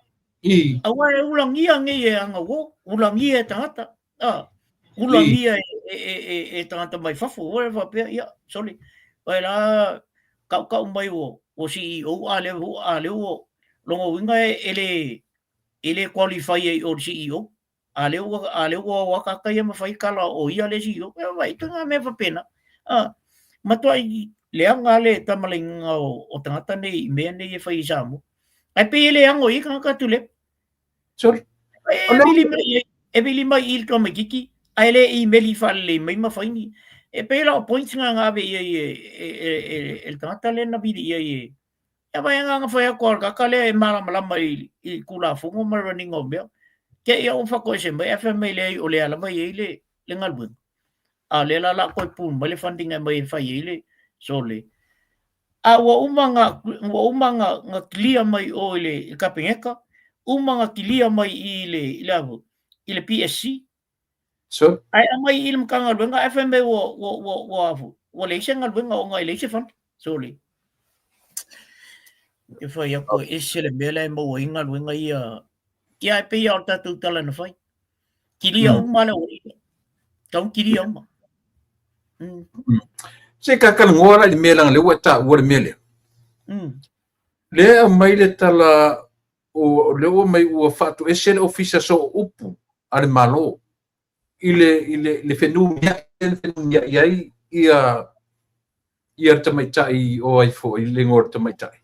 Aua e ulagia nei e ana uo, ulagia e tagata. A, ulagia e tagata mai fafo, ua faapea, ia, sole, oe la tautau mai ua CEO, a lea a lea ua, lona uiga e le, e le qualify ai i o i le CEO. A lea ua, a lea ua o ata ata ia ma fai tala o ia le CEO. E vaai, ituaiga mea faapena. A, matuai leaga le tamalaiga o tagata nei i mea nei e fai i Samoa. Ae pei e le ano i ai tagata Tuilaepa. Sorry. E vili mai, e vili mai i le tamaititi, ae le imeli faalelei mai ma fai ni. E pei la o points na na ave i ai e le tagata lea na vili i ai e. Ia vai na fai atu a le tagata lea e malamalama i i Tulafono ma le running o mea. Te i ua faatoese mai ae fai mai leai o lea lava e i ai le le galuega. A o lea la o le a toe pull mai le funding e aumai e fai ai le sole. A ua uma na ua uma na na clear mai o i le Kapeneta, uma na clear mai i le i le a foi, i le PSC. So. Ae aumai i le Matagaluega ae fai mai ua ua ua ua a foi, ua leai se galuega ona e leai se fund. Sorry. E fai atu e ese le mea la e maua ai galuega ia. Ia e pei lava o le tatou tala na fai. Kilia uma le aualii. Tau kilia uma. Se ka talanoa la i le mea leaga lea ua e taua le mea lea. Lea e aumai le tala o lea ua aumai ua faatoese le Ofisa Sooupu a le Malo i le i le le fenumiai le fenumiai ai ia ia le tamaitai o ai foi le igoa o le tamaitai.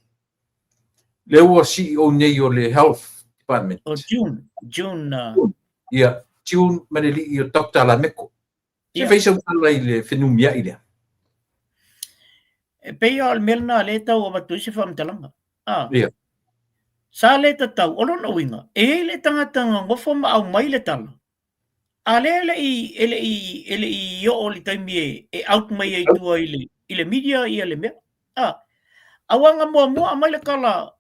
Lea ua CEO nei o le Health Department. O June, June. Ia, June ma le alii o Dr. Lameko. Se fai sau tala i le fenumiai lea. E pei lava o le mea lena lea e tau avatu ai se faamatalaga. Ah. Ia. Sa le tatau, o lona uiga, e i ai le tagata na nofo ma aumai le tala, a lea e le i, e le i, e le i oo i le taimi e, e out mai ai tua i le, i le media ia le mea. Ah. Aua na muamua aumai le tala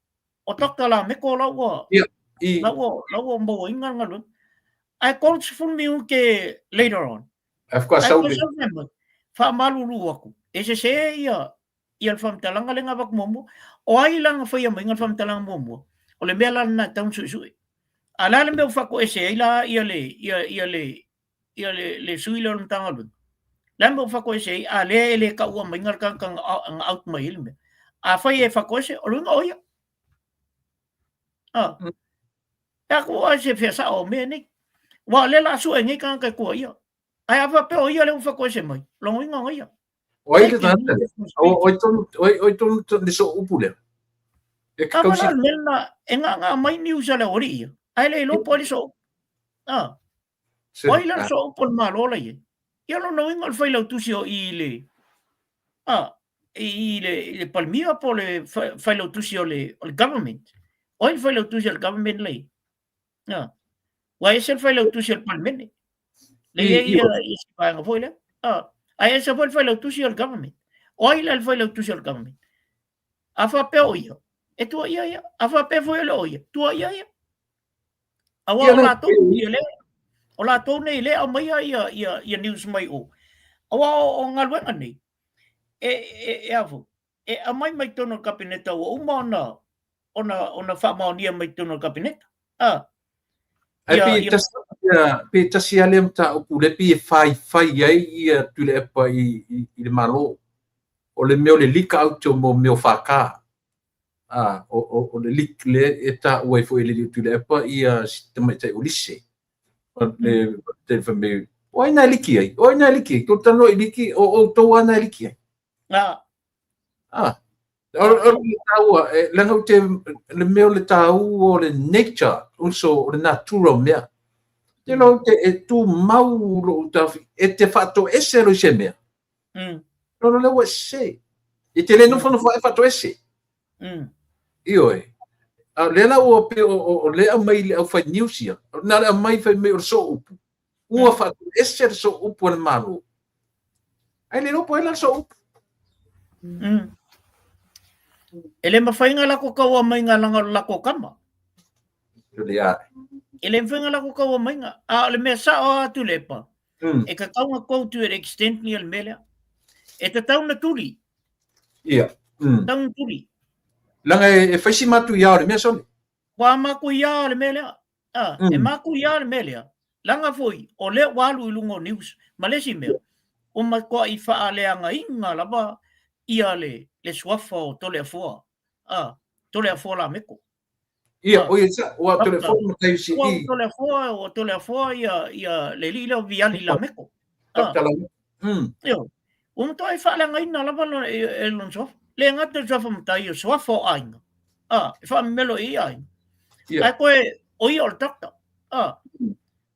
o Doctor Lameko la ua, Ia, i. la ua, la ua mauaina le galuega. Ae 30 minute later on, Ae faatoa ae sau toe le. sau fai mai, faamalulu atu, e sese ia, ia le faamatalaga lea na avatu muamua. O ai la na faia maiga le faamatalaga muamua? O le mea la lena e tatau ona suesue. A o le a le mea ua faatoese ai la ia le, ia, ia le, ia le, le sui lea o le Matagaluega? Le a le mea ua faatoese ai, a lea e le taua maiga le tagata na out mai ai le mea. Afai e faatoese, o le uiga o ia. Ah. E aku ai se fea sao o mea nei. Aua o lea o le a sue nei tagata e tuuaia. Ae a faapea o ia lea ua faatoese mai, lona uiga o ia. O ai le tagata lea? O ai tonu, o ai tonu le sooupu lea? E ka tausi. A mea na, e ngā mai news a le aualii ia. Ae le iloa po o ai le sooupu. Ah. O ai la le sooupu o le Malo la i ai? Ia lona uiga o le failautusi o i le, ah, i le, i le Palemia po o le failautusi o le, o le government. O ai le failautusi o le government la i ai? Ah. Ua ese le failautusi o le Palemene. Le i ai ia, ia si vaega foi lea. Ah. Ae ese foi le failautusi o le government. O ai la le failautusi o le government? A faapea o ia, e tuuaia ia. A faapea foi e le o ia, tuuaia ia. Aua o latou nei lea, o latou nei lea aumaia ia, ia, ia news mai o. Aua o, o galuega nei, e, e, e a foi, e aumai mai totonu o le Kapeneta ua uma ona, ona, ona faamaonia mai totonu o le Kapeneta. Ah. Ae pei e tasi, pei e tasi lava lea mataupu lea pei e faifai ai ia Tuilaepa i, i, i le Malo. O le mea o le leak out o mea o FK. A, o, o, o le leak lea e taua ai foi e le alii o Tuilaepa ia si tamaitai o Lise. O le, te fai mai, o ai na e liki ai? O ai na e liki ai? Tou talanoa i liki, o outou lava na e liki ai. Ah. Ah. O, o le taua, e, leaga ou te, le mea o le taua o le nature, also o le natura o mea. Te loa te, e tumau lou taofi, e te faatoese loa i se mea. Lona lea ua e sese. E te le nofonofo ae faatoese. Ioe. A o lea la ua pei o lea aumai i le aufai news ia, na o le aumai fai mai o le sooupu. Ua faatoese le sooupu a le Malo. Ae le iloa po o ai la le sooupu. E le mafai ona lako taua maiga leaga o le lako tama. E le mafai ona lako taua maiga. A o le mea sao lava Tuilaepa, e tatau ona go to an extent ia le mea lea. E tatau ona tuli. Ia. Tatau ona tuli. Leaga e fai si matuia o le mea sole. Ua matuia o le mea lea. E matuia le mea lea. Leaga foi, o lea ua alu i luga o news. Ma le isi mea, ua matuai faaleagaina lava ia le suafa o Toleafoa, Toleafoa Lameko. Ia, o ia sa, ua Toleafoa matai si i. Ua Toleafoa ia le alii lea o Viali Lameko. Ioe. Ua matuai faaleagaina lava e lona suafa. Le gata i le suafa matai, o suafa o aiga. E faamemelo i ai aiga. Ae toe, o ia o le doctor.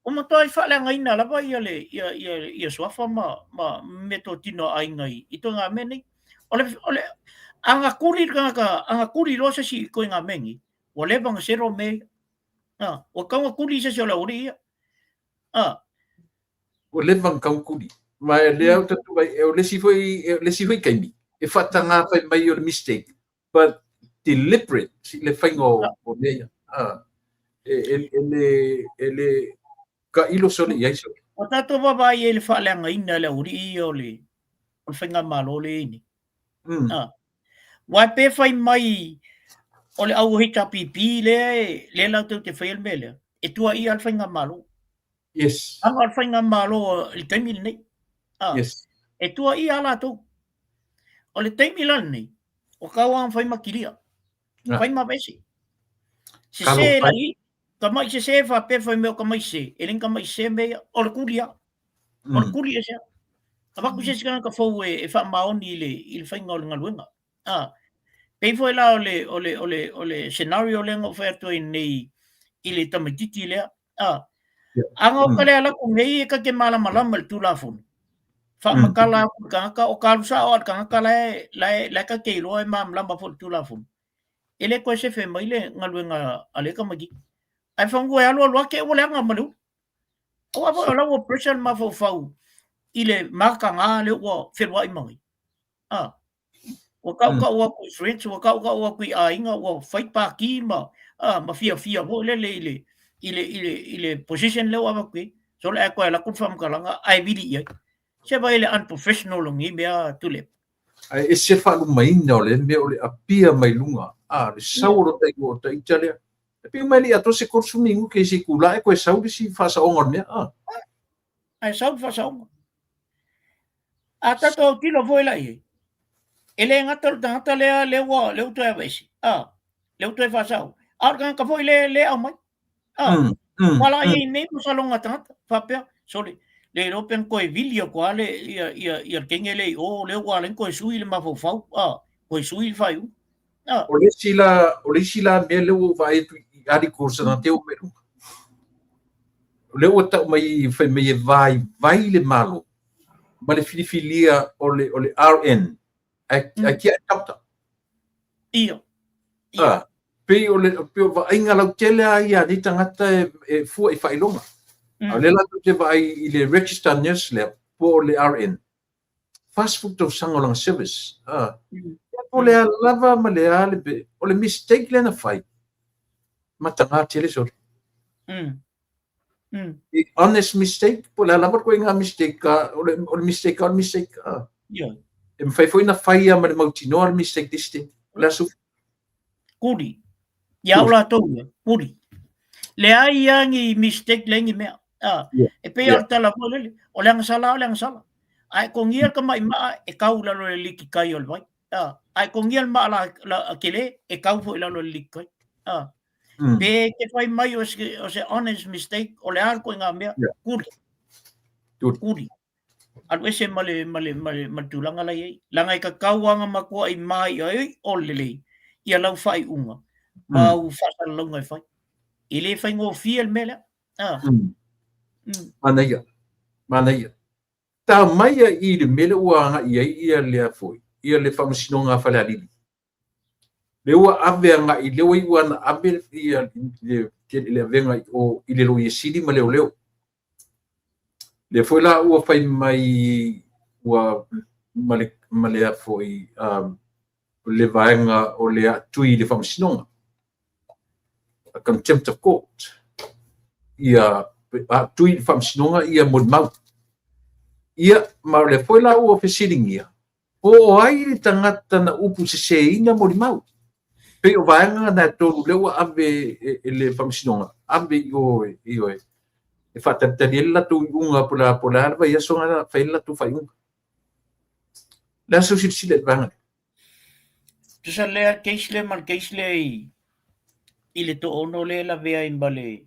Ua matuai faaleagaina lava ia le ia ia ia suafa ma meatotino a aiga i ituaiga mea nei. O le a na kuli le tagata, a na kuli loa se isi i ituaiga mea nei, ua leva ona settle mea ia. Ua tatau ona kuli se isi o le aualii ia. Ua leva ona tatau ona kuli. Ma e lea ou te tulai, o le isi foi taimi, e faataga fai mai o le mistake, but deliberate le faiga o mea ia. E le tailo sole i ai sole. Ua tatou vaavaai i le faaleagaina e le aualii ia o le faigamalo lea e i ai nei. Aua pe fai mai o le au HRPP lea latou te faia le mea lea, e tuuaia lava le faigamalo. Yes. Leaga o le faigamalo i le taimi lenei. Yes. E tuuaia lava latou. O le taimi la lenei, ua tatau lava ona fai ma kilia. Fai ma aveese. Sese la i, tamai sese faapea fai mai o tamai sese, e le ni tamai sese mea ia, o le kuli lava. O le kuli ese lava. Avatu se isi tagata fou e faamaoni i le faiga o le galuega. Pei foi la o le scenario lea na ou fai atu ai nei i le tamaitiiti lea. A na o ka le alu atu nei e ta te malamalama i le Tulafono, faamatala atu i le tagata, o ka alu sao lava i le tagata la e ta te iloa e malamalama foi i le Tulafono, e le toe sefe mai le galuega a lea tamaitiiti. Ae semeamanu e alu alu lava te i ua leaga ma le ulu. Aua foi o la ua pressure le mafaufau i le mataga lea ua feluai ma nei. Ua tautau atu i friends, ua tautau atu i aiga, ua fai pati ma fiafia foi lele i le position lea ua avatu i ai. Sole ae toe alu atu le faamatalaga ae vili i ai. Se vaai i le unprofessional o lenei mea Tuilaepa. Ae ese le faalumaina o le mea o le apia mai luga, le sau o lota igoa o ita lea. E pei uma e le i atoa se 30 minute i se itula e toe sau le isi faasaoga o le mea. Ae sau le faasaoga. A tatou autilo foi la i ai, e le gata o le tagata lea lea ua lea ua toe aveese, lea ua toe faasao, a o le tagata foi lea lea aumai. Ua la i ai nei masaloga tagata faapea, sole, le iloa pe na toe vili atu lava le ia ia ia le teine lea i o, lea ua ala ai ona toe sui le mafaufau, toe sui le faaiuga. O le isi la mea lea ua ou vaai atu i articles na te oo mai luga, o lea ua tau mai fai mai e vaivai le Malo ma le filifilia o le RN ae tiai doctor. Ia. Pei o le pei o vaaiga lautele lava ia a nei tagata e fua i faailoga. A o lea latou te vaai i le registered nurse lea po o le RN, 40 tausaga o lana service. Po le a lava ma le a le o le mistake lea na fai, mataga tele sole. Honest mistake, po o le a lava le ituaiga mistake, o le mistake o le mistake. E mafai foi ona faia ma le mautinoa le mistake this thing. O le aso. Kuli. Ia au latou ia, kuli. Leai lava ni mistake, leai ni mea. E pei o le tala foi lele, o le agasala o le agasala. A e togia le tamai maa e kau i lalo o le likikai o le vai. A e togia le maa la tele, e kau foi i lalo o le likikai. Pe te fai mai o se honest mistake, o le a le ituaiga mea, kuli. Kuli. Alu ese ma le tulaga la i ai. Leaga e tatau lava ona matuai mai ai o lelei ia lau faaiuga ma au faasalalauga e fai. E le faigofie le mea lea. Manaia, manaia. Ta mai ia i le mea lea ua agai ai ia lea foi, ia le faamasinoga a Falealili. Lea ua ave agai, lea ua iu ana ave ia le avega i o i le Loia Sili ma leoleo. Lea foi la ua fai mai ua ma le foi le vaega o le aatui i le faamasinoga, a contempt of court, ia aatui i le faamasinoga ia molimau. Ia, ma o lea foi la ua fesiligia, po o ai le tagata na upu seseina molimau. Pei o vaega na e tolu lea ua ave e le faamasinoga, ave i o i o e faatalitali ai le latou iuga po o le a le vaiaso na fai ai le latou faaiuga. Le a sau silasila i le vaega lea? Tusa lea case lea ma le case lea i le toaono lea e lavea ai ma le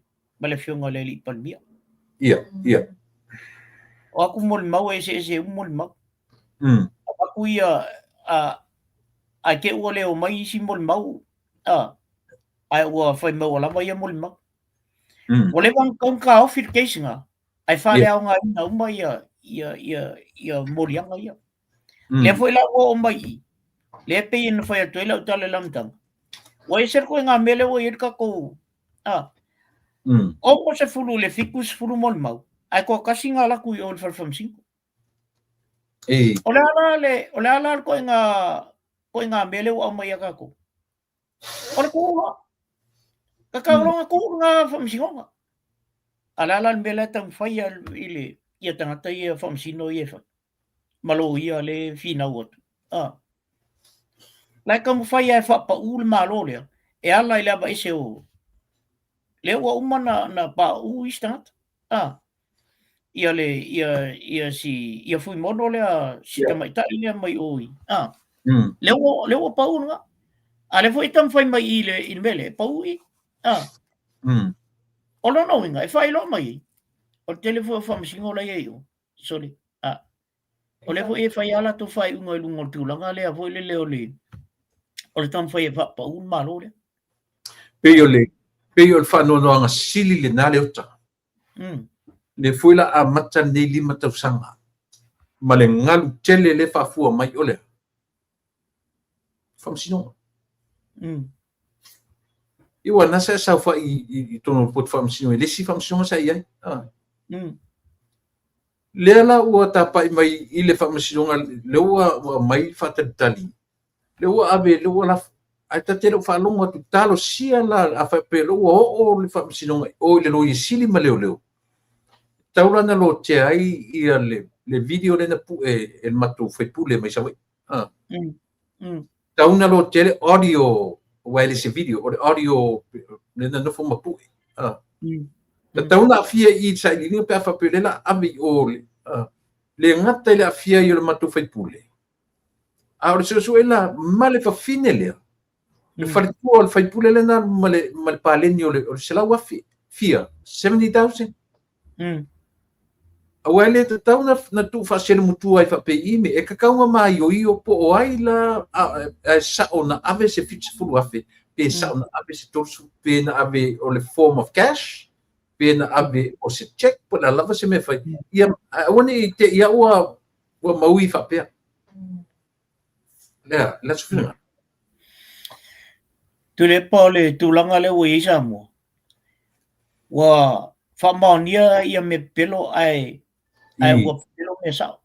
afioga i le alii Palemia. Ia, ia. O aku molimau e eseese uma molimau. Avatu ia, ae te i ua le omai isi molimau, ae ua fai mai ua lava ia molimau. Ua leva ona tatau ona taofi le case na, ae faaleaogaina uma ia moliaga ia. Lea foi la ua oo mai i, lea e pei ona fai atu ai lau tala i le amataga, ua ese le ituaiga mea lea ua i ai le tatou, 60 i le 70 molimau, ae toatasi na alu atu i o i le fale faamasino. O le a la le, o le a la le ituaiga mea lea ua aumai ia tatou? O le tuu loa. Tatau loa ona tuu lena faamasinoga. A o le a la le mea la e taumafai i le ia tagata ia faamasino ia e fai? Ma loia lea e finau atu. La e taumafai lava e faapau le Malo lea e ala i le avaese o lea ua uma ona pauu isi tagata. Ia le ia ia si ia Fuimono lea si tamaitai lea mai o i. Lea ua pau lena. A lea foi e taumafai mai i le mea lea, e pau i. O lona uiga, e faailoa mai, o le tele foi o faamasino la e i ai o. Sorry. O lea foi e fai lava latou faaiuga i luga o le tulaga lea foi lele o le taumafai e faapau le Malo lea. Pei o le faanoanoaga sili lena Leota. Lea foi la amata lenei 5 tausaga ma le galu tele lea faafua mai o lea faamasinoga. Ia ua na sa e saofai i totonu o le poto faamasinoga i le isi faamasinoga sa i ai. Lea la ua tapai mai i le faamasinoga, lea ua aumai faatalitali, lea ua ave, lea ua lafo. Ae ta te le o faalogo atu, talosia la, a faapea lea ua oo le faamasinoga i o i le Loia Sili ma Leoleo, tatau la na lotea ai ia le video lea na pue e le matou faipule mai Savaii. Tatau na lotea le audio, aua e le se video, o le audio lea na nofo ma pue. Tatau na aafia i i le sailiiliga pe a faapea o lea la ave i o le gata i le aafia ai o le matou faipule. A o le suesue la ma le fafine lea, le faletua o le faipule lea na alu ma le paleni o le 100,000, fia, 70,000. Aua e le tatau na tuu faaselemutua ai faapei i me, e tatau na maioio po o ai la ae sao na ave se 70,000, pe sao na ave se 30, pe na ave o le form of cash, pe na ave o se check, po o le a lava se mea fai. Ia, aua ne i te i a ua maui faapea. Lea, le aso finagalo. Tuilaepa o le tulaga lea ua i ai Samoa, ua faamaonia ia mea pepelo ae ua pepelo mea sao.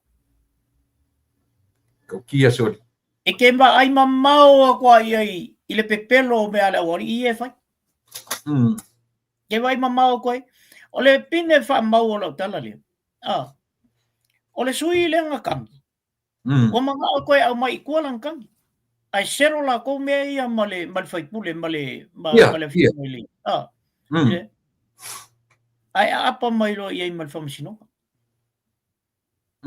Tautia soli. E te vaai mamao atu lava i ai i le pepelo o mea a le aualii ia e fai. Te vaai mamao atu ai. O le pine faamau o lau tala lea, o le sui lea na tagi, ua manao e toe aumai i tua lana tagi. Ae selo latou mea ia ma le faipule ma le afioga i le, ae aapa mai loa i ai ma le faamasinoga.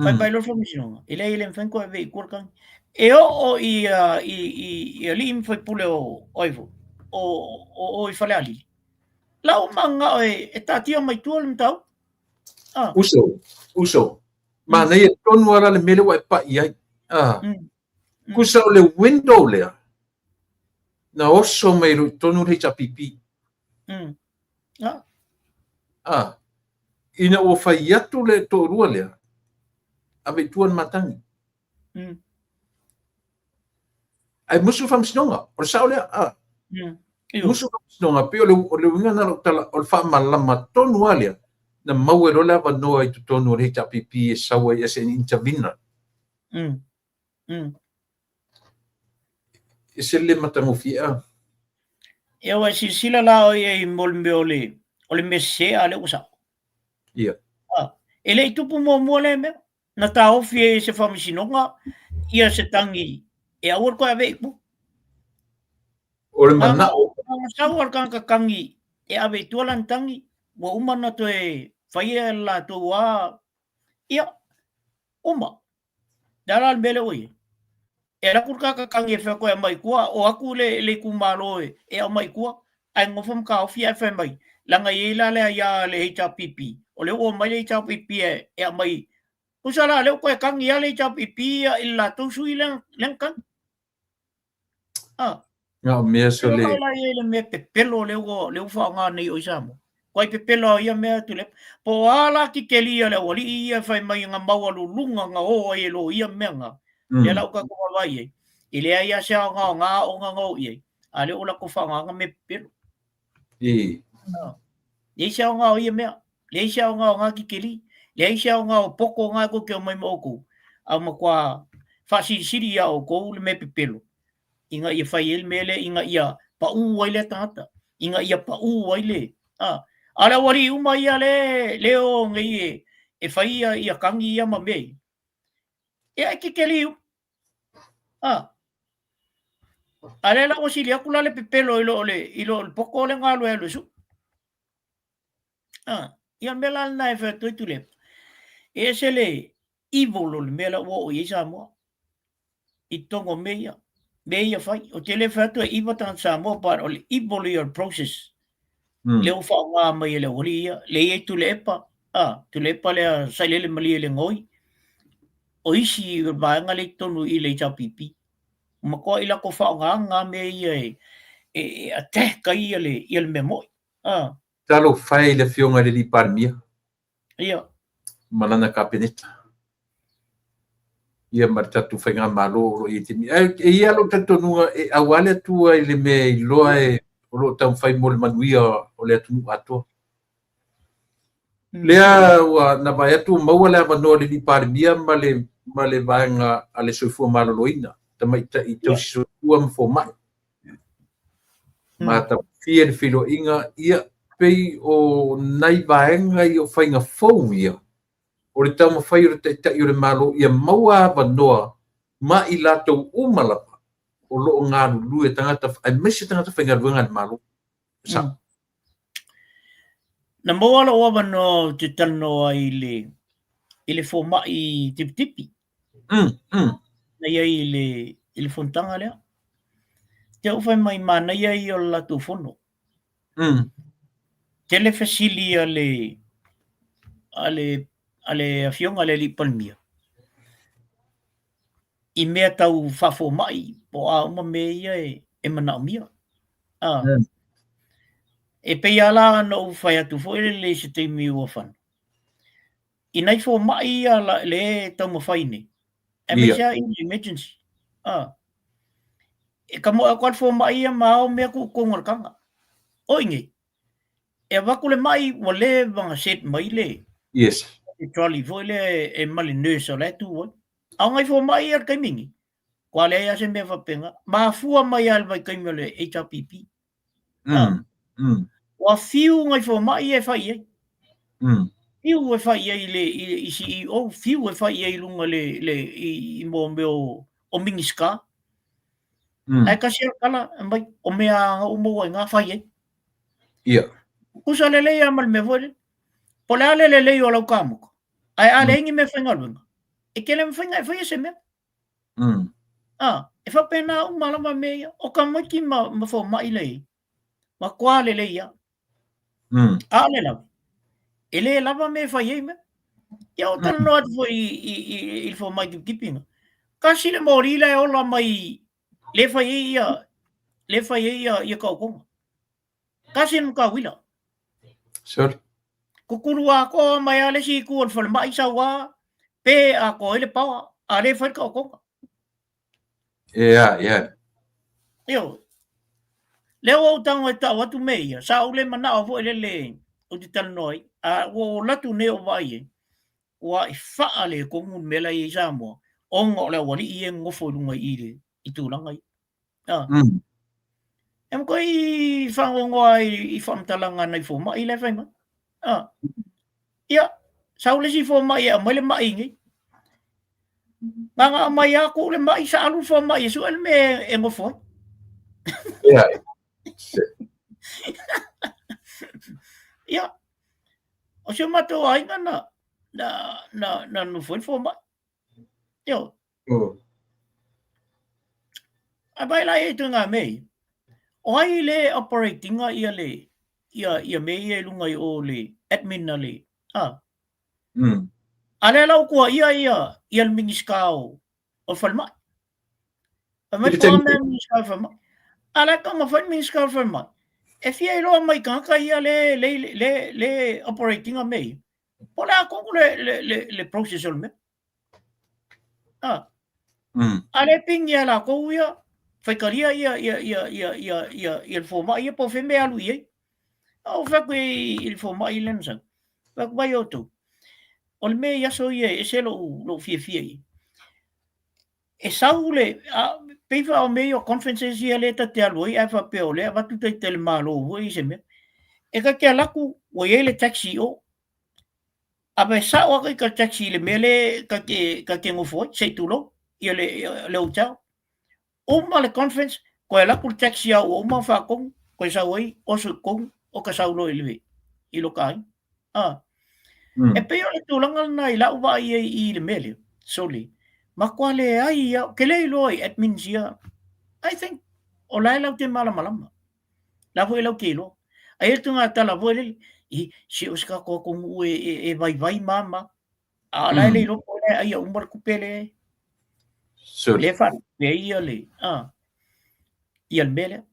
Fai mai loa le faamasinoga, e leai e le mafai ona toe ave i tua le tagi. E oo i alii ma faipule o ai foi, o i Falealili, la ua mananao e taatia mai tua le mataupu. Uso, uso, manaia tonu lava la le mea lea ua e pai ai. Tusa o le window lea, na oso mai loa i totonu le HRPP. Ina ua fai atu le toalua lea, ave i tua le matagi. Ae musu le faamasinoga, o le sao lea. Musu le faamasinoga, pei o le uiga lena o lau tala, o le faamalama tonu lava lea, na maua ai loa le avanoa i totonu o le HRPP e sau ai as an intervener. ese le matagofie a. Ia ua e silasila la oe i ai mo le mea o le, o le mea sese a lea ua sao. Ia. A, e le i tupu muamua lea mea. Na taofi e se faamasinoga ia se tagi e aua le toe ave i tua. O le manao. Na sau a le tagata tagi e ave i tua lana tagi, ua uma ona toe faia le latou a, ia, uma. Le a la le mea lea ua i ai? E alu atu le tagata tagi e fai atu e aumai i tua, o atu le, le itumalo e, e aumai i tua, ae nofo ma taofi ae fai mai, leaga e i ai la le aia a le HRPP, o lea ua omai le HRPP e, e aumai. Tusa la, lea ua toe tagi lava le HRPP ia i le latou sui lea, lea na tagi. Ah. Na o mea so le. La i le mea pepelo lea ua lea ua faaaoga nei o i Samoa. Kuai pepelo au ia mea tu le. Po o a la kikelia le aualii ia fai mai nga maualuluga nga o ai e loia mea nga. Lea la ua tatou vaavaai i ai. E leai lava se aoga o nga aoga na o i ai, a lea ua latou faaaogaina mea pepelo. Leai se aoga o ia mea. Leai se aoga o nga kikeli. Leai se aoga o poko nga e tou te omai ma outou, a ua matua faasilisili iā outou le mea pepelo ina ia fai ai le mea lea ina ia paʻū ai lea tagata, ina ia paʻū ai le, a. A o le aualii uma ia le, le o nei e, e fai ia, ia tagi ia ma mea ia, ia e kekeli uma. A. A lea la ua sili atu la le pepelo i lo o le, i lo o le poto lea na alu e alu e sue. A. Ia o le mea la lena e fai atu ai Tuilaepa, e ese le evil o le mea la ua oo i ai Samoa i totonu o mea ia, mea ia fai. Ou te le fai atu e iva tagata Samoa, but o le evil ia o le process. Lea ua faaaoga mai e le aualii ia, lea e i ai Tuilaepa, a, Tuilaepa lea sailele malie i le gaoi, o isi vaega lea i totonu i le HRPP. Ua matuai latou faaaogaina lava mea ia e, e, e attack ai ia le, ia le mea moi. A. Talofa e i le Afioga i le Alii Palemia. Ia. Ma lana Kapeneta. Ia ma le tatou faigamalo o lo o i ai i taimi. Ae e i ai lava lou talitonuga e auā le Atua i le mea e iloa e o lo o taumafai mo le manuia o le atunuu atoa. Lea ua na vaai atu ua maua le avanoa o le Alii Palemia ma le ma le vaega a le Soifua Maloloina, tamaitai tausi soifua ma fomai. Matagofie le feiloaiga, ia pei o nai vaega ia o faiga fou ia, o le taumafai o le Taitai o le Malo ia maua avanoa ma i latou uma lava o lo o galulue tagata aemaise tagata faigaluega a le Malo. Sao. Na maua lou avanoa ou te talanoa ai i le, i le fomai tipitipi. Na i ai i le, i le fonotaga lea. Te au fai mai manaia ia o le latou fono. Tele fesili a le, a le, a le afioga i le Alii Palemia i mea tau faafomai po o a uma mea ia e, e manaomia. A. E pei lava la ona ou fai atu foi lele i se taimi ua fano, i nai fomai ia la, le e taumafai nei, aemaise lava i le emergency. A. E kamoe atu lava le fomai ia ma ao mea tuu i totonu o le taga. O i nei, e avatu le mai ua leva ona set mai le, le trolley foi lea e ma le nurse o la e tu ai. A o nai fomai ia i le taimi nei, kua leai lava se mea faapena. Mafua mai lava i le vaitaimi o le HRPP. Ua fiu nai fomai ia e fai i ai. Fiu e fai i ai i le, i, i CEO, fiu e fai i ai i luga le, le, i, i mo mea o, o Minisita. Ae tasi lava le tala, mai, o mea na ou maua i na fai ai. Ia. Tutusa lelei lava ma le mea foi lele. Po o le a le lelei o lau kamuta, ae a leai ni meafaigaluega, e te le mafai ona e faia se mea. A, e faapena uma lava mea ia. O tamaiti ma, ma fomai la i ai, matua lelei lava. A o le lava, e le lava mea e fai ai mea. Ia ua talanoa atu foi i, i, i, i le fomai tipitipi na. Tasi le moli la e ola mai le fai ai ia, le fai ai ia, ia taotoga. Tasi le matauila. Sorry. Kukulu atoa mai lava le isi itu o le falemai sau lava pe atoa ai le paoa, a le fai le taotoga. Ea, ea. Ioe. Lea ua ou tago e tau atu mea ia, sa ou le manao foi lele ou te talanoa ai, a ua ou alu atu nei ou vaai ai, ua i faa le tonu le mea la e i ai Samoa, ona o le aualii ia e nonofo i luga i i, i tulaga ia. Ah. E matuai faanoanoa i faamatalaga a nai fomai la e fai mai. Ah. Ia, sau le isi fomai e aumai le mai nei. Na ona aumai lava tuu le mai, sa alu le fomai e sue le mea e nofo ai. Ia. Ia, o si o matou aiga na nofo ai le fomai. Ioe. Ae vaai la i ai ituaiga mea ia. O ai le operate ina ia le ia mea ia i luga i o le admin a le a. A lea la ua tuuaia ia le Minisita o le Falemai. Fai mai po o a mea le Minisita o le Falemai. A la e taumafai le Minisita o le Falemai e fia iloa mai i tagata ia le operate ina mea ia. Po o le a tonu le process o le mea. Ah. A lea e pigi ia latou ia, faitalia ia le fomai ia po o fea mea e alu i ai. Ou fai atu i le fomai lea na sau, fai atu, vaai outou, o le mea i aso ia e ese lou fiafia i ai. E sau le, pei foi o mea ia o conferences ia lea ta te alu ai ae faapea o lea e avatu ita i le Malo foi i se mea. E ta te alu atu ua i ai le taxi i o. Ave sao atu ita le taxi i le mea lea ta te nofo ai, se i tulou, ia le hotel. Uma le conference, toe alu atu le taxi a ua uma ona faatonu, toe sau ai oso i totonu, oka sau loa i lo ta aiga. Ah. E pei o le tulaga lena i lau vaai ai i le mea lea, sole, matua leai lava, ou te le iloa i admins ia, I think o la e latou te malamalama. La foi latou te iloa. Ae i ai le tulaga tala foi lele, i, se o se tatou atunuu e vaivai ma ma. A o la e le iloa po o le ai a uma le tupe lea. Lea e faatupe ai ia le, ia le mea lea.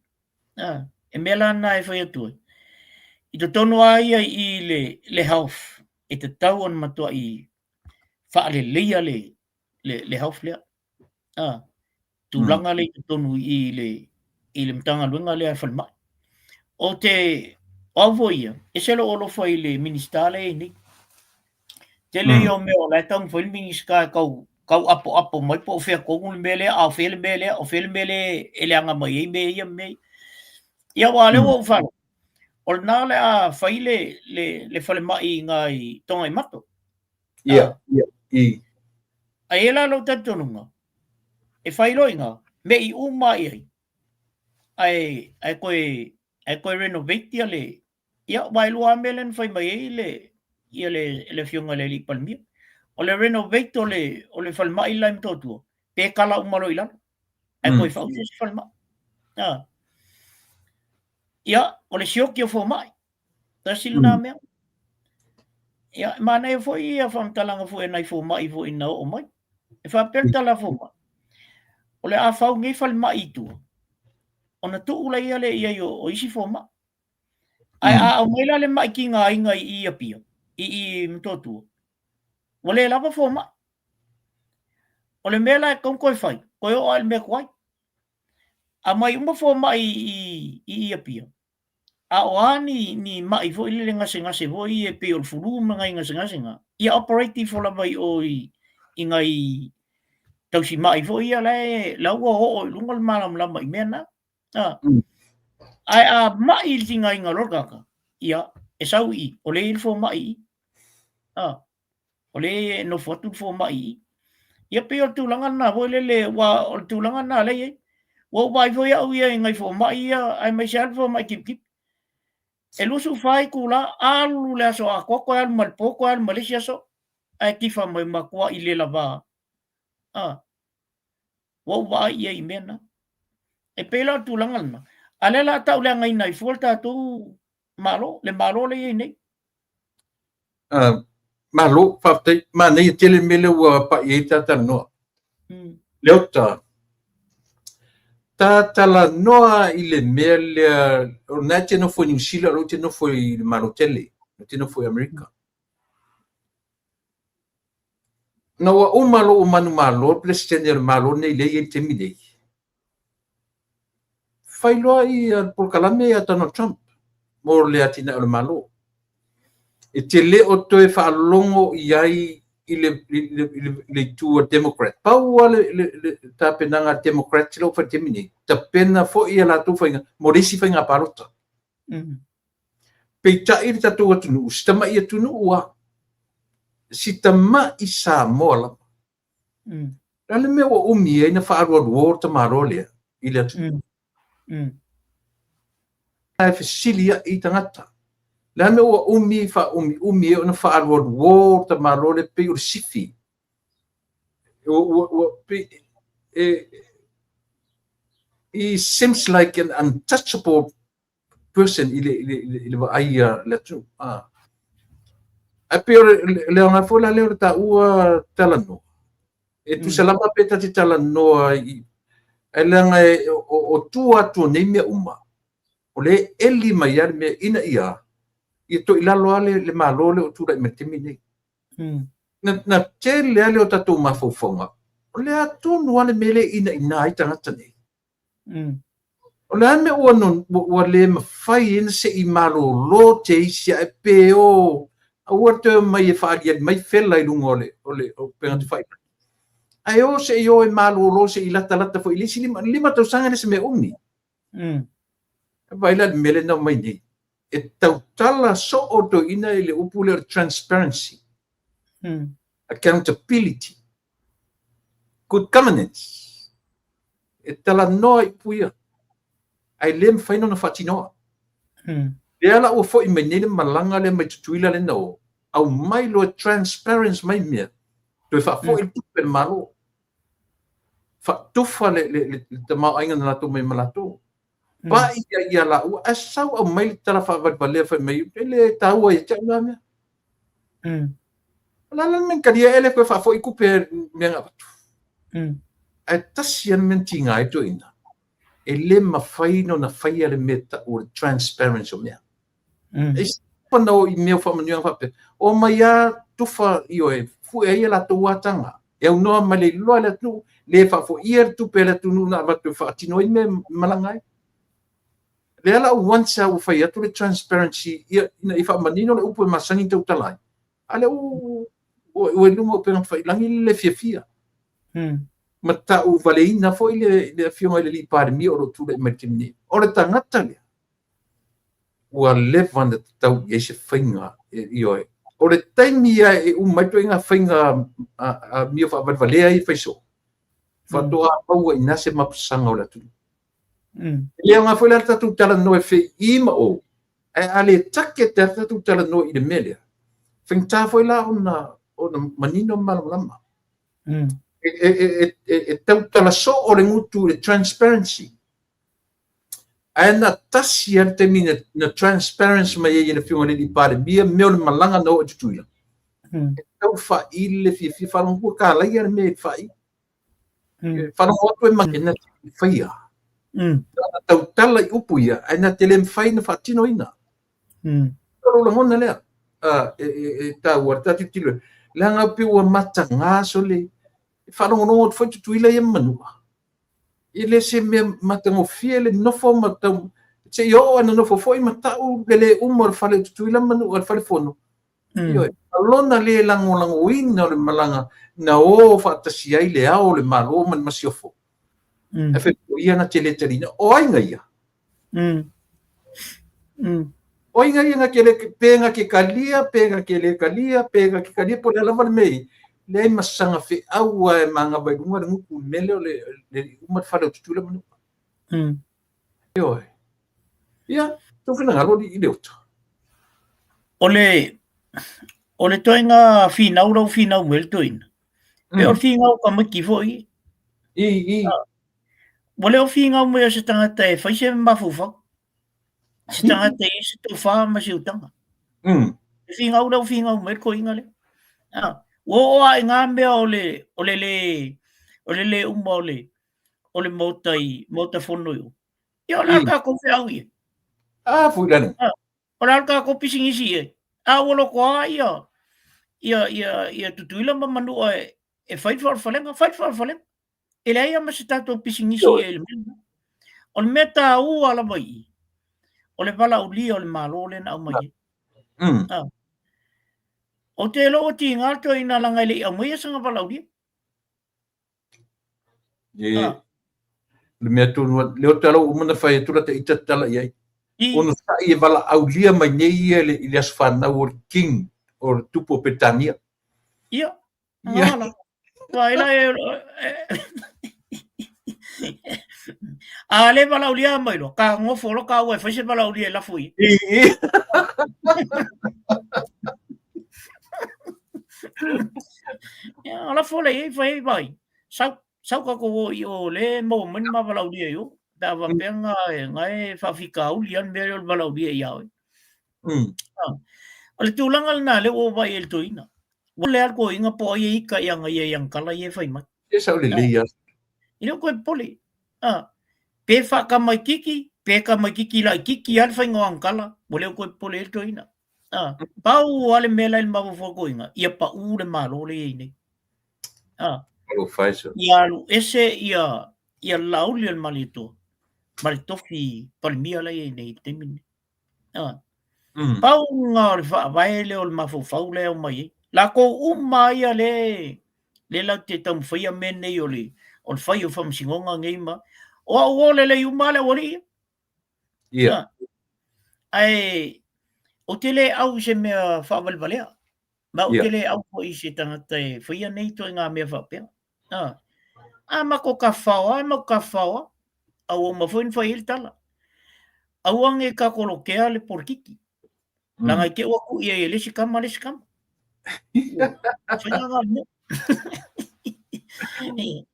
E mea la lena e fai atu ai. I totonu lava ia i le health, e tatau ona matuai faaleleia le health lea. Tulaga lea i totonu i le Matagaluega lea a Falemai. O te, o au foi ia, ese lou alofa i le Minisita lea e i ai nei. Tele ia o mea o la e taumafai le Minisita e tau tau apoapo mai po o fea tonu le mea lea, a o fea le mea lea, o fea le mea lea e leaga mai ai mea ia ma mea ia. Ia aua o lea ua ou faalogo, o lena o le a fai le falemai i ina i Togaimato. Ia, ia, i. Ae i ai la lou talitonuga, e fai loa i ina, me'i uma i ai, ae toe renovate ia le, ia, aua e lua lava mea lea na fai mai ai le, ia le afioga i le alii Palemia. O le renovate o le falemai la i Motootua, pe kala uma loa i lalo, ae toe fau se isi falemai. Ia, o le sioki o fomai, tasi lena mea. Ia, e manaia foi ia faamatalaga foi a nai fomai foi na oo mai. E faapea le tala a fomai, o le a fau nei falemai i tua, ona tuu laia lea i ai o isi fomai. Ae a aumai la le mai tigaina i Apia, i Motootua, ua le lava fomai. O le mea la e tatau ona toe fai, toe oo lava i le mea tuai. Aumai uma fomai i Apia, a o a ni mai foi lele gasegase foi ia e pei o le flu ma nai gasegasega, ia operate ifo lava i o i nai tausimai foi ia la ua oo i luga le malamalama i mea na. Ae a mai i le tigaina loa le tagata, ia, e sau i i, o lea e i ai le fomai i i. O lea e nofo atu le fomai i i. Ia pei o le tulaga lena foi lele, aua o le tulaga lena lea e i ai. Ua ou vaai foi au ia i nai fomai ia, aemaise lava le fomai tipitipi. E 24 itula, alu le aso atoa, toe alu ma le po, toe alu ma le isi aso, ae tifa mai matuai le lava. Ua ou vaai i ai i mea na. E pei la o le tulaga lena, a o lea o le a tauleagaina ai fua le tatou Malo, le Malo lea e i ai nei. Malo, faafetai. Manaia tele le mea lea ua pai ai ta talanoa. Leota, ta talanoa i le mea lea, o lena e te nofo i Niu Sila, o lea ou te nofo i le Malo tele, ou te nofo i Amerika. Na ua uma lou manumalo le Peresetene o le Malo nei lea e i ai i le taimi nei, fai loa le polokalame a Donald Trump mo le atinae o le Malo. E te le o toe faalogo i ai i le, i le, i le, i le itu a Democrat. Pau lava le, le, le tapenaga a Democrat lea ua fai i le taimi nei, tapena foi a latou faiga mo le isi faiga palota. Peitai le tatou atunuu, si tamai atunuu lava, si tamai Samoa lava. O le a le mea ua umi ai na faaalualuo le tamaloa lea i le atunuu? E fesiliai i tagata. O le a le mea ua umi faaumiumi ai ona faaalualuo le tamaloa lea pei o le sifi? Ua pei e he seems like an untouchable person i le, i le, i le vaai a le atunuu. Ah. Ae pei o le aoga foi la lea o le taua talanoa. E tusa lava pe ta te talanoa i, ae leaga e, o tua atu o nei mea uma. O lea e eli mai lava le mea ina ia, ia toilalo lava le Malo lea o tulai mai i le taimi lenei. Na tele lava lea o tatou mafaufauga, o le a tonu lava le mea lea e inaina ai tagata nei. O le a le mea ua, ua le mafai ai ona se i malolo te isi ae pe o aua le toe omai e faaaliali mai fela i luga o le o le upega tafailagi. Ae o se i o e malolo se i latalata foi i le isi 5 tausaga e le o se mea umi. Vaai la i le mea lea na aumai nei. E tautala soo le toeaina i le upu lea o le transparency, accountability, good governance. E talanoa i upu ia, ae le mafai ona faatinoa. Lea la ua foi mai nei le malaga lea mai Tutuila lea na o, aumai loa transparency mai mea, toe faafoi le tupe a le Malo. Faatufa le, le, le, le tamaoaiga na latou mai ma latou. Pai ia ia laua, ae sau aumai le tala faavalevalea fai mai, e le taua ia te au na mea. O le a la le mea na talia ea le toe faafoi tupe mea na avatu. Ae tasi lava le mea na tiga ai le toeaina, e le mafai ona faia le mea tau o le transparency o mea. E pana o i mea o faamanuiaga faapea, omai lava tufa, ioe, fue ai a latou ataga, e aunoa ma le iloa e le atunuu, le faafoia le tupe a le atunuu na avatu e faatino ai mea e malaga ai. Lea la once lava ua fai atu le transparency ia, ina ia faamanino le upu e masani ona tautala ai, a lea ua i luga o upega tafailagi le le fiafia. Ma tauvaleina foi le afioga i le alii Palemia o lo o tulai mai i le taimi nei. O le tagata lea, ua leva ona tatau i ai se faiga, ioe. O le taimi ia e uma ai ituaiga faiga amio faavalevalea ia e fai soo, faatoa maua i ina se mapusaga o le atunuu. E le aoga foi la le tatou talanoa e fei ma o, ae a le target lava le tatou talanoa i le mea lea, faigata foi la ona manino ma malamalama. E tautala soo le gutu i le transparency. Ae na tasi lava le taimi na transparency mai ai e le Afioga i le Alii Palemia mea o le malaga na oo i Tutuila. E tau faaili le fiafia, faalogo ua kalaia le mea i le faaili. Faalogo atu e mate na te faia. Na tautala i upu ia, ae na te le mafai ona faatinoina. O lou lagona lea, e taua le tatou tilotilo. Leaga pei ua mataga sole, e faalogologo atu foi Tutuila ia ma Manua. E le se mea matagofie le nofo ma tau, se i oo lava ina nofo foi ma tau le le uma o le fale o Tutuila ma Manua, le fale fono. Ioe, ma lona le lagolagoina o le malaga na o faatasi ai le Ao o le Malo ma le Masiofo. Ae fai mai, o ia na te le taliina. O ai na ia? O ai na ia na te le, pe na te talia, pe na te le talia, pe na te talia, po o le a lava le mea i, leai ma saga feau lava e manava i luga le gutu i le mea lea o le uma le fale o Tutuila ma Manua. Ioe. Ia, tou finagalo i le uta. O le, o le ituaiga finau lau finau mai le toeaina. Pe o le finau o tamaiti foi. I, i. Ua le o finau mai o se tagata e fai se mafaufau. Se tagata e i ai se tofa ma se utaga. E finau lea ua finau mai le toeaina lea. Ua oo lava i na mea o le, o le le, o le le uma o le, o le maota i maota fono i o. Ia o le a le tatou feau i ai? A, foi lale. O le a le tatou pisinisi i ai? A ua loto lava ia, ia, ia, ia Tutuila ma Manua e, e fai le faaolefalega, fai le faaolefalega. E leai lava ma se tatou pisinisi i ai i le mea lena. O le mea taua lava i i, o le valaaulia o le Malo lea na aumai ai. Ou te iloa ua tiga le toeaina leaga e le i aumaia sana valaaulia. E, ah. Le mea tonu, le o tala ua uma ona fai atu la ta ita tala i ai. Ona sa'i e valaaulia mai nei ia i le aso fanau o le King o le Tupu o Peretania. Ia, Ia. Ua ila e A le valaaulia mai loa, ka gofo loa ka ua e fai se valaaulia e lafo i. Ia, lafo le i fai vai. Sau sau ka ko i o le mo mai ma valaaulia i o. Pe a faapea nga nga e faafitauli a le mea lea o le valaaulia ia oe. O le tulaga lena lea ua ou vaai ai i le toeaina. Ua le alu toeaina po o ai e ita i ana ia i ana tala ia e fai mai. E sao lelei lava. E le o toe popole. Pe faatamaititi, pe tamaititi laititi lava le faiga o ana tala, ua le o toe popole ai le toeaina. Pau lava le mea la e i le mafaufau o le toeaina, ia pau le Malo lea e i ai nei. Ia alu ese ia le Laauli o le Malietoa ma le tofi Palemia la e i ai nei i le taimi lenei. Pau lena o le faavae lea o le mafaufau lea e omai ai. Latou uma ia le le latou te taumafaia mea nei o le o le fai o faamasinoga nei ma o au o lelei uma le aualii ia. Ia. Ae ou te le au i se mea faavalevalea. Ma ou te le au foi i se tagata e faia nei ituaiga mea faapea. A matou tafafao lava, matou tafafao lava. A ua uma foi ona fai ai le tala. Aua ne i tatou lotea le polokiki. Leaga i te i ua tuu i ai e le isi tama le isi tama. Faiga lena o le mea.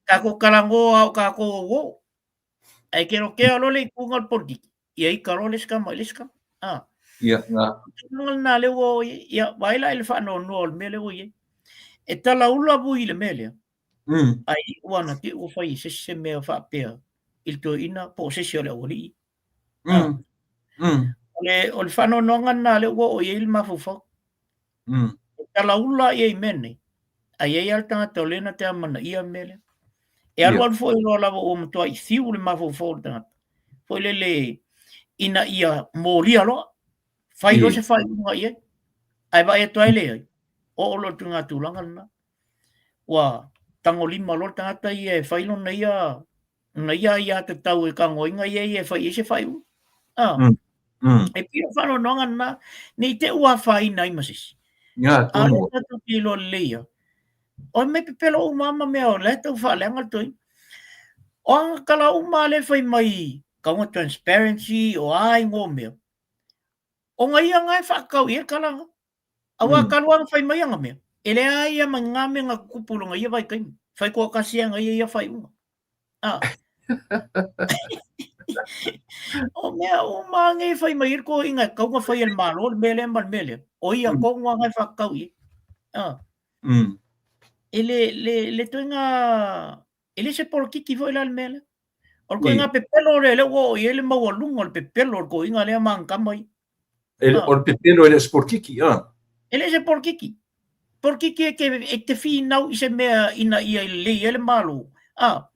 Tatou talanoa lava o tatou o uo. Ae ke lotea loa le ituga o le polokiki, ia ita loa le isi tama i le isi tama. Ia, na. Tulaga lena lea ua oo i ai. Ia, vaai la i le faanoanoa o le mea lea ua i ai. E talaula vui i le mea lea, ae iu ana te i ua fai e se isi se mea faapea i le toeaina po o se isi o le aualii. O le faanoanoaga lena lea ua oo i ai le mafaufau. E talaula ia i mea nei, ae i ai lava le tagata o lea na te amanaia le mea lea. E alualu foi loa lava ua matuai fiu le mafaufau o le tagata, foi lele ina ia molia loa, fai loa se faaiuga i ai, ae vaai atu ai leai, oo loa i le ituaiga tulaga lena. Ua tagolima loa le tagata ia e fai lona ia na ia aiatatau e tagoina ia ia e fai ai se faaiuga. E pei o le faanoanoaga lena, ne i te i ua afaina ai ma se isi. Ia, A o lea tatou te iloa lelei lava, o mea pepelo uma lava ma mea o la e tau faaleaga le toeaina. O ana tala uma lava lea e fai mai, tau ina transparency, o a igoa o mea, o ia na e faatatau i ai le tala lena. Aua talu lava ona fai mai ana mea, e leai lava ma ni na mea na tutupu i lona ia vaitaimi. Fai toatasi lava e ia ia faaiuga. O mea uma nei e fai mai ai le toeaina e tatau ona fai e le Malo le mea lea ma le mea lea, o ia tonu lava na e faatatau i ai. E le, le, le ituaiga, e le se polokiki foi la le mea lea. O le ituaiga pepelo lea, lea ua oo i ai le maualuga o le pepelo o le toeaina lea ma ana tama ia. O le pepelo e le o se polokiki, a? E le o se polokiki. Polokiki e te finau i se mea ina ia lelei ai le Malo. A,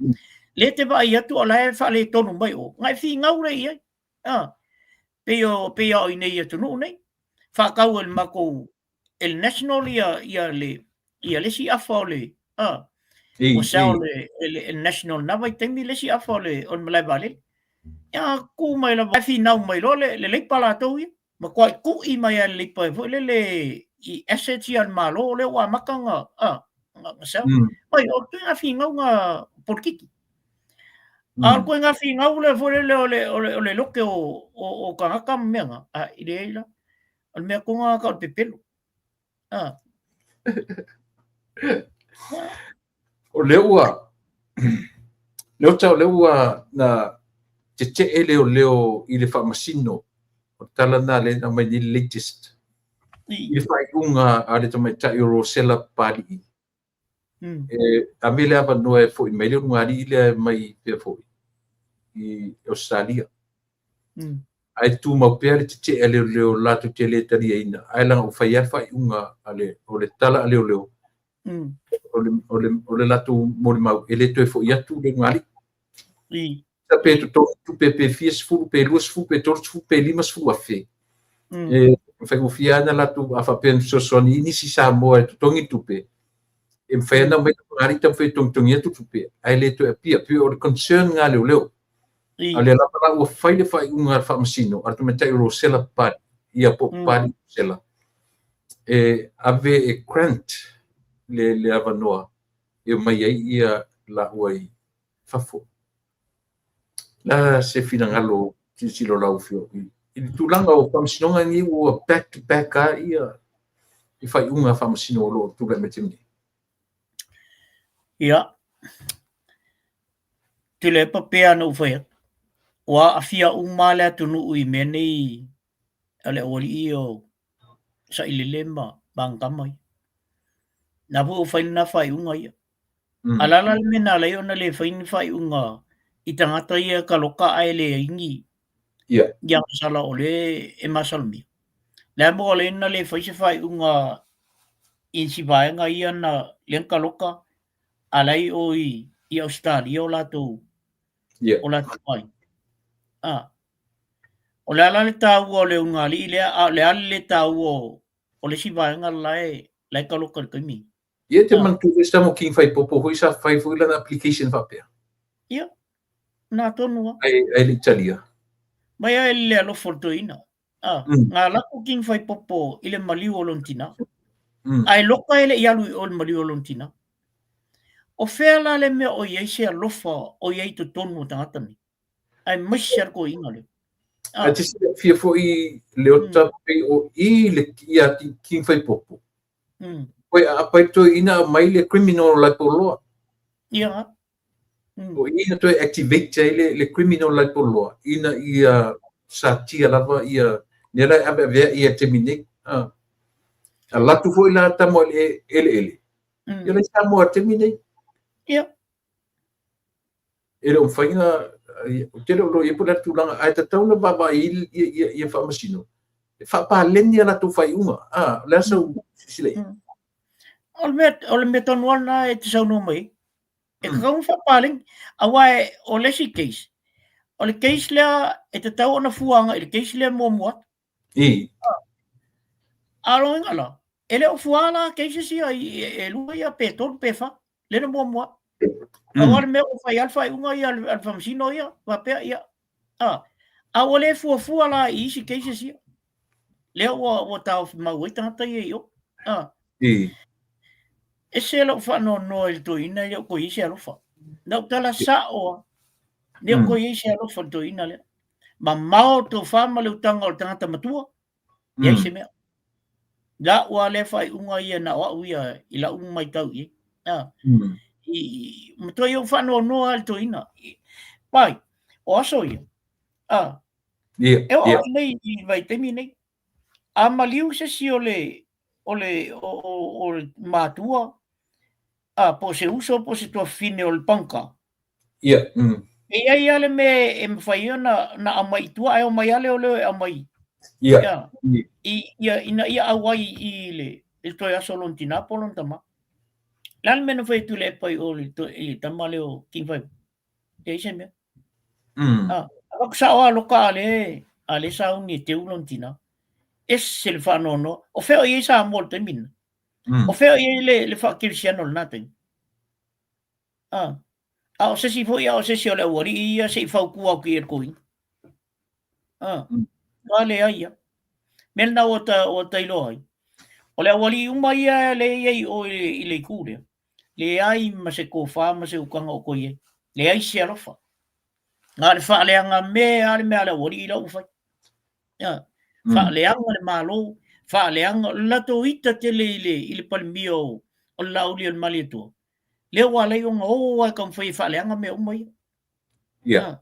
lea e te vaai atu o la e faaletonu mai o, na e finau lea i ai. A, pei o, pei lava o i inei i atunuu nei. Faatau e le matou e le National ia, ia le, ia le isi afa o le, a, ua sell e le National na vaitaimi le isi afa o le, o le malae vaalele. Ia, tu mai lava, finau mai loa le Leipa latou ia. Matuai tui mai lava e le Leipa foi lele i assets ia a le Malo lea ua amata ona, a, ona sell. Oi, o ituaiga finauga polokiki. A o le ituaiga finau lea foi lele o le, o le, o le lote o tagata ma mea na, a, e leai la. O le mea tonu lava tau o le pepelo. A. O lea ua Leota, o lea ua na tetee leoleo i le faamasino, o le tala lena lea na aumai nei le latest, i le faaiuga a le tamaitai o Rosela Papalii. E ave le avanoa e foi mai le ulugalii lea mai pea foi i Ausetalia. Ae tumau pea le tetee a leoleo latou te le taliaina, ae leaga ua fai lava le faaiuga a le, o le tala a leoleo, o le latou molimau, e le toe foi atu le ulugalii. Pe totogi tupe pe fia sefulu, pe 20, pe 30, pe 50 afe. E faigofie lava ona latou, a faapea na fesoasoani i nisi Samoa e totogi tupe, e mafai ona aumai le Fagalii taumafai e togitogi atu tupe, ae le toe appear. Pei o le concern lena a leoleo. A o lea lava la ua fai le faaiuga a le faamasino, a le tamaitai o Rosella Papalii, ia po o Papalii Rosella, e ave e grant le avanoa e omai ai ia laua i fafo. La se finagalo silasila o lau Afioga i le tulaga o faamasinoga nei ua back to back lava ia i faaiuga a faamasino o lo o tulai mai taimi nei. Ia, Tuilaepa pei ona ou fai atu, ua aafia uma le atunuu i mea nei a le aualii ia o Sailele ma Magagama ia. Na foi ua fai lena faaiuga ia. A o le a la le mea na ala ai ona le fai ni faaiuga i tagata ia e kaloka ae leai ni agasala o lea e masalomia? Le a mo ala ai ona le fai se faaiuga i nisi vaega ia na lea na kaloka a la e i o i Ausetalia o latou o latou aiga? O le a la le taua o le ulugalii lea, a o le a le le taua o le isi vaega la e kaloka i le taimi? Ia te manatua foi sa mo King Faipopo foi sa fai foi lana application faapea. Ia, na tonu lava. Ai le talia. Mai ai le alofa o le toeaina. Ah, ngā lako King Faipopo i le maliu o lona tina. Ae loka e le i alu i o le maliu o lona tina. O fea la le mea o i ai se alofa o i ai i totonu o tagata nei? Aemaise lava le toeaina lea. Ae te silafia foi Leota pei o i le ia King Faipopo. Koe aapa ai toeaina aumai le criminal libel law. Ia. O i na toe activate ai le criminal libel law ina ia satia lava ia lea la e aveavea ia taimi nei. Alu atu foi la tama i le eleele. Ia la i Samoa i le taimi nei. Ia. E le o mafai ona, ou te le o iloa i ai po o le a le tulaga, ae tatau ona vaavaai i ai ia faamasino, e faapaleni a latou faaiuga. O le a sau silasila i ai? O le mea tonu lava lena e te saunoa mai ai. E tatau ona faapaleni, aua o le isi case, o le case lea e tatau ona fua agai i le case lea muamua atu. A o lona uiga la, e le o fua la cases ia e lua ia pe tolu pe fa, lea na muamua. Pau lava le mea ua fai lava le faaiuga ia a le faamasino ia, faapea ia, a ua le fuafua la i isi cases ia. Lea ua taofi mau ai tagata ia i o. Ese lou faanoanoa i le toeaina e le o toe i ai se alofa. Na ou tala sao lava, e le o toe i ai se alofa i le toeaina lea. Mamao le tofa ma le utaga o le tagata matua, leai se mea. Lau lava lea faaiuga ia na o au ia i lau matau i ai. I matuai ou faanoanoa lava i le toeaina. Pai, o aso ia, e oo lava nei i le vaitaimi nei, a maliu se isi o le o le o le matua, po o se uso po o se tuafafine o le pagota, E i ai lava le mea e mafai ai ona aumai i tua, ae omai lava leoleo e aumai ina ia auai i le toe aso o lona tina po o lona tama. O le a le mea na fai e Tuilaepa i o i le tama lea o King Faipopo? Leai se mea. Avatu sao lava loka a lea e sauni e teu lona tina. Ese le faanoanoa. O fea o i ai Samoa i le taimi lena? O fea o i ai le faakerisiano i lena taimi? A o se isi foi, a o se isi o le aualii ia se i fautua atu i ai i le toeaina. A leai ia. Mea lena ua ta iloa ai. O le aualii uma ia lea e i ai i o i le itu lea, leai ma se tofa ma se utaga o toe i ai. Leai se alofa. Na o le faaleaga mea lava le mea a le aualii la ua fai. Faaleaga le Malo, faaleaga, o le latou ita tele i le Palemia o le Laauli o le Malietoa, lea ua ala ai ona o lava e taumafai e faaleaga mea uma ia.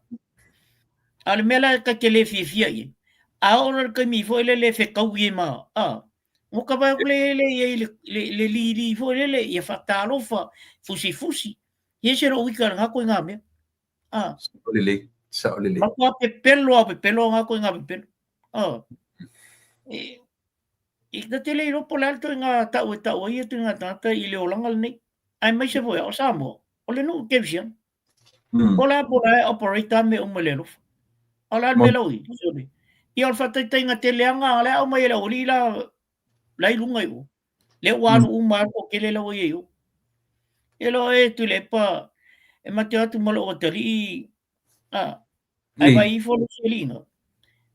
A o le mea la ta te le fiafia i ai, a oo loa i le taimi foi lele e fetaui ai ma, ua ta vaai atu lea i ai le lili foi lele, ia faatalofa, fusifusi, e ese lou ita i lena ituaiga mea. Sao lelei, sao lelei. Matua pepelo lava o pepelo lena ituaiga pepelo. E ta te le iloa po o le a le ituaiga tau e tau ai ia ituaiga tagata i le olaga lenei. Aemaise foi o Samoa, o le nuu kerisiano. Po o le a po o le a e operate lava mea uma i le alofa. A o le a le mea la ua i ai? Ia o le faataitaiga teleaga lea aumai e le aualii la la i luga i o. Lea ua alu uma lava le toatele la ua i ai i o. Ia loa e Tuilaepa e ma te o atu ma lou atalii a ae vaai ifo le isi alii na.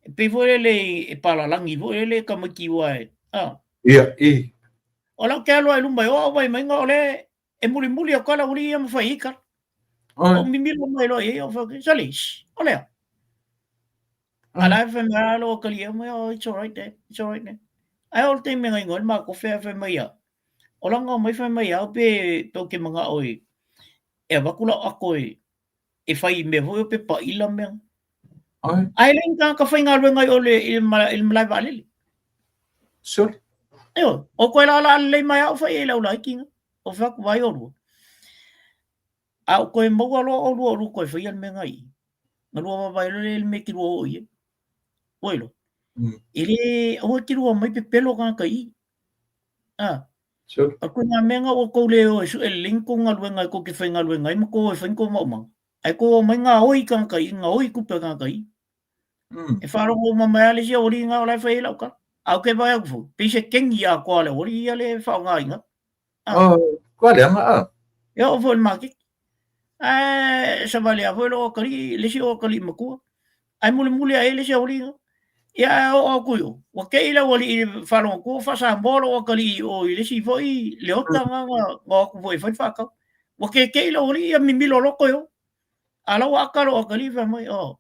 E pei foi lele e palalagi foi lele tamaiti ua e a. Ia, i. O lau te alu lava i luma e o au vaai maiga o lea e mulimuli atu lava le aualii ia ma fai ai tala. Ou mimilo mai loa i ai, ou fai atu, sole, o le a? A la e fai mai lava lou atalii mai, oh, it's alright dad, it's alright dad. Ae oo le taimi e gaino ai le ma kofe ae fai mai ia, o lana omai fai mai au pe pe ou te manao e e avatu lau ato e e fai i mea foi o pepa ila mea. Ae le ni tagata faigaluega i o le i le malae vaalele. Sole. Ioe, o koe laalaa lelei mai au fai ai le au laiti na. O fai atu vaai olua. A ou toe maua loa olua olua toe faia le mea na i i. Na lua vaavaai loa lea i le mea e te lua oo i ai. Ua iloa. E le, aua e te lua omai pepelo tagata i i. A. Sure. O ituaiga mea na ua tou le o e sue lelei ni tou galuega e tou te faigaluega ai ma tou o e fai ni tou maumaga. Ae tou omai gaoi tagata i i, gaoi tupe a tagata i i. E faalogo uma mai lava le isi aualii na o la e fai ai lau tala. A ou te vaai atu foi, pei se keni atoa a le aualii ia lea e faaaoga i ina. Ah. Oh, kua leaga a. E oo foi i le maketi. Ae savali lava foi lou atalii, le isi ou atalii matua. Ae mulimuli ae i ai le isi aualii na. Ia ae oo atu i o, ua tei le aualii i le faalogo atu ua faa-Samoa lou atalii i o i le isi foi leota na na o atu foi e fai le faatau. Ua keke'i le aualii ia mimilo loto e o. A la ua aka lou atalii fai mai, oh,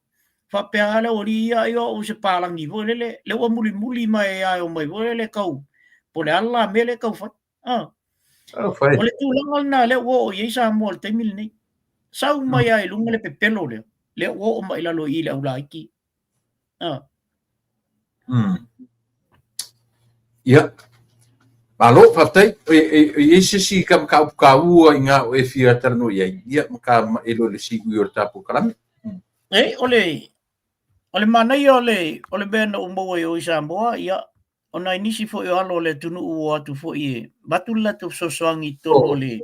faapea lava le aualii ia ai o au o se palagi foi lele, lea ua mulimuli mai lava e omai foi lele tau, po o le a le la mea lea e tau fai. Ah. Oh, o le tulaga lena lea ua oo i ai Samoa i le taimi lenei. Sau mai lava i luga le pepelo lea, lea ua oo mai i lalo i i le aulaiti. Ah. Ia. Malo, faafetai. E, e, e i ai se isi ka mataupu taua i ngā o e fia talanoa i ai, ia, ma ka ma e loa le siui o le tā polokalame. E, o le, o le manaia o le, o le mea na ou maua i o i Samoa, ia, o nai nisi foi o alo o le atunuu ua o atu foi e avatu le latou fesoasoani i totonu o le,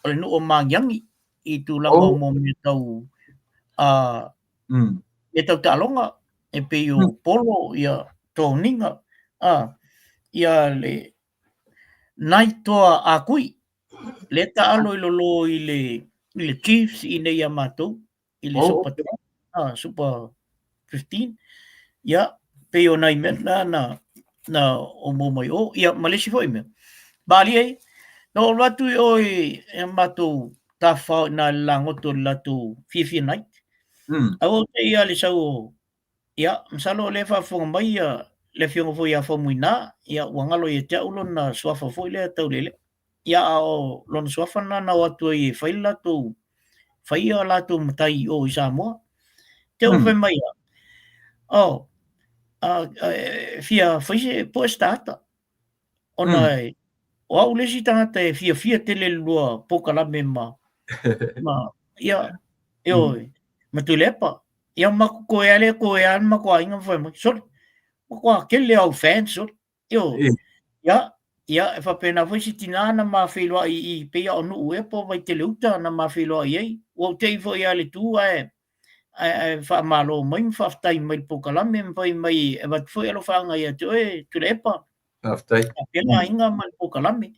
o le nuu o Magiagi i tulaga o mea tau a mea tau taaloga e pei o polo, ia toniga, a ia le nai toa a kui le taalo i lalo i le i le Chiefs i nei ia matou i le Super 12, Super 15, ia, pei o nai mea na na, na ou maua mai o, ia, ma le isi foi mea. Malie, na ou alu atu i o i e matou tafafao i ina i le lagoto i le latou Fiafia Night. Ae ua ou te i lava i le sau o, ia, masalo o lea e faafofoga mai ia le afioga foi ia Faumuina, ia, ua galo ia te au lona suafa foi lea taulealea. Ia, a o lona suafa lena na o atu ai e fai le latou, fai a latou matai i o i Samoa. Te ua fai mai ia, oh, e fia fai se poe se tagata. Ona e, o au le isi tagata e fiafia tele i le lua polokalame ma, ma, ia, ioe, ma Tuilaepa. Ia matou toe a lea toe a le matou aiga ma fai mai, sole, matua tele au fans, sole. Ioe. Ia, ia, e faapena foi si tinā na ma feiloai i i pei a o Nuu ea po o Vaitele-uta na ma feiloai ai. Ua ou te'i foi lava i le tu ae, ae, ae faamalo mai ma faafetai mai i le polokalame ma fai mai e avatu foi alofaaga ia te oe Tuilaepa. Faafetai. Faapea le aiga ma le polokalame.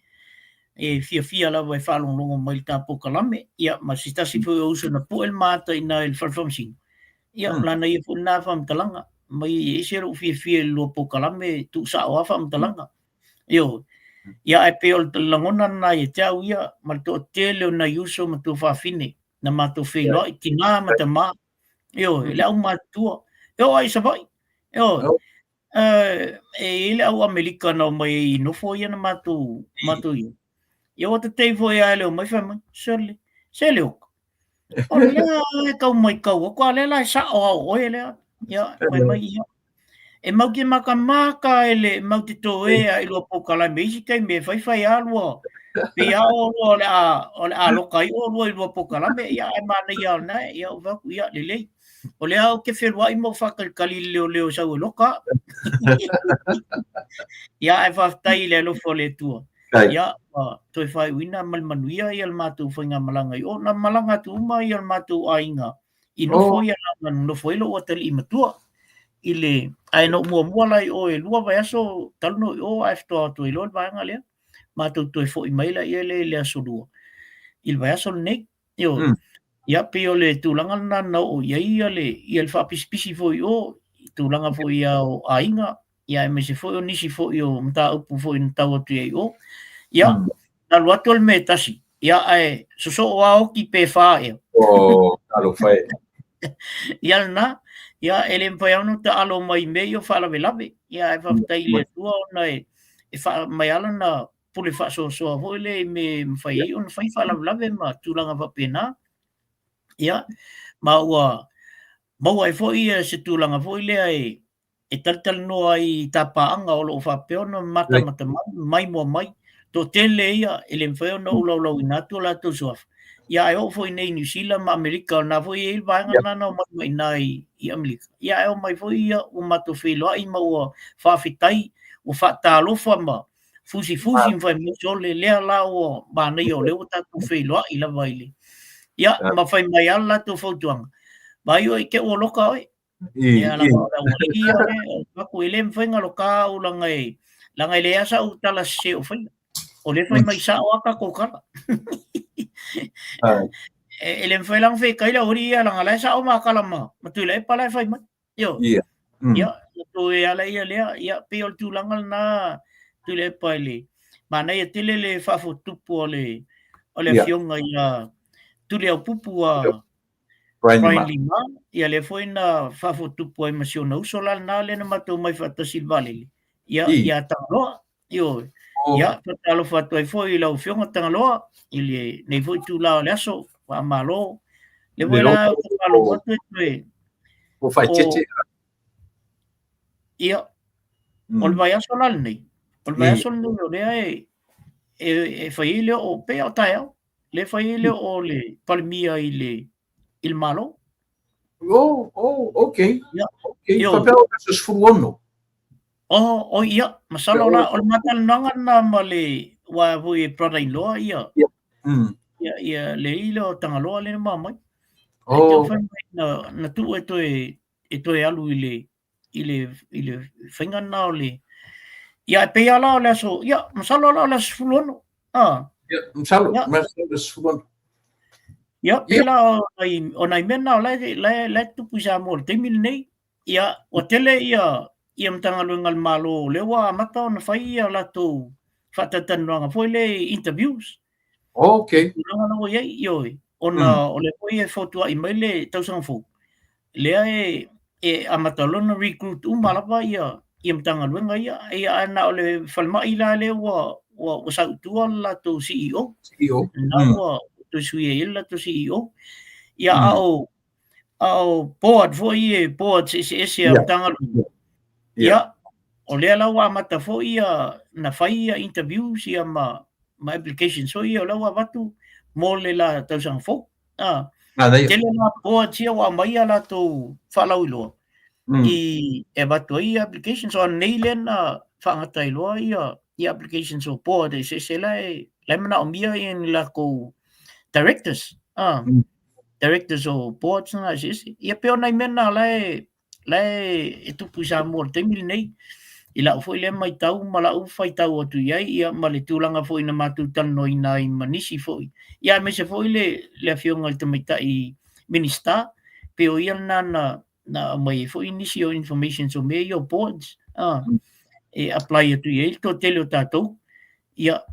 E fiafia lava e faalogologo mai i le ta polokalame. Ia, ma se tasi foi o uso na pue le maata i ina i le fale faamasino. Ia, o lana ia foi lena faamatalaga. Mai e ese lou fiafia i le lua polokalame, tuusao lava faamatalaga. Ioe. Ia, ae pei o le lagona lena ia te au ia, ma le toatele o nai uso ma tuafafine na matou feiloai, tina ma tama, ioe, le aumatutua, e oo lava i Savaii, ioe. E i ai le au Amerika na omai ai i nofo ia na matou, matou i ai. Ia ua tetei foi lava e le omai fai mai, sole, se le oka. O lea e tau maitau atu, a o lea la e sao lava o oe lea. Ia, fai mai ia. E mau te makamaka e le mau te toe a i lua polokalame isi taimi e faifai lava lua. Pei lava olua o le a, o le a loka ai olua i lua polokalame, ia ae manaia lava o lena, ia ou fai atu, ia lelei. O lea ou te feluai ma ou faatalitali i le leoleo e sau e loka au. Ia, ae faafetai i le alofa o le Atua. Ia, ua toe faaiuina ma le manuia ia le matou faigamalaga i o. Na malaga atu uma ia le matou aiga i nofo ia na nofo ai lou atalii matua. i le, ae na ou muamua la i o e 2 vaiaso talu ona ou i o ae faatoa o atu ai loa le vaega lea. Matou toe foi mai laia lea i le aso Lua i le vaiaso lenei. Ioe. Ia pei o le tulaga lena na oo i ai ia le, ia le faapisipisi foi i o, i tulaga foi ia o aiga, ia aemaise foi o nisi foi o mataupu foi na tau atu i ai i o. Ia, na alu atu o le mea e tasi, ia ae sosoo lava oti pe fa ea. Oh, talofa e. Ia lena, ia e le mafai lava ona taalo mai i mea ia o faalavelave. Ia ae faafetai i le Atua ona e e faa mai lava lana pule faasoasoa foi lea i mea e mafai ai ona fai faalavelave ma tulaga faapena. Ia, ma ua maua ai foi se tulaga foi lea e e talatalanoa ai i tapaaga o lo o faapea ona matamata mai, maimoa mai. Toatele ia e le mafai ona ou laulauina atu o latou suafa. Ia ae oo foi i inei i Niu Sila ma Amerika, o lena foi e i ai le vaega lena na omai mai i ina i Amerika. Ia ae omai foi ia ua matou feiloai ma ua faafetai, ua faatalofa ma fusifusi ma fai mai, sole lea la ua manaia o lea ua tatou feiloai lava i le... Ia ma fai mai lava le latou fautuaga, vaai oe i te i ua loka oe. Ia leaga o le aualii ia lea, ou fai atu e le mafai ona loka au leaga e, leaga e leai lava sau tala sese o faia. O lea e fai mai sao lava tatou tala. E le mafai la ona fetai le aualii ia leaga o la e sao ma tala ma Tuilaepa la e fai mai. Ioe. Ia, toe ala ia lea, ia pei o le tulaga lena Tuilaepa i le manaia tele le faafotutupu o le o le afioga ia Tuliaupupu a Brian Lima, ia lea foi na faafotutupu ai ma si ona uso la lena lea na matou omai faatasi i le vaalele, ia ia Tagaloa. Ioe. Ia, faatalofa atu ai foi i lau Afioga Tagaloa i lenei foi itula o le aso, faamalo. Lea foi la ou te faalogo atu e toe Ua faaeteete. Ia, o le vaiaso la lenei, o le vaiaso lenei o lea e fai ai le oo, pei lava o taeao, lea e fai ai le oo o le Palemia i le Malo. Oh, oh, okay. Ia, okay. Faapea o le aso 16. Oh, oh ia, masalo la, o le ma talanoaga lena ma le, aua foi e brother-in-law ia, ia, ia le alii lea o Tagaloa lea na ma omai. Ae te fai mai na tuu e toe alu i le, i le, i le faiga lena o le, ia, e pei lava la o le aso, ia, masalo la o le aso 16. Ah. Ia, masalo, masalo le aso 16. Ia, pei la o nai mea na o la e tupu i Samoa i le taimi lenei. Ia, ua tele ia ia Matagaluega a le Malo lea ua amata ona fai ia latou faatalatalanoaga foi lea i interviews. Okay. Tulaga la ua i ai, ioe, ona o lea foi e fotuai mai le tausaga fou, lea e amata loa ona recruit uma lava ia ia Matagaluega ia. Ia ae na o le falemai la lea ua ua sau i tua le latou CEO. CEO. Na ua toe sui ai le latou CEO. Ia a o A o board foi e boards eseese a Matagaluega. Ia, o lea la ua amata foi ia na fai ia interviews ia ma applications foi ia o lea ua avatu mo le la tausaga fou. Ah, tele la boards ia ua aumai a latou faalauiloa i e avatu ai ia applications. So anei lea na faagata ai loa ia ia applications o board eseese la e la e manaomia ia ni latou directors. Ah. Directors o boards na eseese. Ia pei o nai mea na la e la e tupu i Samoa i le taimi lenei. I lau foi lea matau ma lau faitau atu i ai, ia ma le tulaga foi na matou talanoaina ai ma nisi foi. Ia aemaise foi le le afioga i le tamaitai Minisita, pei o ia lena na na aumai ai foi nisi o informations o mea ia o boards, e apply atu i ai le toatele o tatou. Ia,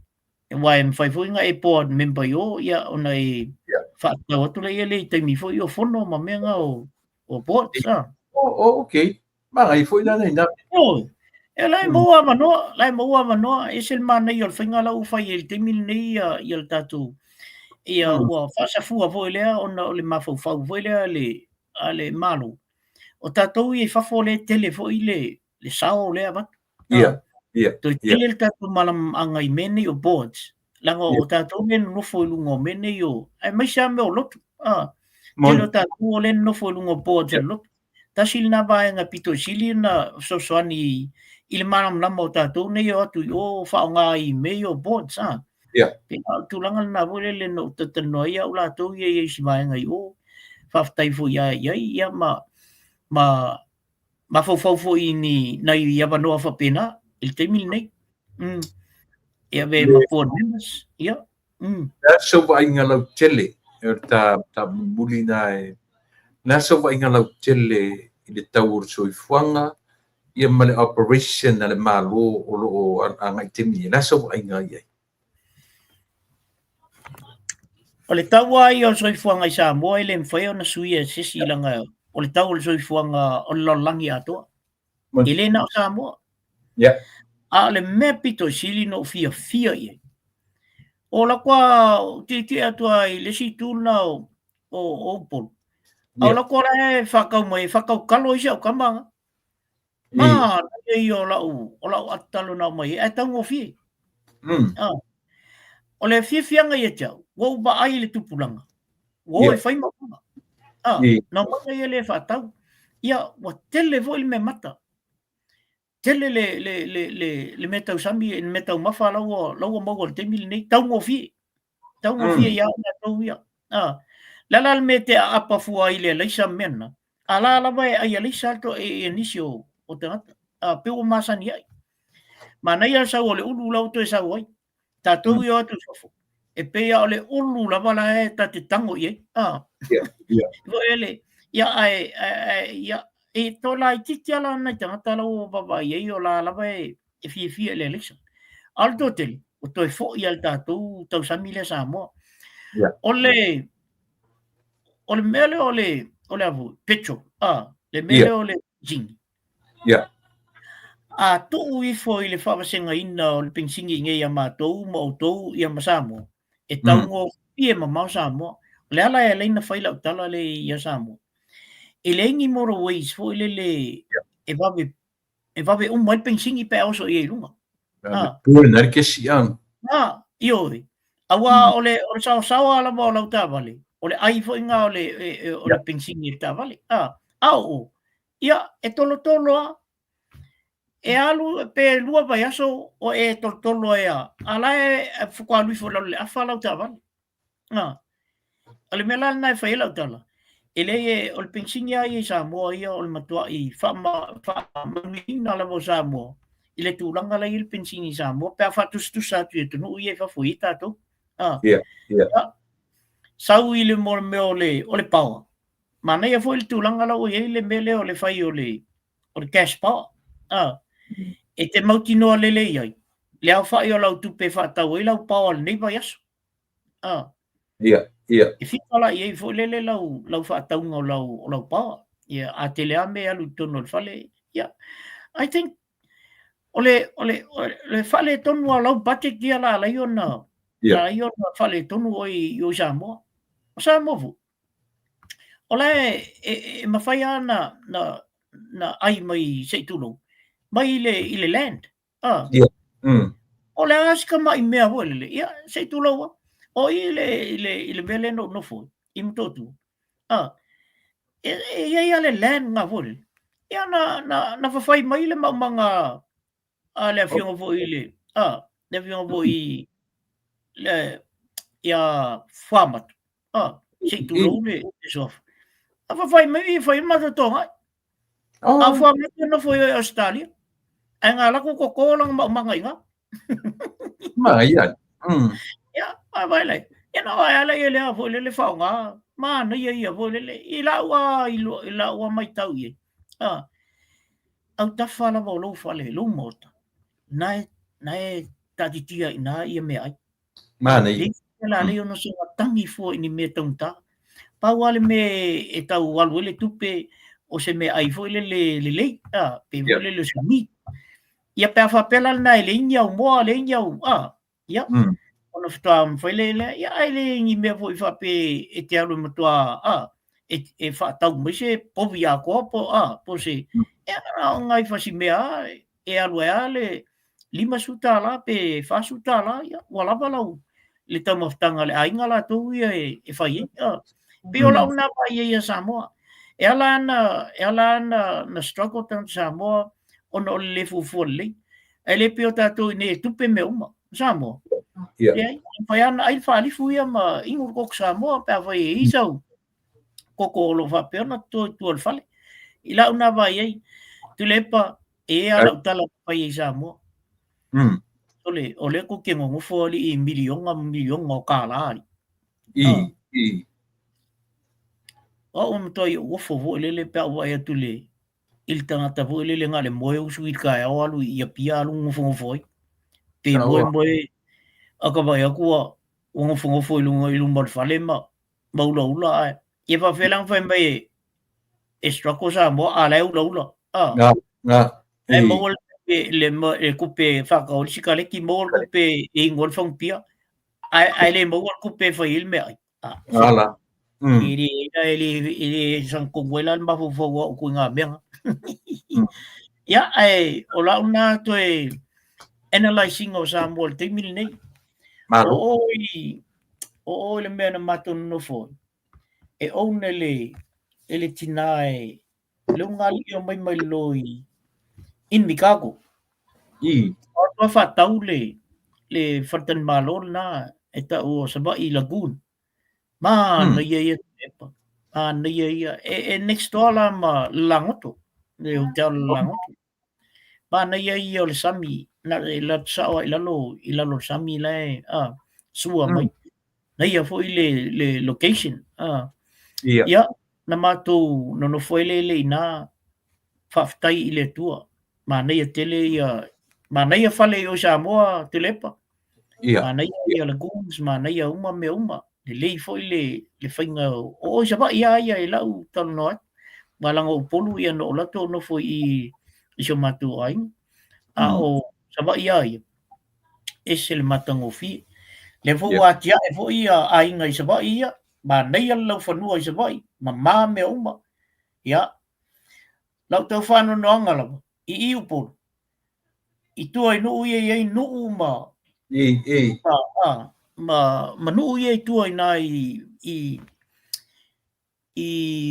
Aua e mafai foi ona e board member i o, ia, ona e faatatau atu lea i taimi foi o fono ma mea na o boards. Oh, oh, okay. Manaia foi la nei. Oh, e la e maua avanoa, la e maua avanoa, e ese le manaia o le faiga la ua fai ai i le taimi lenei ia, ia le tatou, ia ua faasafua foi lea ona o le mafaufau foi lea a le Malo. O tatou ia i fafo lea e tele foi le sao lea e avatu. Ia, ia. Toe tele le tatou malamalamaaga i mea nei o boards, leaga o tatou lea e nonofo i luga o mea nei o, aemaise lava mea o lotu. Tele o tatou o lea e nonofo i luga o boards o le lotu. Tasi lena vaega pito i sili ona fesoasoani i le malamalama o tatou nei e o atu i o faaaoga i mea ia o boards. Pei o le tulaga lena foi lele na ou talatalanoa ai au latou ia i isi vaega i o. Faafetai foi i ai, ia ma mafaufau foi i ni nai avanoa faapena i le taimi lenei. E avea ma board members, ia. Le a sau vaaiga lautele, o le ta mulimuli lena e, le a sau vaaiga lautele i le tau o le soifuaga, ia ma le operation a le Malo o lo o agai i taimi nei, le a sau vaaiga i ai? O le tau lava ia o le soifuaga i Samoa e le mafai ona suia e se isi leaga o le tau o le soifuaga o le lalolagi atoa. E le na o Samoa. A o le mea pito i sili na ou fiafia i ai, o la kua tietie atu lava i le isi itu lena o Upolu, a o la kua la e whakau mai, e whakau kalo i si au kama. Ma, na ia o lau, o lau atatalo na mai, e taugofie. O le fiafiaga ia te au, ua ou vaai i le tupulaga, ua o e fai maumaga. Na omai ia lea e faatau. Ia, ua tele foi le mea mata. Tele le mea tausami, le mea taumafa la ua maua i le taimi lenei, taugofie. Taugofie ia latou ia. Le a la le mea e te aapa fua ai i le alaisa ma mea na, a la lava e ai alaisa ia nisi o tagata. Pei ua masani ai. Manaia le sau o le ulu la ua toe sau ai. Tatou i o atu i fafo, e pei lava o le ulu lava la e ta te tago i ai. Foi ele, ia, ae, ia, e toe laitiiti lava la nai tagata la ua vaavaai i ai o la lava e fiafia i le alaisa. A o le toatele, ua toe foi lava i le tatou tausami lea Samoa. O le, o le mea lea o le, o le a foi, petrol, le mea lea o le penisini. A tuu ifo i le faavasegaina o le penisini i nei ia matou ma outou ia ma Samoa, e taugofie mamao Samoa. O le ala e ala ai ona fai lau tala lea ia Samoa, e leai ni motorways foi lele e vave e vave uma ai le penisini pe a oso i ai i luga. Burn ai le kesi ang. Ioe. Aua o le o le saosaoa lava o lau taavale, o le ai foi lena o le o le penisini i le taavale. A o ia, e tolotolo lava. E alu pe lua vaiaso o e tolotolo ai lava, a o la e faatoa alu ifo i lalo i le afa lau taavale. O le mea la lena e fai ai lau tala, e leai o le penisini lava ia i Samoa ia o le matuai faamanuiaina lava o Samoa i le tulaga la e i ai le penisini i Samoa pe a faatusatusa atu i atunuu ia i fafo e i ai tatou. Sau i le mea o le power, manaia foi le tulaga la ua i ai le mea lea o le fai o le cash power. E te mautinoa lelei ai le aofai o lau tupe e faatau ai lau power i lenei vaiaso. Ia. E fika la i ai foi lele lau faatauga o lau power. Ia, a tele lava mea e alu i totonu o le fale. Ia, I think o le faaletonu lava o lau budget ia la ala ai ona la ala ai ona faaletonu oe i o i Samoa. O Samoa foi, o la e mafai lava na ai mai se i tulou, mai i le land. O le a si tamai mea foi lele, ia, se i tulou lava. O i i le mea lea na ou nofo ai, i Motootua, e i ai lava le land lena foi lele. Ia, na fafai mai le maumaga a le afioga foi i le, le afioga foi i le, ia Fuamatu, se i tulou le suafa. Na fafai mai, fai ai matou togai. A Fuamatu e nofo i Ausetalia, ae na alu atu toto lana maumaga i ina. Ma ia. Ia, a vai lai. Ia na vaai lea lea foi lele faaaoga, manaia ia foi lele i lau lava i lau lava matau i ai. Autafa lava o lou fale, lou maota, na e taatitia i ina ia meaai. Manaia. Leai la leai ona soona tagi fua i ni mea taugata. Pau lava le mea e tau alu ai le tupe o se meaai foi lele lelei, pe foi lele o se meat. Ia pe a faapea la lena e leai ni au moa, leai ni au, ia, ona faatoa mafai lea, ia ae leai ni mea foi faapea e te alu e matua, e faatau mai se povi atoa po, po o se, ia na o nai fasi mea e alu ai lava le $50 pe $40, ia, ua lava lau le taumafataga a le aiga latou ia e fai ai. Pei o lau lena vaai ai ia Samoa. E ala ona struggle tagata Samoa ona o le le fuafua lelei. Ae le pei o tatou i inei e tupe mea uma. O Samoa, leai, e mafai lava ona ai le faalifu ia ma inu le koko Samoa pe afai e i ai sau koko o lo o faapea ona toto i tua o le fale. I lau lena vaai ai. Tuilaepa, e i ai lava lau tala na fai ai i Samoa. Sole, o lea tou te nonofo alii i miliona ma miliona o kālā alii. I, i. O au e matuai ou ofo foi lele pe a ou vaai atu i le i le tagata foi lele na o le moe usu i le taeao alu i Apia alu nofonofo ai. Pe moe moe a ka vaai atu ua ua nofonofo i luga i luma o le fale ma ma ulaula ae ia faapefea la ona fai mai e e struggle Samoa a o la e ulaula. Ah. Na, na. Ae maua le, le, le tupe e faatau ai le sikaleti, maua le tupe e inu ai le fagupia, ae, ae le maua le tupe e fai ai le meaai. Ah, Ala. E le, e le, e le sagatonu ai la le mafaufau o au ituaiga mea na. Ia, ae o lau na toe analyse ina o Samoa i le taimi lenei. Malo. O o i, o o i le mea na matou nonofo ai, e own e le, e le tinā e, le ulugalii e omai mai lalo i Invercargill. I. O atu a faatau le, le faletalimalo lena e tau o Savaii Lagoon. Manaia ia pepa. Manaia ia. E, e next door la ma le Lagoto, le hotel o le Lagoto. Manaia ia o le sami, na e alu atu sao lava i lalo, i lalo o le sami la e a, sua mai. Manaia foi le, le location. A. Ia. Ia, na matou nonofo ai lele i ina, faafetai i le Atua. Manaia tele ia, manaia fale i o i Samoa, Tuilaepa. Ia. Manaia ia lagoons, manaia uma mea uma. Lelei foi le, le faiga o o i Savaii lava ia i lau talanoa atu. Aua leaga o Upolu ia na ou alu atu ou nofo i i si o matou aiga. A o Savaii lava ia, ese le matagofie. Lea foi ua atiae foi ia aiga i Savaii ia, manaia le laufanua i Savaii, mama mea uma. Ia, lau tau faanoanoaga lava, i i Upolu, i tua i nuu ia e i ai nuu ma I, i. ma, a, ma, ma nuu ia i tua inā i, i, i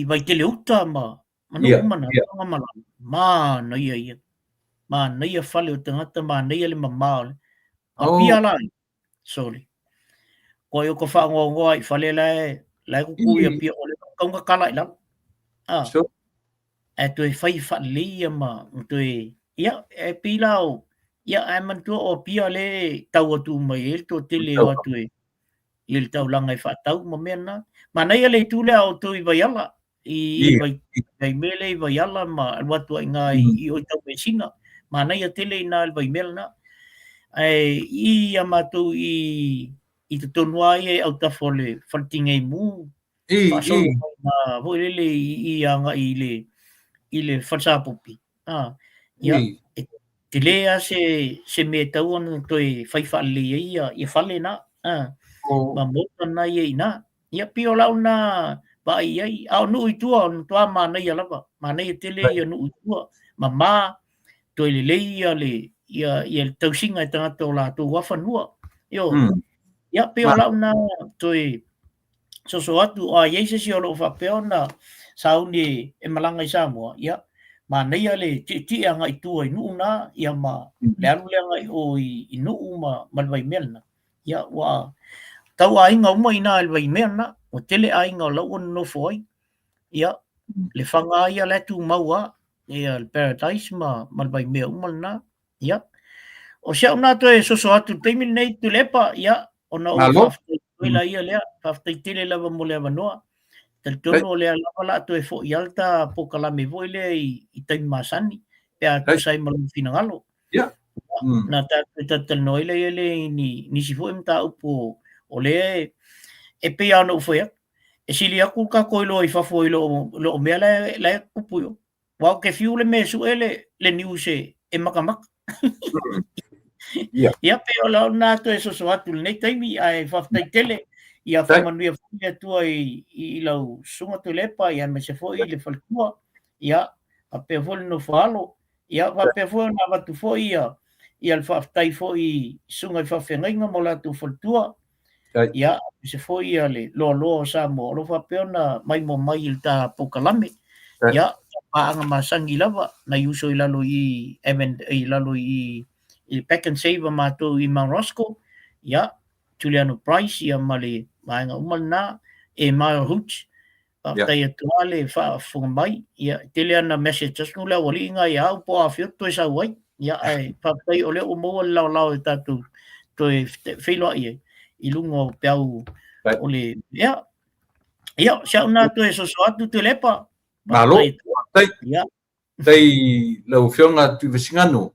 Vaitele uta ma, ma nuu uma na, ma lalo. Manaia ia. Manaia fale o tagata, manaia le mama o le. Apia la, Sorry. Koe o ka whaangoangoa i fale la e, la e kuku i Apia o le kaunga kala i lalo. Ah. So. Ae toe fai faalelei ia ma, ma toe, ia, e pei la o, ia, ae manatua o Apia lea e tau atu uma i ai le toatele e o atu e, i le taulaga e faatau ma mea na. Manaia le itu lea o outou i Vaiala, i, i vai, vaimea lea i Vaiala ma alu atu ai inā i, i o i Taumeasina. Manaia tele inā le vaimea lena. Ae i ia matou i, i totonu lava ia i autafa o le Fale Tigei Mu, faasolo mai inā foi lele i, i agai i le, i le Fale Sapopi. A, ia, e tele lava se, se mea e tatau ona toe fai faalelei ai ia, ia fale na, a, ma maota na ia i ina. Ia, pei o lau lena vaai i ai. A o nuu i tua, o le matua manaia lava, manaia tele ia nuu i tua, mama, toe lelei ia le, ia, ia le tausiga e tagata o latou lava fanua. Ioe. Ia, pei o lau lena toe soso atu, a i ai se isi o lo o faapea ona sauni e malaga i Samoa, ia, manaia le tietie agai i tua i nuu na, ia ma le alu lea agai i o i Nuu ma, ma le Vaimea lena. Ia, ua tau aiga uma i ina i le Vaimea lena, ua tele aiga o la ua nonofo ai. Ia, Lefaga lava ia la e tumau lava, ia le Paradise ma, ma le Vaimea uma lena. Ia, o si au lena toe soso atu i le taimi lenei Tuilaepa, ia, ona ou faafetai atu ai laia lea, faafetai tele lava mo le avanoa. Talitonu o lea lava o le a toe foi lava le ta polokalame foi lea i taimi masani, pe a tusa ai ma lou finagalo. Ia. Na tatou talatalanoa ai lea i nisi foi mataupu o lea e pei lava ona ou fai atu, e sili atu le tatou iloa i fafo i lo mea la e tupu i o. Aua ou te fiu le mea e sue le news e matamata. Ia, pei o lau lena toe soso atu i lenei taimi, ae faafetai tele. Ia faamanuia foi le Atua i lau Susuga Tuilaepa, ia aemaise foi le faletua, ia faapea foi le nofo a alo, ia faapea foi ona avatu foi ia le faafetai foi i susuga i faafeagaiga ma o latou faletua, ia aemaise foi ia le loaloa o Samoa o lo o faapea ona maimoa mai i le ta polokalame. Ia, paaga masani lava, nai uso i lalo i Evan, i lalo i i Pak'nSave a matou i Mount Roskill, ia, Juliano Price ia ma le vaega uma lena, e Mile Hooch. Faafetai atu lava le faafofoga mai. Ia, e tele ana message atu le aualii na ia au po o afio toe sau ai. Ia, ae faafetai o lea ua maua le laolao e tatou toe feiloai ai i luga o peau o le... Ia, ia, si au na toe soso atu Tuilaepa. Malo, faafetai. Ia. Faafetai lau Afioga Tuivasigano.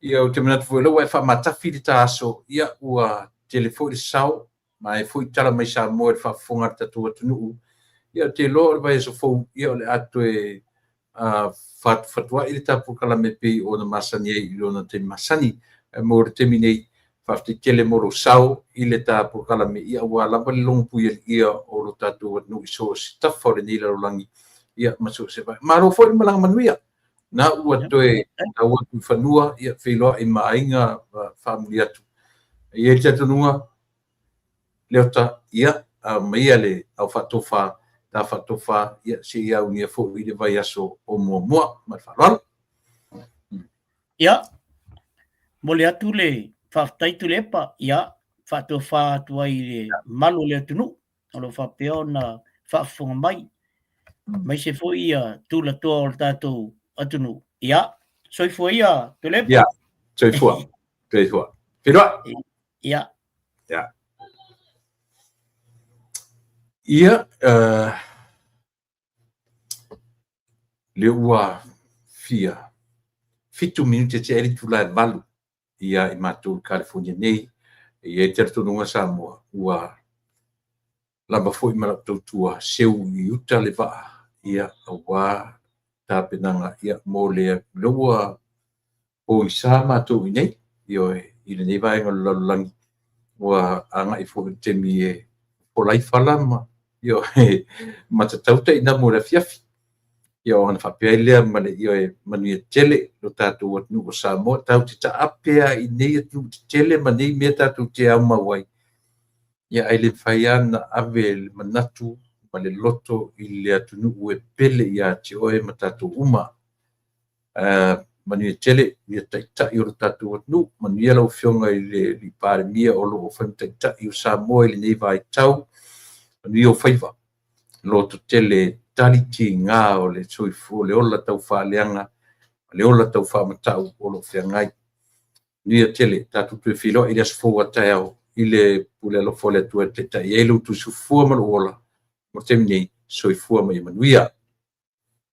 Ia, ou te manatu foi o lea ua e faamatafi le ta aso, ia, ua tele foi le sao, ma e foi tala mai Samoa i le faafofoga a le tatou atunuu. Ia, ou te iloa o le vaiaso fou, ia, o le a toe fatufatuai le ta polokalame e pei ona masani ai i lona taimi masani. Ae mo le taimi nei, faafetai tele mo lou sao i le ta polokalame, ia, aua lava le logopuialiia o lo tatou atunuu i so o se tafa o lenei lalolagi, ia, ma so o se vaega. Malo foi le malaga manuia. Na ua toe tau atu i fanua, ia, feiloai ma aiga, faamuli atu. E i ai le talitonuga, Leota, ia, aumaia le au faatofa, ta faatofa, ia, se i aunia foi le vaiaso o muamua. Ma le faaaloalo. Ia, momoli atu le faafetai Tuilaepa, ia, faatofa atu ai i le mamalu o le atunuu o lo o faapea ona faafofoga mai, aemaise foi ia tulatoa o le tatou atunuu. Ia, soifua ia Tuilaepa. Ia, soifua, soifua. Feiloai. Ia. Ia. Ia, lea ua fia 7 minute tea ai le itula e 8 ia i matou i California nei. E i ai le talitonuga Samoa ua lava foi ma lau tautua seu i uta le vaa, ia, aua tapenaga, ia, mo le ua pogisa matou i nei, ioe, i lenei vaega o le lalolagi, ua agai foi i le taimi e fofola ai fala ma, ioe, ma tatau tainamu o le afiafi. Ia, ona faapea ai lea ma le, ioe, manuia tele lo tatou atunuu o Samoa. Tatou te taape lava i nei atunuu tetele ma nei mea tatou te aumau ai, ia, ae le mafai lava ona ave le manatu ma le loto i le atunuu e pele ia te oe ma tatou uma. Manuia tele ia taitai o le tatou atunuu, manuia lau Afioga i le Palemia o lo o fai ma taitai o Samoa i lenei vaitau, manuia ou faiva, loto tele tali tiga o le soifua, le ola taufaaleaga, le ola taufaamatau o lo o feagai. Manuia tele, tatou toe feiloai i le aso fou a taeao i le pule alofa o le Atua e taitai ai lo outou soifua ma lou ola. Mo le taimi nei, soifua ma ia manuia.